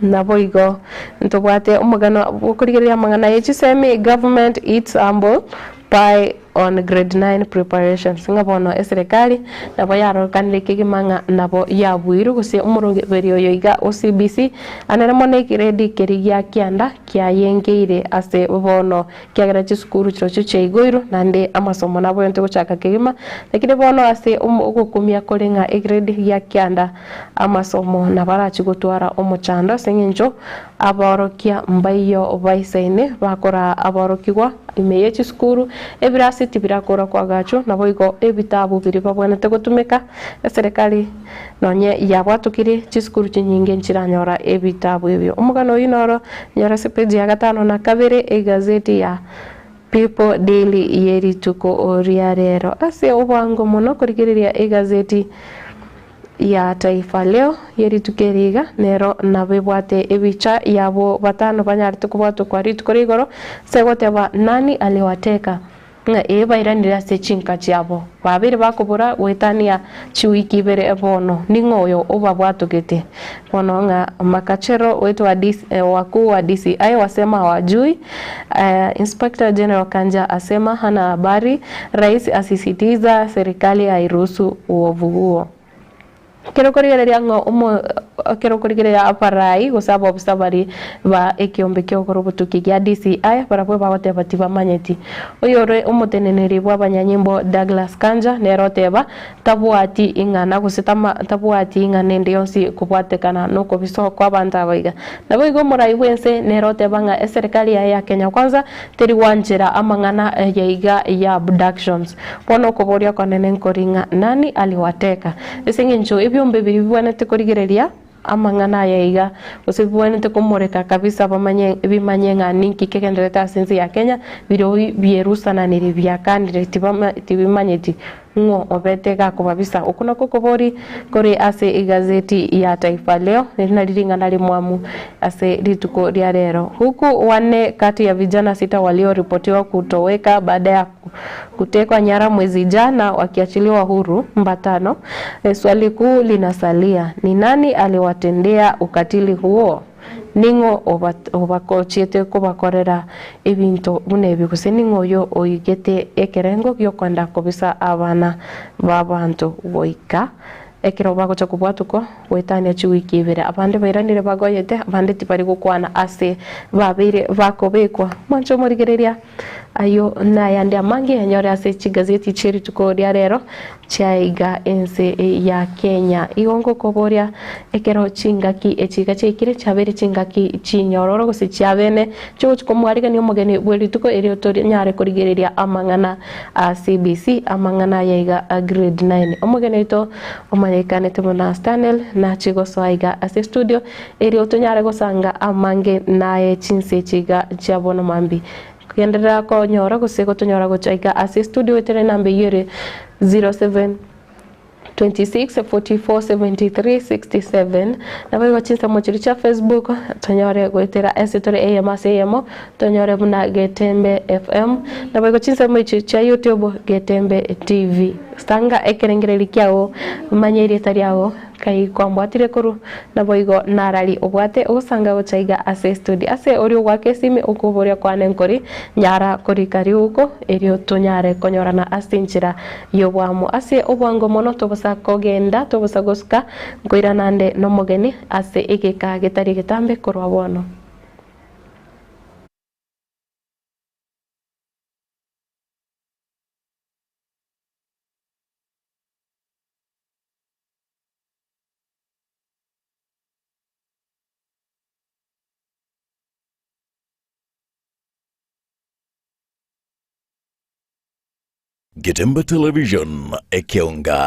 Naboigo ntobwate omogano bw'okorigereria amang'ana ye chisemi, Government eats humble pie. On grade 9 preparations ng'a bono eserekari nabo yarorekanire kegima ng'a nabo yabuirwe gose omoroberi oyo iga o CBC anene mono egrade keria gia kianda kiayengeire ase bono kiagera chisukuru chirochio chiaigoirwe naende amasomo naboyonte gochaka kegima lakini bono ase ogokumia kore ng'a egrade gia kianda amasomo nabo arachie gotwara omochando ase eng'encho Abaorokia mbaiyo baisaine bakoraa aborokigwa ime ye chisukuru, ebirasi tibirakora koagachwa, naboigo ebitabu biria babwenerete gotumeka. Eserekari nonye yabwatokirie chisukuru chinyinge nchiranyora ebitabu ebio. Omogano oyio noro nyora ase page ya gatano na kabere egazeti ya People Daily ye rituko ria rero. Ase obwango mono korigereria egazeti ya Taifa Leo ye rituko eri iga, nero nabo ebwate ebicha y'abwo batano banyarete kobwatokwa rituko ria igoro, ase goteba, Nani aliwateka? Ng'a ee bairanire ase chinka chiabo, babeire bakobora goetania chiwiki ibere bono, ning'o oyo obabwatogete? Bono ng'a Makachero wetu wa DC, wakuu wa DCI wasema hawajui, Inspector General Kanja asema hana habari, Rais asisitiza serikali hairuhusu uovu huo. Ekero okorigereria ng'a omo ekero okorigereria abarai gose abaofisa baria ba ekeombe ki'ogokora obotuki gia DCI barabwo bagoteba tibamanyeti. Oyore omoteneneri bw'abanyanyimbo Douglas Kanja nere oteba tabwati ing'ana gose tama tabwati ing'ana ende yonsi kobwatekana nokobiswa kw'abanto aba iga. Naboigo omorai bw'ense nere oteba ng'a eserekari yaye ya Kenya Kwanza teri gwanchera amang'ana ayaiga ya abductions. Bono okoboria okonene nkori ng'a nani aliwateka? Ase eng'encho ebiombe biria bibwenerete korigereria amang'ana aya iga, gose bibwenerete komoreka kabisa bamanye bimanye ng'a ninki kegendererete ase ense ya Kenya, birobi bierusananiri biakanire tibama tibimanyeti ng'o obete gakobabisa. Okwo nakwo okobori kore ase egazeti ya Taifa Leo, eri nari ring'ana rimwamu ase rituko ria rero. Huku wanne kati ya vijana sita walioripotiwa kutoweka baada ya kutekwa nyara mwezi jana wakiachiliwa huru mbatano, swali kuu linasalia, ni nani aliwatendea ukatili huo? Ning'o obakochiete kobakorera ebinto buna ebi gose ning'o oyo oigete ekerengo gi'okwenda kobisa abana b'abanto goika ekero bagocha kobwatokwa goetania chiwiki ibere? Abande bairanire bagoyete, abande tibari gokwana ase babeire bakobekwa. Mwanche omorigereria. Ayio nayande amange yanyore ase chigazeti chie rituko ria rero chiaiga ense ya Kenya. Igo ngokoboria ekero chingaki echi iga chiaikire chiabeire chingaki chinyororo gose chiabene chiogochia komwarigania omogeni bwe rituko erio tonyare korigereria amang'ana a CBC amang'ana aya iga a grade 9. Omogeni oito omanyekanete buna Stanel nachie gosoa iga ase estudio erio tonyare gosanga amange naye chinse echi iga chia bono mambia. Genderera konyora gose gotonyora gocha iga ase studio goetera enamba eyio ere 07 26 44 73 67. Naboigo chinsemo chiria chia Facebook tonyore goetera ase tore eyemo ase eyemo tonyore buna Getembe FM. Naboigo chinsemo echi chia YouTube Getembe TV. Sanga ekerengererio kiago manya erieta riago Kai kwambwatire korwa, naboigo narari obwate ogosanga gocha iga ase estudio. Ase oria ogoaka esimi okoboria kwane nkori, nyara korika riuko, erio tonyare konyorana ase enchera y'oboamo. Ase obwango mono tobosa kogenda, tobosa gosuka, nkoirana nde nomogeni ase egeka getari egetambe korwa bono. Getembe Television, Ekeonga.